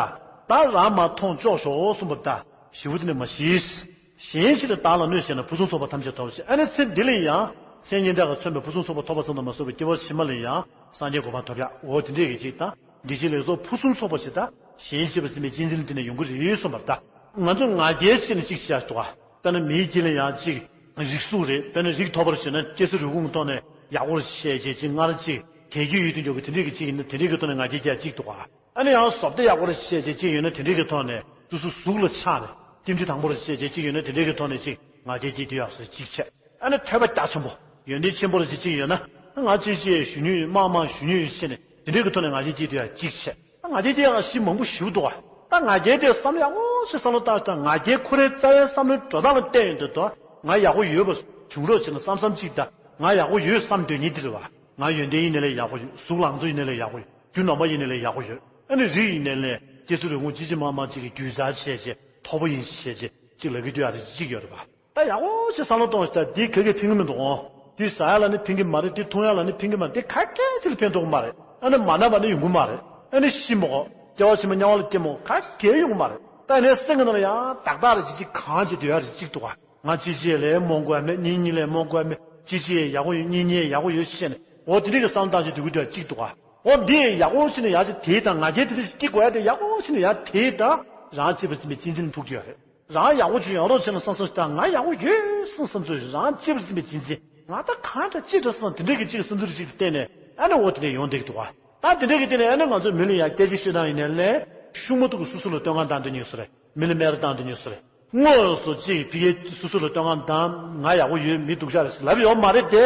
ད་རང་མ་མཐོང་ཅོག་ཞོག་གསུངས་པ་ད་ཞི་བོ་དེ་ནས་མ་ཤེས། གཞན་ཕྱིར་བདག་ལ་གནོད་བྱས་ན་ཕུན་སུམ་ཚོགས་པ་ཐམས་ཅད་ཐོབ་ཅེས། ཨ་ནི་ཚེ་འདི་ལ་ཡང་སེམས་ཉིད་དག་གིས་མཚོན་པའི་ཕུན་སུམ་ཚོགས་པ་ཐོབ་པ་ཙམ་དུ་མ་ཟད་པར་སྐྱེ་བ་ཕྱི་མ་ལ་ཡང་སངས་རྒྱས་གོ་འཕང་ཐོབ་ཡག་འོ་དེ་འདྲས་ཀྱི་ཅིག་དང་། འདི་ཕྱི་ལེགས་ཚོགས་ཕུན་སུམ་ཚོགས་པ་ཞིག་དང་གཞན་གཅེས་པར་འཛིན་པའི་གཅེས་འཛིན་དེ་ནས་ཡོང་གི་རེད་གསུངས་པ་ད། ང་ཚོ་ང་རྒྱལ་ཕྱིན་ནས་ཅིག་བཤད་འདུག་ག་ད་ནི་མིའི་དཀྱིལ་ལ་ཡང་ཅིག་རིགས་གཟུགས་རེད། དཔེར་ན་རིགས་མཐོ་པོར་བྱས་ན་སྐྱེ་ས་རུས་ཁུངས་ཐོག་ནས་ཡག་པོར་བཤད་བྱས་ཅིག་སྔར་ཅིག་དལ་གྱིས་ཡོད་དུ་འཇོག་གི་དེ་འདྲས་ཀྱི་ཅིག་ཡིན་ན་དེ་འདྲས་ཀྱི་ཐོག་ནས་ང་རྒྱལ་རྒྱག་ཅིག་འདུག་ག་ཨ་ནི་ཡང་བཟོ་ལྟ་ཡག་པོར་བཤད་བྱས་ཅིག་ཡོད་ན་དེ་འདྲས་ཀྱི་ཐོག་ནས་སོ་སོ་གཟུགས་ལ་ཆགས་ནས་ལྟེམ་ཅིག་དང་པོར་བཤད་བྱས་ཅིག་ཡོད་ན་དེ་འདྲས་ཀྱི་ཐོག་ནས་ཅིག་ང་རྒྱལ་སྐྱེས་དུས་ཡག་སོ་ཅིག་བྱས། ཨ་ནི་ཐོས་པ་རྒྱ་ཆེན་པོ་ཡོན་ཏན་ཆེན་པོར་བྱས་ཅིག་ཡོད་ན་ང་ཅིག་ཅིག་ཞུ་ཉུལ་མང་མང་ཞུ་ཉུལ་བྱས་ནས་དེ་འདྲས་ཀྱི་ཐོག་ནས་ང་རྒྱལ་སྐྱེས་དུས་ཡག་ཅིག་བྱས། ད་ང་རྒྱལ་དེ་ཡང་གཞི་མང་པོ་ཞིག་འདུག་བ། ད་ང་རྒྱལ་དེ་བསམ་ཡག་པོ་ཞིག་བསམ་བློ་བཏང་ད་ང་རྒྱལ་ཁོ་རའི་རྩ་བའི་བསམ་བློའི་འགྲོ་སྟངས་ལ་བལྟས་ཡོང་དུས་ད་ང་ཡག་པོ་ཡོད་པ་བྱུང་རོགས་བྱས་ན་བསམ་བསམ་གཅིག་ད་ང་ཡག་པོ་ཡོད་བསམ་འདོད་ཉིད་དེ་རེད་བ། ང་ཡོན་ཏན་ཡིན་ནའི་ལས་ཡག་པོ་ཡོད། གཟུགས་ལང་ཚོ་ཡིན་ནའི་ལས་ཡག་པོ་ཡོད། རྒྱུ་ནོམ་པ་ཡིན་ནའི་ལས་ཡག་པོ་ཡོད། ཨ་ནི་རིགས་ཡིན་ནའི་ལས་སྐྱེ་ས་རུས་ཁུངས་ཅི་ཅི་མ་མ་ཅིག་གི་རྒྱུད་བཟའ་བྱས་བྱས་མཐོ་པོ་ཡིན་བྱས་བྱས་ཅིག་ལབ་ཀྱི་དུས་ཨ་རེ་ཅིག་ཡོད་རེད་བ། ད་ཡག་པོ་ཞིག་བསམ་བློ་གཏོང་ཞིག་ད་འདི་ག་གིས་ཕན་གི་མི་འདུག་ཨོ། འདི་ཟ་ཡ་ལ་ནི་ཕན་གི་མ་རེད། འདི་འཐུང་ཡ་ལ་ནི་ཕན་གི་མ་རེད། འདི་ག་གས་ཅི་ལ་ཕན་ཐོགས་གི་མ་རེད། ཨ་ནི་མ་ན་བ་ནི་ཡོང་གི་མ་རེད། ཨ་ནི་ཤི་མོ་སྐྱེ་བ་ཕྱི་མ་དམྱལ་བ་ལ་སྐྱེ་མོ་ག་གས་ཡོང་གི་མ་རེད། ད་ནི་སེམས་ཀྱི་ནང་ལ་ཡང་ཏག་ཏག་རེ་ཅིག་ཅིག་གང་བྱེད་དུ་ཡ་རེ་ཅིག་འདུག་ག་ང་གཅིག་གཅིག་ལས་རྨོངས་དགོས་ཡ་མེད། གཉིས་གཉིས་ལས་རྨོངས་དགོས་ཡ་མེད། གཅིག་གཅིག་ཡག་པོ་ཡོད། གཉིས་གཉིས་ཡག་པོ་ཡོད་ཤེས་ནས་འོ་དེ་འདྲ་གི་བསམ་བཏང་བྱེད་དུ་གི་དུ་ཡ་ཅིག་འདུག་ག་འོ་འདི་ཡག་པོ་ཕྱིན་ནས་ཡར་ཅིག་དེའི་དང་ང་རྒྱལ་དེ་འདྲ་ཞིག་སྐྱེ་དགོས་ཡ་དེ་ཡག་པོ་ཕྱིན་ནས་ཡར་དེའི་དང་རང་གཅེས་པར་འཛིན་པའི་གཅེས་འཛིན་ཕུག་རྒྱུ་ཡོད་རེད། རང་ཡག་པོ་ཅིག་ཡོང་རོགས་བྱས་ན་བསམ་བསམ་ཞིག་དང་ང་ཡག་པོ་ཡོད་བསམ་བསམ་ཚོད་རང་གཅེས་པར་འཛིན་པའི་གཅེས་འཛིན་ང་ད་གང་འདྲ་ཅི་འདྲ་བསམ་དེ་འདྲ་གི་ཅིག་བསམ་ཚུལ་ཅིག་བསྟན་ནས་ཨ་ནི་འོ་དེ་འདྲ་ཡོང་བསྡད་ཀྱི་འདུག་བ། ད་དེ་འདྲ་གི་སྟེང་ནས་ཨ་ནི་ང་ཚོ་མི་ལ་ཡང་སྐད་ཆ་ཤོད་སྟངས་ཡིན་ནའི་ལས་ཤུགས་མ་ཐུག་གི་སོ་སོ་ལ་བསྟོད་བསྔགས་བཏང་དུས་ཉུང་སུ་རེད། མི་ལ་སྨད་ར་བཏང་དུས་ཉུང་སུ་རེད། དངོས་སུ་ཅིག་ཕ་གིའི་སོ་སོ་ལ་བསྟོད་བསྔགས་དང་ང་ཡག་པོ་ཡོད་མི་སྡུག་ཅག་རེད་ཟེར་ལབ་ཡོད་མ་རེད་དེ།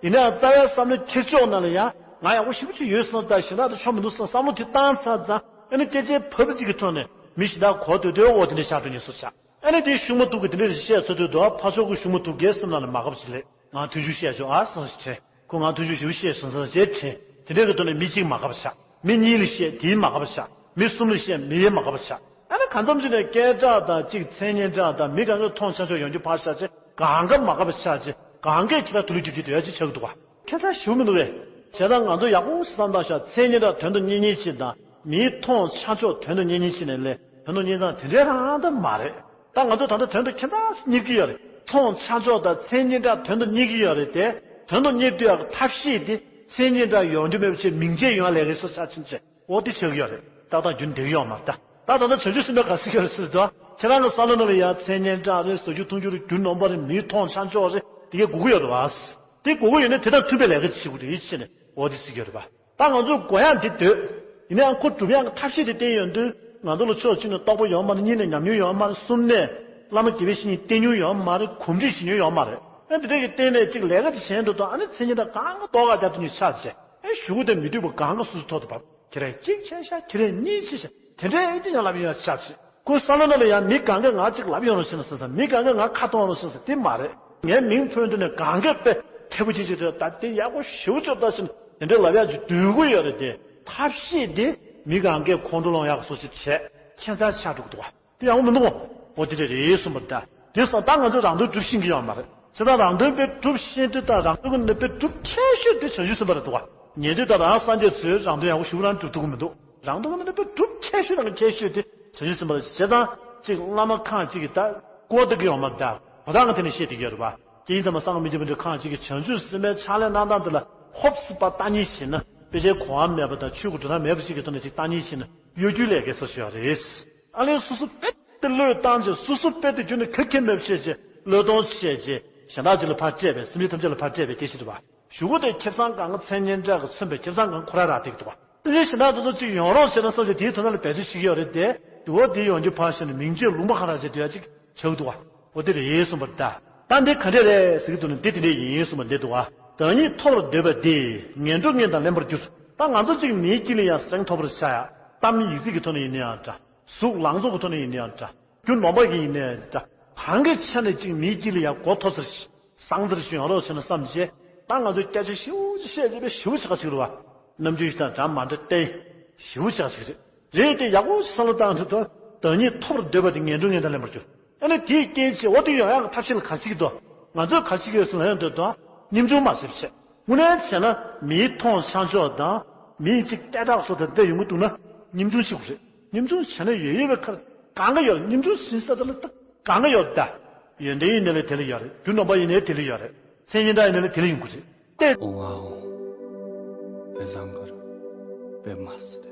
ཡིན་ནའང་རྩ་བའི་བསམ་བློའི་འཁྱེར་ཕྱོགས་ནང་ལ་ཡང་ང་ཡག་པོ་ཞེ་པོ་ཅིག་ཡོད་བསམ་ད་གཞན་དག་དང་ཕྱོགས་མི་འདུག་བསམ་བསམ་བློ་དེ་བཏང་ཚར་ཙང་ཨ་ནི་སྐད་ཆའི་བབ་ཅིག་གི་ཐོག་ནས་མི་གཞན་དག་གོ་འདོད་འདོད་འོ་དེ་འདྲ་ཆགས་འགྲོ་ཉེན་སུ་ཆགས། ཨ་ནི་དེ་ཤུགས་མ་ཐུག་གི་དེ་འདྲ་རེ་བཤད་ཚོད་དུས་དོ་ཕར་ཕྱོགས་ཀྱི་ཤུགས་མ་ཐུག་གི་སེམས་ནང་ལ་མ་ཁབ་ཅིག་ལས་ང་མཐུན་ཤུགས་བཤད་ཆོག་ཨ་བསམ་ཞིག་དྲན་ཁོ་ང་མཐུན་ཤུགས་ཞེ་པོ་བཤད་སོང་བསམ་ཞིག་དྲན། དེ་འདྲའི་གི་ཐོག་ནས་མི་གཅིག་མ་དགའ་བ་ཆགས། མི་གཉིས་ལ་བཤད་དེའི་མ་དགའ་བ་ཆགས། མི་གསུམ་ལ་བཤད་མི་ཡའི་མ་དགའ་བ་ཆགས། ཨ་ནི་གང་འཚམ་ཅིག་ནས་སྐད་གྲགས་དང་གཅིག་མཚན་སྙན་གྲགས་དང་མི་གང་གའི་མཐོང་ཆ་འཇོག་ཡོང་རྒྱུ་ཕར་བཞག་བྱས། གང་ག་མ་དགའ་བ་ཆགས་བྱས། གང་གས་ཁྱེད་རང་དུ་ལུས་རྒྱུ་རྒྱུ་དོད་ཡ་ཅིག་ཆགས་ཀྱི་འདུག་བ། ཁྱད་མཚར་ཞེ་པོ་མི་འདུག་གས། བྱས་ཙང་ང་ཚོ་ཡག་པོ་བསམ་བཏང་ཤག་མཚན་སྙན་གྲགས་དོན་དུ་གཉེར་མཁན་ཅིག་དང་མིའི་མཐོང་ཆ་འཇོག་དོན་དུ་གཉེར་མཁན་ཅིག་ནས་ལས་དོན་དུ་གཉེར་སྟངས་དེ་འདྲའི་རང་ད་མ་རེད། ད་ང་ཚོ་ད་ལྟ་དོན་དུ་ཁྱད་མཚར་གཉེར་གྱི་ཡོད་རེད། མཐོང་ཆ་འཇོག་དང་མཚན་སྙན་གྲགས་དོན་དུ་གཉེར་གྱི་ཡོད་རེད་དེ། དོན་དུ་གཉེར་དུས་ཡག་ཐབས་ཤེས་དེ་མཚན་སྙན་གྲགས་ཡོང་རྒྱུ་མེད་པ་བྱས་མིང་ཆད་ཡོང་ལས་ཀའི་སོ་ཆ་ཕྱིན་ཆད་འོ་དེ་ཆགས་ཀྱི་ཡོད་རེད། ཏག་ཏག་རྒྱུན་འདེགས་ཡོད་མ་རེད་ད། ད་ད་ལྟ་བྱང་ཆུབ་སེམས་དཔའ་ག་སྲིད་ཀྱི་རེད་ཟེར་དུས། ཁྱེད་རང་གི་བསམ་བློ་ནང་ལ་ཡང་མཚན་སྙན་གྲགས་རེད་ཟ་རྒྱུ་འཐུང་རྒྱུ་རེད་རྒྱུ་ནོམ་པ་རེད་མིའི་མཐོང་ཆ་འཇོག་རེད་དེ་གས་དགོས་ཀྱི་ཡོད་རེད་བ། དེ་དགོས་ཀྱི་ཡོད་ན་དེ་དང་མཐུན་པའི་ལས་ཀ་བྱེད་དགོས་རེད་ཅེས་ནས་འོ་དེ་སྲིད་ཀྱི་རེད་པ། ད་ང་ཚོས་དགོས་ཡག་འདི་འདོད། ཡིན་ནའང་ཁོ་སྒྲུབ་ཡག་གི་ཐབས་ཤེས་དེ་བསྟན་ཡོང་དུས་ང་ཚོ་ལ་ཕྱོགས་གཅིག་ནས་རྟོགས་པ་ཡོད་མ་རེད། གཉིས་ནས་ཉམས་མྱོང་ཡོད་མ་རེད། གསུམ་ནས་བླ་མ་དགེ་བའི་བཤེས་གཉེན་བསྟེན་མྱོང་ཡོད་མ་རེད། གོམས་འདྲིས་བྱེད་མྱོང་ཡོད་མ་རེད། ཨ་འདི་འདྲ་གི་བསྟན་ནས་གཅིག་ལས་ཀ་དེ་བྱས་འགྲོ་དུས་ཨ་ནི་མཚན་སྙན་གྲགས་གང་ག་ཏོག་ག་རྒྱབ་ཏུ་ཉིད་ཆགས་བྱས་ཨེ་གཞུག་གུ་དེ་མི་འདོད་པ་གང་ག་སོ་སོའི་ཐོག་ཏུ་བབས། ཁྱེད་རང་གཅིག་བྱས་ཤག་ཁྱེད་རང་གཉིས་བྱས་ཤག་དེ་འདྲའི་ཨེ་འདི་ཡང་ལབ་ཡོང་ཡ་ཆགས་བྱས། ཁོའི་བསམ་བློ་ནང་ལ་ཡང་མི་གང་གས་ང་གཅིག་ལབ་ཡོང་རོགས་བྱས་ན་བསམ་ས། མི་གང་གས་ང་ཁ་གཏོང་རོགས་བྱས་ན་བསམ་ས་དེ་མ་རེད། ངའི་མིང་ཐོན་དུས་ནས་གང་གས་དཔེ་མཁྲེགས་པོ་ཅིག་ཅིག་རེད། ད་དེ་ཡག་པོ་ཞེ་པོ་ཅིག་ལྟ་བྱས་ན་དེ་འདྲའི་ལབ་ཡག་ཅིག་སྡོད་དགོས་ཡོད་རེད་དེ། ཐབས་ཤེས་དེ་མི་གང་གས་ཁོང་ཁྲོ་སློང་ཡག་སོ་སོ་བྱས་ཁྱད་མཚར་ཆགས་འགྲོ་གི་འདུག་བ། དེ་ཡག་པོ་མི་འདུག་གོ། འོ་དེ་འདྲ་རེད་གསུངས་པ་རེད་ད། དེ་སོང་ད་ང་ཚོས་རང་དོན་སྒྲུབ་ཤེས་ཀྱི་ཡོད་མ་རེད། བྱས་ཙང་རང་དོན་དཔེ་སྒྲུབ་ཤེས་དུས་དང་རང་དོན་གྱི་ནུས་པ་དཔེ་སྒྲུབ་མཁས་ཤོས་དེ་བྱང་ཆུབ་སེམས་དཔའ་རེད་འདུག་བ། ཉན་དུས་དང་རང་སངས་རྒྱས་ཚོས་རང་དོན་ཡག་པོ་ཞེ་པོ་རང་སྒྲུབ་ཐུབ་ཀྱི་མི་འདུག་རང་དོན་གྱི་ནུས་པ་དཔེ་སྒྲུབ་མཁས་ཤོས་དང་མཁས་ཤོས་དེ་བྱང་ཆུབ་སེམས་དཔའ་རེད། བྱས་ཙང་གཅིག་བླ་མ་ཁག་ཅིག་གིས་ད་གོ་བསྡད་ཀྱི་ཡོད་མ་རེད་ད། དོ་བདག་ང་དེ་ནས་བཤད་བསྡད་ཀྱི་ཡོད་རེད་པ། དེ་ཡིན་ཙང་མ་སངས་མི་འགྱུར་བ་འདྲ་ཁག་ཅིག་གིས་བྱང་ཆུབ་སེམས་དཔའི་ཕྱག་ལས་གནང་སྟངས་དེ་ལ་ཧོབ་སི་པ་ལྟ་ཉེས་བྱས་ན་དཔེ་ཆའི་གོ་བ་མེད་པ་དང་ཆོས་ཀྱི་སྒྲོ་བཏགས་མེད་པ་ཞིག་གི་ཐོག་ནས་ཅིག་ལྟ་ཉེས་བྱས་ན་གཡོ་སྒྱུའི་ལས་ཀའི་སོ་སོ་ཡོད་རེད། ཨ་ལས་སོ་སོ་དཔེ་དེ་བློས་བཏང་བྱས་སོ་སོ་དཔེ་དེ་རྒྱུ་ནས་ཁ་ཁྱེར་མེད་པ་བྱས་བྱས་བློས་གཏོང་བྱས་བྱས་གཞན་དག་ཅིག་ལ་ཕར་སྤྲད་པས་སེམས་ཅན་ཐམས་ཅད་ལ་ཕར་སྤྲད་པའི་སྐད་ཆ་རེད་པ། གཞུག་གུ་དེ་ཁེ་བཟང་གང་ག་མཚན་སྙན་གྲགས་ཀྱིས་མཚོན་པའི་ཁེ་བཟང་གང་ཁོ་རང་རག་བསྡད་ཀྱི་འདུག་བ། དེ་འདྲའི་གཞན་དག་དེ་ཚོ་ཅིག་ཡོང་རོགས་བྱས་ན་བསམ་བྱས་དེའི་དོན་དག་ལ་འབད་རྩོལ་བྱེད་ཀྱི་ཡོད་རེད་དེ། དེ་འོ་དེ་ཡོང་རྒྱུ་ཕར་བཞག་ནས་མིང་ཆད་ལུང་པ་ཁ་རག་བྱས་སྡོད་ཡ་ཅིག་ཆགས་ཀྱི་འདུག་བ། འོ་དེ་རེད་གསུངས་པ་རེད་ད། ད་འདི་ག་འདྲས་རེད་ཟེར་གྱི་འདུག་ན་འདི་དེ་འདྲས་ཡིན་གསུངས་པ་འདི་འདུག་བ། བདག་ཉིད་ཐོབ་པར་འདོད་པ་འདི་ངན་འགྲོ་ངན་དང་ལེན་པར་འགྱུར། ད་ང་ཚོ་ཅིག་མིའི་དཀྱིལ་ལ་ཡང་སེང་ཐོབ་པར་བྱ་ཡ། གཏམ་ཡིག་རྩིས་ཀྱི་ཐོག་ནས་ཡིན་ན་ཡང་འདྲ། གཟུགས་ལང་ཚོ་གི་ཐོག་ནས་ཡིན་ན་ཡང་འདྲ། རྒྱུ་ནོམ་པ་གི་ཡིན་ན་ཡང་འདྲ། གང་གི་ཆ་ནས་ཅིག་མིའི་དཀྱིལ་ལ་ཡང་མགོ་ཐོབ་ཚར་ཞིག་སང་ཚར་ཞིག་ཡོང་རོགས་བྱས་ན་བསམ་བྱས། ད་ང་ཚོས་སྐད་ཆ་ཞེ་པོ་ཅིག་བཤད་བྱས་པས་ཞེ་པོ་ཅིག་ག་ཞིག་རེད་བ། ནམ་རྒྱུན་ཞིག་དང་འདྲ་མ་འདྲ་བསྟན། ཞེ་པོ་ཅིག་ག་ཞིག་རེད། རེད་དེ་ཡག་པོ་བསམ་བློ་བཏང་འདུག་ད། བདག་ཉིད་ཐོབ་པར་འདོད་པ་དེ་ངན་འགྲོ་ངན་དང་ལེན་པར་འགྱུར། ཨ་ནི་དེའི་རྐྱེན་བྱས་འོ་དེ་ཡོང་ཡག་གི་ཐབས་ཤེས་ལ་ག་ཞིག་འདུག་ང་ཚོས་ག་ཞིག་ཡོད་ཟེར་ན་ཡང་འདོད་དོ། ཉམ་ཆུང་མ་ཟེར་བྱས། དངོས་གནས་བྱས་ན་མིའི་མཐོང་ཆ་འཇོག་དང་། མིའི་ཅིག་ལྟ་གྲགས་སོགས་དང་འདི་ཡོང་གི་འདུག་ན། ཉམ་ཆུང་ཞིག་རེད། ཉམ་ཆུང་བྱས་ན་ཡོད་ཡོད་པའི་ཁར་གང་ག་ཡོད། ཉམ་ཆུང་ཟིན་ས་དེ་ལ་ད་གང་ག་ཡོད་ད། ཡོན་ཏན་ཡིན་ནའི་ལས་དེ་ལ་ཡོད་རེད། རྒྱུ་ནོམ་པ་ཡིན་ནའི་དེ་ལ་ཡོད་རེད། མཚན་སྙན་གྲགས་ཡིན་ནའི་ལས་དེ་ལ་ཡོང་གི་རེད། ཏེ། ཨོ་ཝའོ། དཔེ་བཟང་གི་རེད། དཔེ་མ་སྲིད།